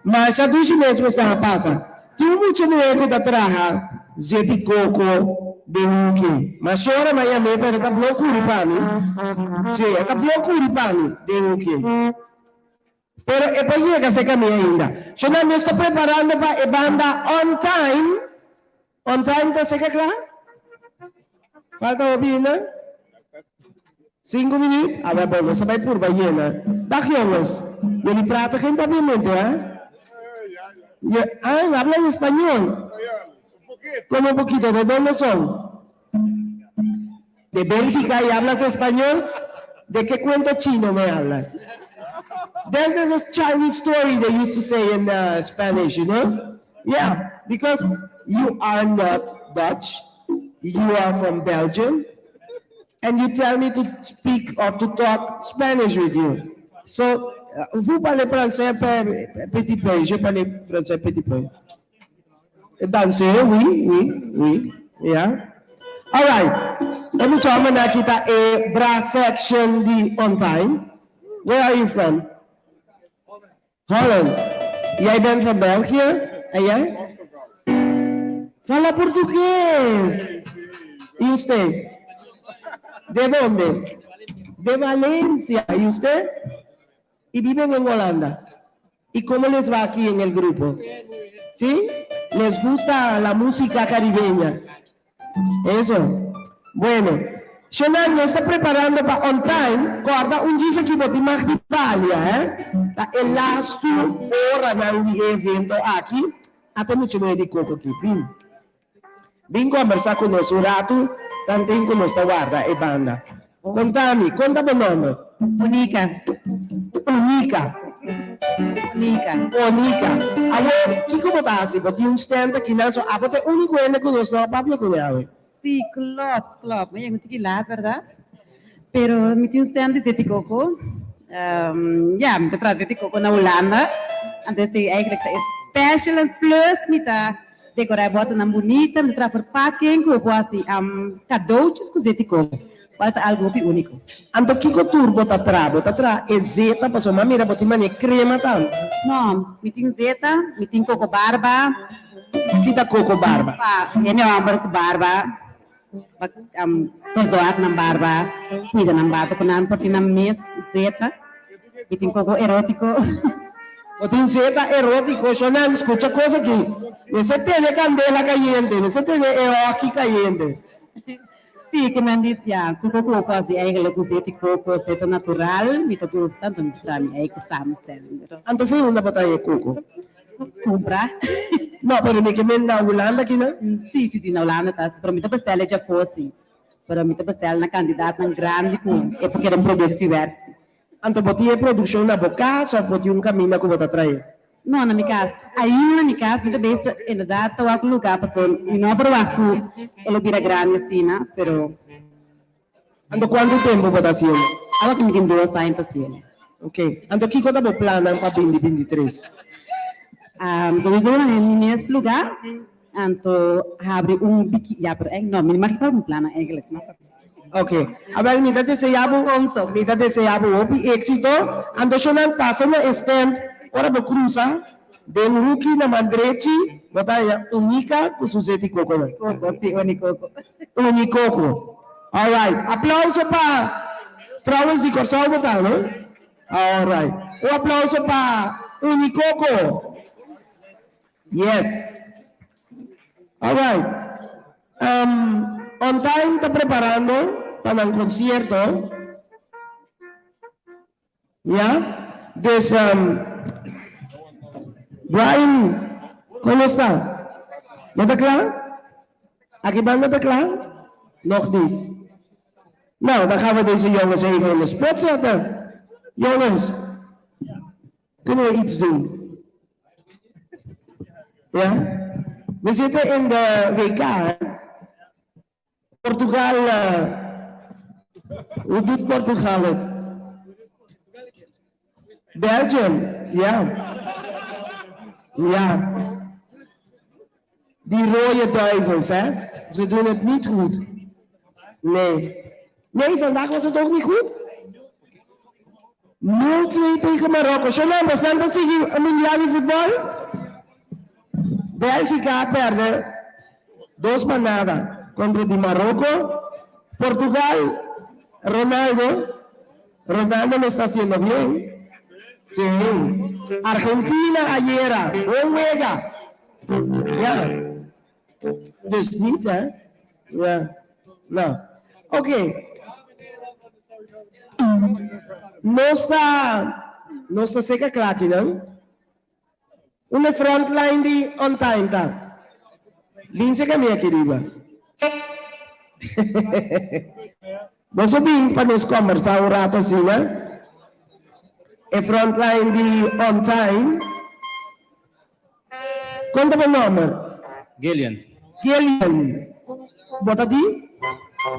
Masha dushi mes nos ta pasa. Tin un mucha muhé ku ta traha zet di koko. Den hoekje. Ma shora m'a yam'é pero e ta blo kuri pa mi. Sí, e ta blo kuri pa mi den hoekje. Pero e por yega serka mi ainda. Shona, nos ta preparando pa e banda On Time. On Time ta serka kla? Falta hopi ainda? Sinku minuut? Awor bon, nos ta bai purba yena. Dag jongens, jullie praten geen papiamento hè? Je, ah, hablan español? Como poquito, de dónde son? De Bélgica y hablas español? De qué cuento chino me hablas? There's this Chinese story they used to say in uh, Spanish, you know? Yeah, because you are not Dutch, you are from Belgium, and you tell me to speak or to talk Spanish with you. So, uh, vous parlez français petit peu, je parle français petit peu. Danser, oui, oui, oui, yeah. All right. E mucha hombernan aki ta e brass section di On Time. Where are you from? Holland. Jij bent van België? En jij? Fala portugués. ¿Y usted? ¿De dónde? De Valencia. ¿Y usted? Y viven en Holanda. ¿Y cómo les va aquí en el grupo? ¿Sí? ¿Les gusta la música caribeña? Eso. Bueno. Shonan, nos ta preparando pa On Time. Corda un djis aki bo tin mag di balia, eh? Ta e lastu oranan di e evento aki. Ata mucha muher di koko aki. Bin. Bin combersa cu nos un ratu, tanten cu nos ta warda e banda. Conta mi, conta bo nomber? Onika. Onika. Onika. Onika. Awor, kiko bo ta hasi? Bo tin un stand aki nan, so abo ta e unico hende cu nos no a papia cune awe. Si, klopt, klopt. Mi a yega un tiki laat, berdad? Pero mi tin un stand di zeti coco. Ya, mi ta traha zeti coco na Hulanda. Anto esei eigenlijk ta e special en plus mi ta Decorá e bòternan bunita, mi ta traha verpakking ku bo por hasi kadoutjes ku zeti koko, kual ta algu hopi úniko. Anto kiko tur bo ta traha? Bo ta traha e zeta pasobra mi a mira bo tin manera krema tambe. No, mi tin zeta, mi tin koko barba. Ki ta koko barba? Pa hende hòmber ku barba, pa verzorg nan barba, kuida nan barba ku nan por tin nan mes zeta. Mi tin koko erótiko. Bo tin zeta erótiko, Shonan, skucha kos aki. Mester tene kandela kayente, mester tene e hoki kayente. Sí, ke men di, ya, tur koko ku hasi eigenlijk ku zeta di koko, zeta natural, mi ta gusta, anto mi ta traha mi eigen samenstelling. Anto fin unda bo ta haña e koko? Kumpra. No, pero mi ke men na Hulanda kinan? Sí, sí, sí, na Hulanda ta, pero mi ta bestèl e djafó sí. Pero mi ta bestel na kandidatnan grandi ku e por kere produksie wèrk si. Anto bo tin e produkshon na bo kas òf bo tin un kaminda ku bo ta trae? No, na mi kas. Ainda na mi kas mi ta bes inderdat ta wak un lugá pasobra mi no a verwagt ku e lo bira grandi asina, pero. Anto kuantu tempu bo ta hasiendo? Awa ku mi tin dos aña ta hasiendo. Oke. Anto kiko ta bo plannan pa binti 23? Souiso na e mes lugá. Anto habri un biki, ya pero eh no mi no mag pa mi plannan eigenlijk no. Ok, awel mi ta desea bo, mi ta desea bo hopi exito, anto shonan pasa na e stand ora bo cruza den hoeki na man drechi bo ta haya Unica cu su zeti coco nan. Coco, si Unicoco. Unicoco, alright, aplauso pa Trouwens di Corsou bo ta no? Alright, un aplauso pa Unicoco. Yes. Alright. Um, On Time ta preparando pa nan concierto. Ya? Dus, um, Brian, como esta? No ta kla? Aki banda ta kla? Nog niet. Nou, dan gaan we deze jongens even in de spot zetten. Jongens, Kunnen we iets doen? Ja? We zitten in de WK, hè? Portugal, uh, hoe doet Portugal het? Belgium, ja. Ja. Die rode duivels, hè? Ze doen het niet goed. Nee. Nee, vandaag was het ook niet goed. 0-2 tegen Marokko. Shonan, bosnan ta sigui Mundial di futbol? Belgica a perde dos pa nada. Contra di Marocco. Portugal, Ronaldo. Ronaldo lo está haciendo bien. Sí. Argentina ayera, bon wega. Ja. Dus niet hè? Ja. Nou, oké. Nos ta, nos ta seca kla aki nan. Unda e frontline di on time ta? Bin seca mi aki riba. Boso bin pa nos combersa un rato asina. E frontline di on time. Kon ta bo nomber? Gillian. Gillian. Bo ta di?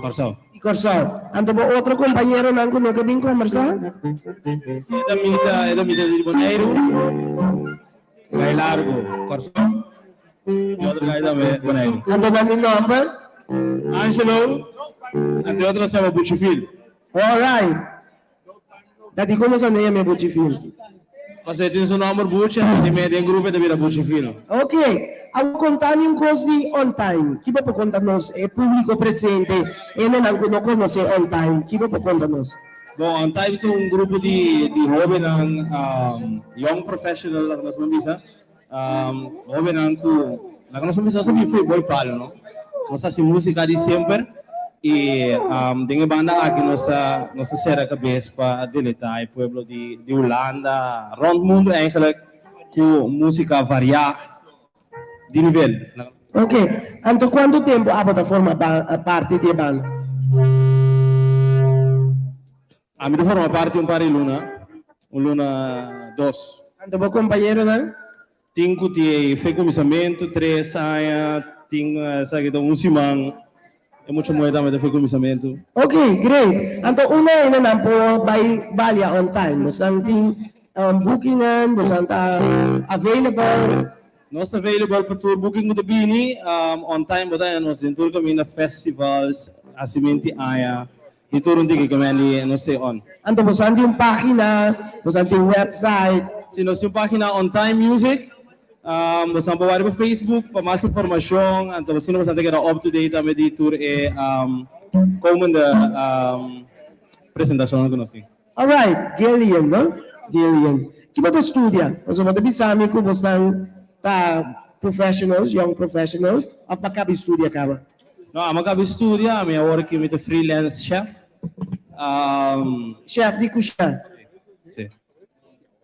Kòrsou. Di Kòrsou. Anto bo otro kompañeronan ku no ke bin kòmbersá? E ta mita, e ta mita di Boneiru, gai largu Kòrsou, e otro gai tambe Boneiru. Anto nan di nòmber? Angelo, anto e otro se yama Buchifil. Alright. Ta di komo sa name Buchi Fil? Pasobra e tin su nomber Buchi, anto di me den grupo e ta bira Buchi Fil. Ok, awor konta mi un kos di On Time. Ki bo por konta nos, e publiko presente, hendenan ku no konosé On Time, ki bo por konta nos? Bon, On Time ta un grupo di di hobennan, young professional laga nos por bisa, Hobennan ku laga nos kuminsá subi fo'i boi palo no. Nos hasi músika di semper i den e banda aki nos a nos a sera kabes pa deleitá e pueblo di di Hulanda, rònt mundu eigentlik ku músika variá di nivel. Ok, anto kuantu tempu abo ta forma parti di e banda? Ami ta forma parti un par di luna, un luna dos. Anto bo kompañeronan? Tin ku tin fe kuminsamentu, tres aña, tin esaki ta un siman, e mucha muhé tambe ta fe kuminsamentu. Ok, great. Anto unda hende nan por bai balia on time? Bosan tin bookingnan, bosan ta available? Nos ta available pa tur booking ku ta bini, on time bo ta haña nos den tur kaminda, festivals, hasimenti aña. Di tur un tiki ke men di nos stay on. Anto boso tin un pagina, boso tin un website? Si, nos tin un pagina On Time Music. Boso por wak riba Facebook pa mas informashon. Anto asina boso ta keda up to date tambe di tur e komende presentashonnan ku nos tin. Alright, Gillian, no? Gillian. Ki bo ta studia? Pasobra bo ta bisa mi ku bosnan ta professionals, young professionals, òf bo a kaba di studia kaba? No, amo a kaba di studia, ami awor aki mi ta freelance chef. Chef di kushina? Si.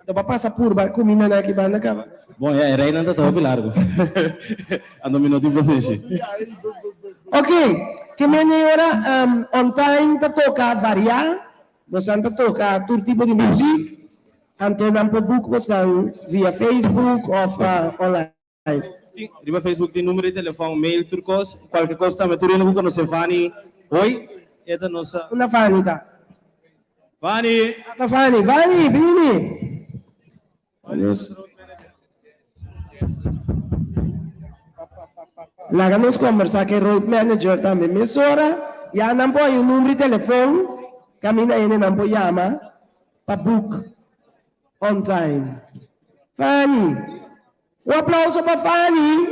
Anto bo a pasa purba kuminda nan aki banda kaba? Bon, ya, e reinan ta ta hopi largu. Anto mi no tin pasenshi. Ok, ke mende ora on time ta toka variá. Bosan ta toca tur tipo di muziek, anto nan por boek bosan via Facebook of online. Riba Facebook tin numero di telefon, mail, tur cos. Cualke cos tambe tur hende cu conoce Fanny Hoy, e ta nos. Unda Fanny ta? Fanny! Ata Fanny, Fanny, bini! Laga nos kombersá ku e road manager tambe mesora. Ya nan por haña un number di telefon kaminda hendenan por yama pa book on time. Fanny, un aplauso pa Fanny.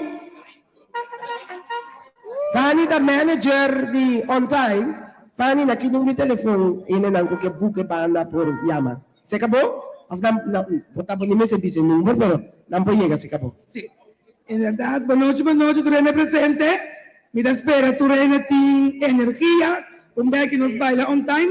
Fanny ta manager di on time. Fanny, na ki number di telefon hendenan ku ke book e banda por yama? Seca bo? Of nan, nan, bo ta bo ni mester bisa e number, pero nan por yega seca bo. Sí. Inderdaad, bonochi bonochi tur hende presente. Mi ta spera tur hende tin energia un bek nos baila on time.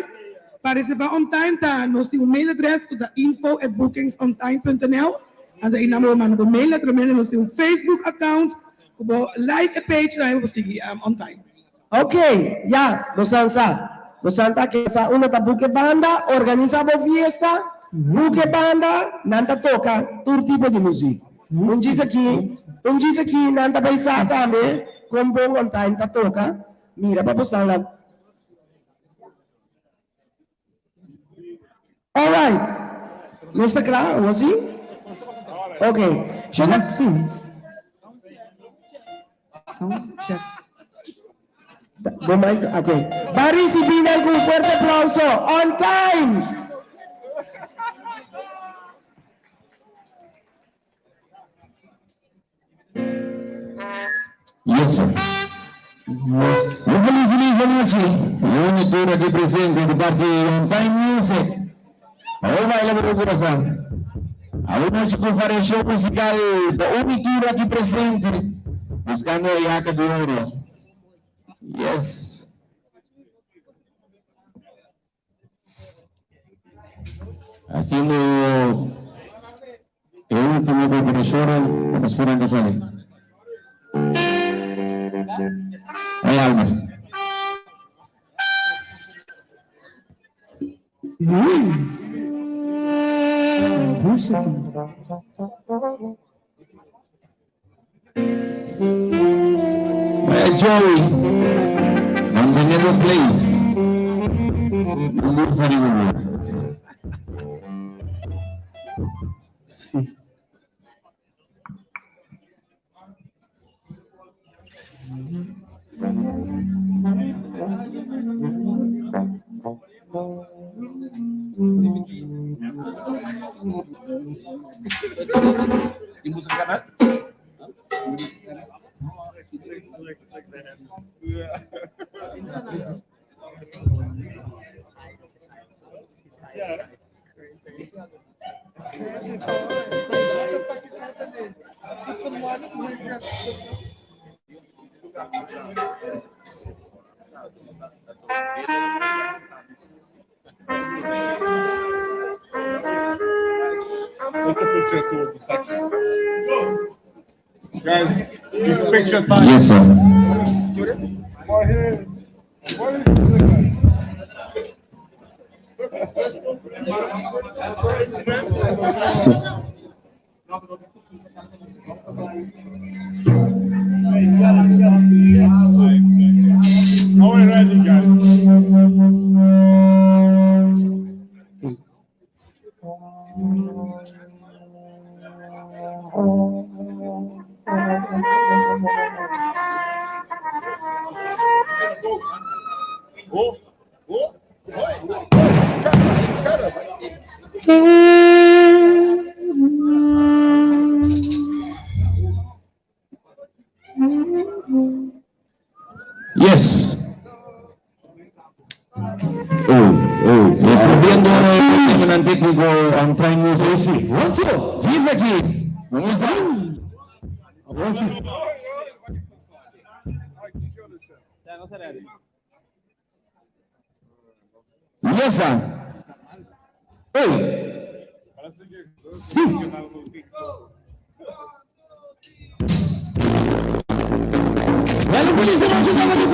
Pa reserva on time ta nos tin un mail address ku ta info at bookingsontime punt nl. Anto einan bo manda bo mail. Naturalmente nos tin un Facebook account ku bo like e page tambe bo por sigui on time. Ok, ya, bosan sa. Bosan ta ke sa unda ta buke banda, organisa bo fiesta, buke banda, nan ta toka tur tipo di muzik. Un djis aki, un djis aki nan ta bai sa tambe kon bon on time ta toka, mira pa bosan la. Alright, nos ta kla, no si? Ok, Shona. Sound check. Bo mic, ok. Ba ricibi nan cu un fuerte aplauso. On time! Yes sir. Un feliz feliz anochi y un y tur aki presente di parti On Time Music. Pa bo baila bo ku kurason. Awe nochi ku variashon musical pa un y tur aki presente buscando e yaka di oro. Yes. Haciendo e ultimo preparacion pa nos por anca sali. Hey Albert. Uy. Puxa, sim. Vaya Joey, manteniendo place. Un bursa di bobo. Sí. Take a picture too of the section. Guys, it's picture time. Yes, sir. Jorge, what is it Sí. Now we're ready, guys. Oh, oh, oh, cara, cara. Yes. Oh, oh, yes. Viendo el técnico on time music. One, two. Diz aqui. Vamos lá. Vamos lá. Yes, sir. Hey. Sim. Velho polícia não te dava de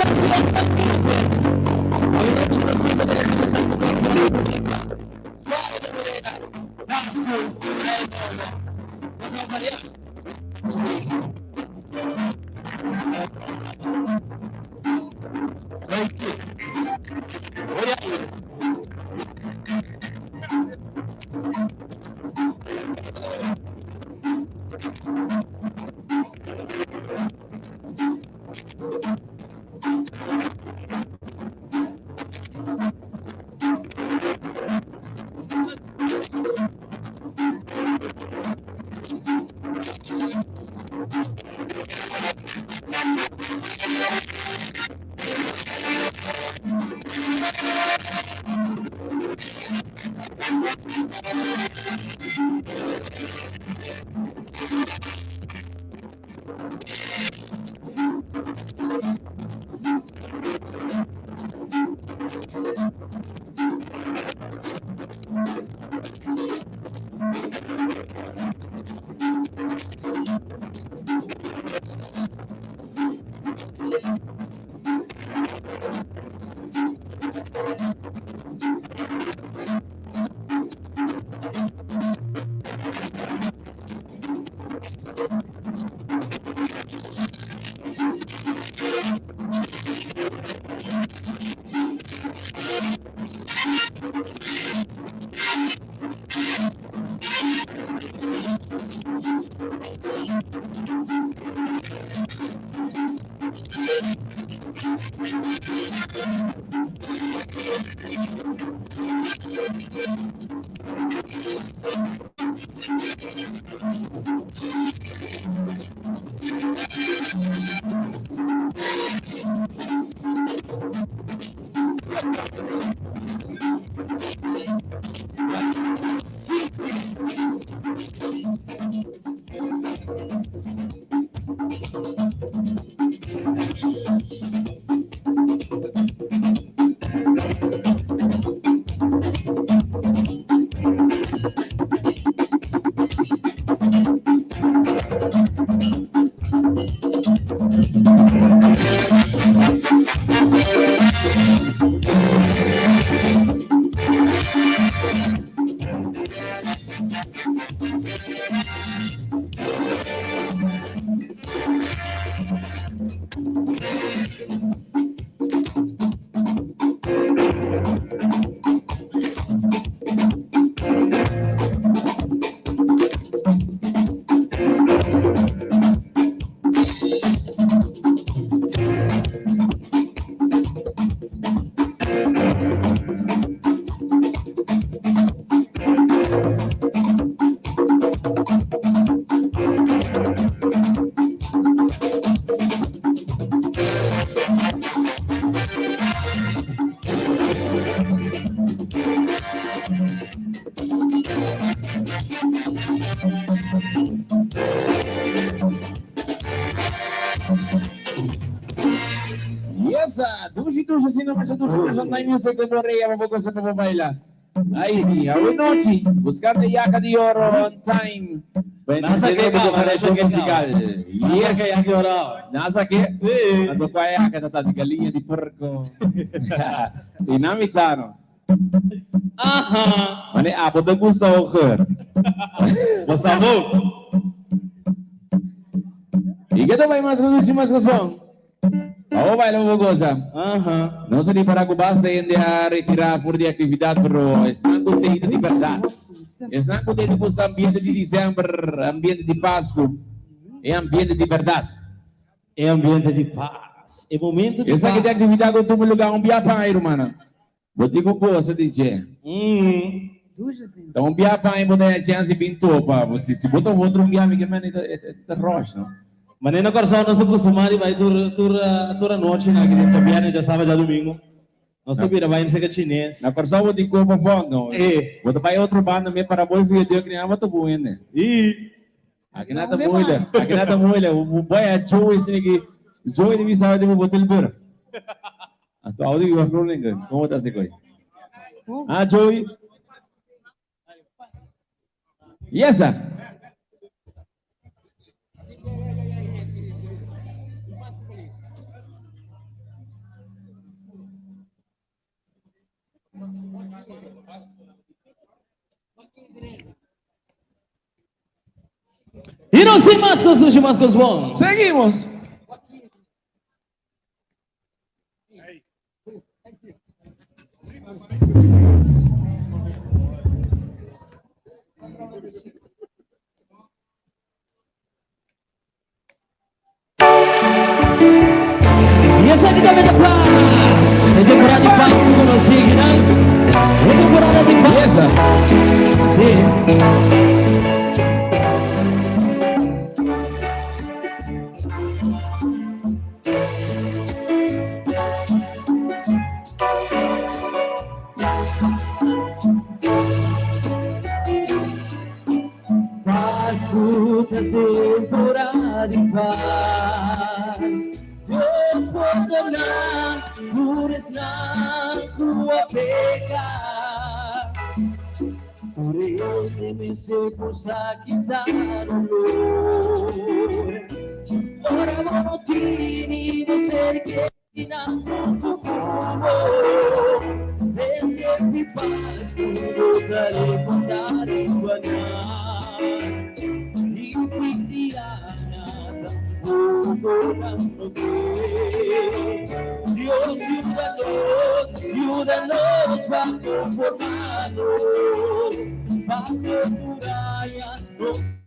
Yes, dushi dushi asina masha dushi dushi on time music den Korea pa bo gosa pa bo baila. Ay si, awe nochi, buscando Yaka di Oro on time. Pa Nasa entretener ke bo kaba, variacion nasa ke musical. kaba. Yes. Nasa ke Yaka di Oro. Nasa ke? Anto kua yaka ta ta di galiña di porco. Dinamitano. Aha. Mane abo ta gusta hoger. Bo sa bo. Y ke ta bai mas ku dushi mas raspon? Abo baila bo goza. Aha. Nos a ripara ku basta hende a retira for di actividad pero esnan ku tei ta di berdad. Esnan ku tei ta gusta ambiente di december, ambiente di Pascu, e ambiente di berdad. E ambiente di pas, e momento di Esaki pas. ta e actividad ku tuma lugar un bia pa aña rumannan. Bo tin ku gosa di dje. Ta un bia pa aña bo ta haña chèns di bin topa. Si bo ta otro un bia mi ke mende e ta rush no. Manera na Kòrsou nos ta kustumá di bai tur tur tur anochi na aki den djabièrnè, djasaba, djadumingu. Nos ta bira bai serka chines. Na Kòrsou bo tin kopa fondo. Bo ta bai otro banda me para bo e video kri nan bo ta bu hende. Aki nan ta moeilijk. Aki nan ta moeilijk. Bo bai a Joey esaki ki Joey di bisa di bo botel bur. Anto awo di biba Groningen. Como ta haci koy? Ah Joey. Yes sir. Y no sin mas cos sushi, mas cos bon. Seguimos. Y esaki tambe ta pa e temporada di pas ku nos sigui nan. E temporada di pas. Sí. Pascu ta temporada di pas. Dios pordona tur esnan ku a peka. Tur hende mester por sa kita dolor. Ora bo no tini bo ser kerinan huntu ku bo. Den tempu di Pascu bo ta recorda riba nan. I fin di aña tampoco nan no ke. Dios yuda nos, yuda nos pa conforma nos. Bajo tu raya nos.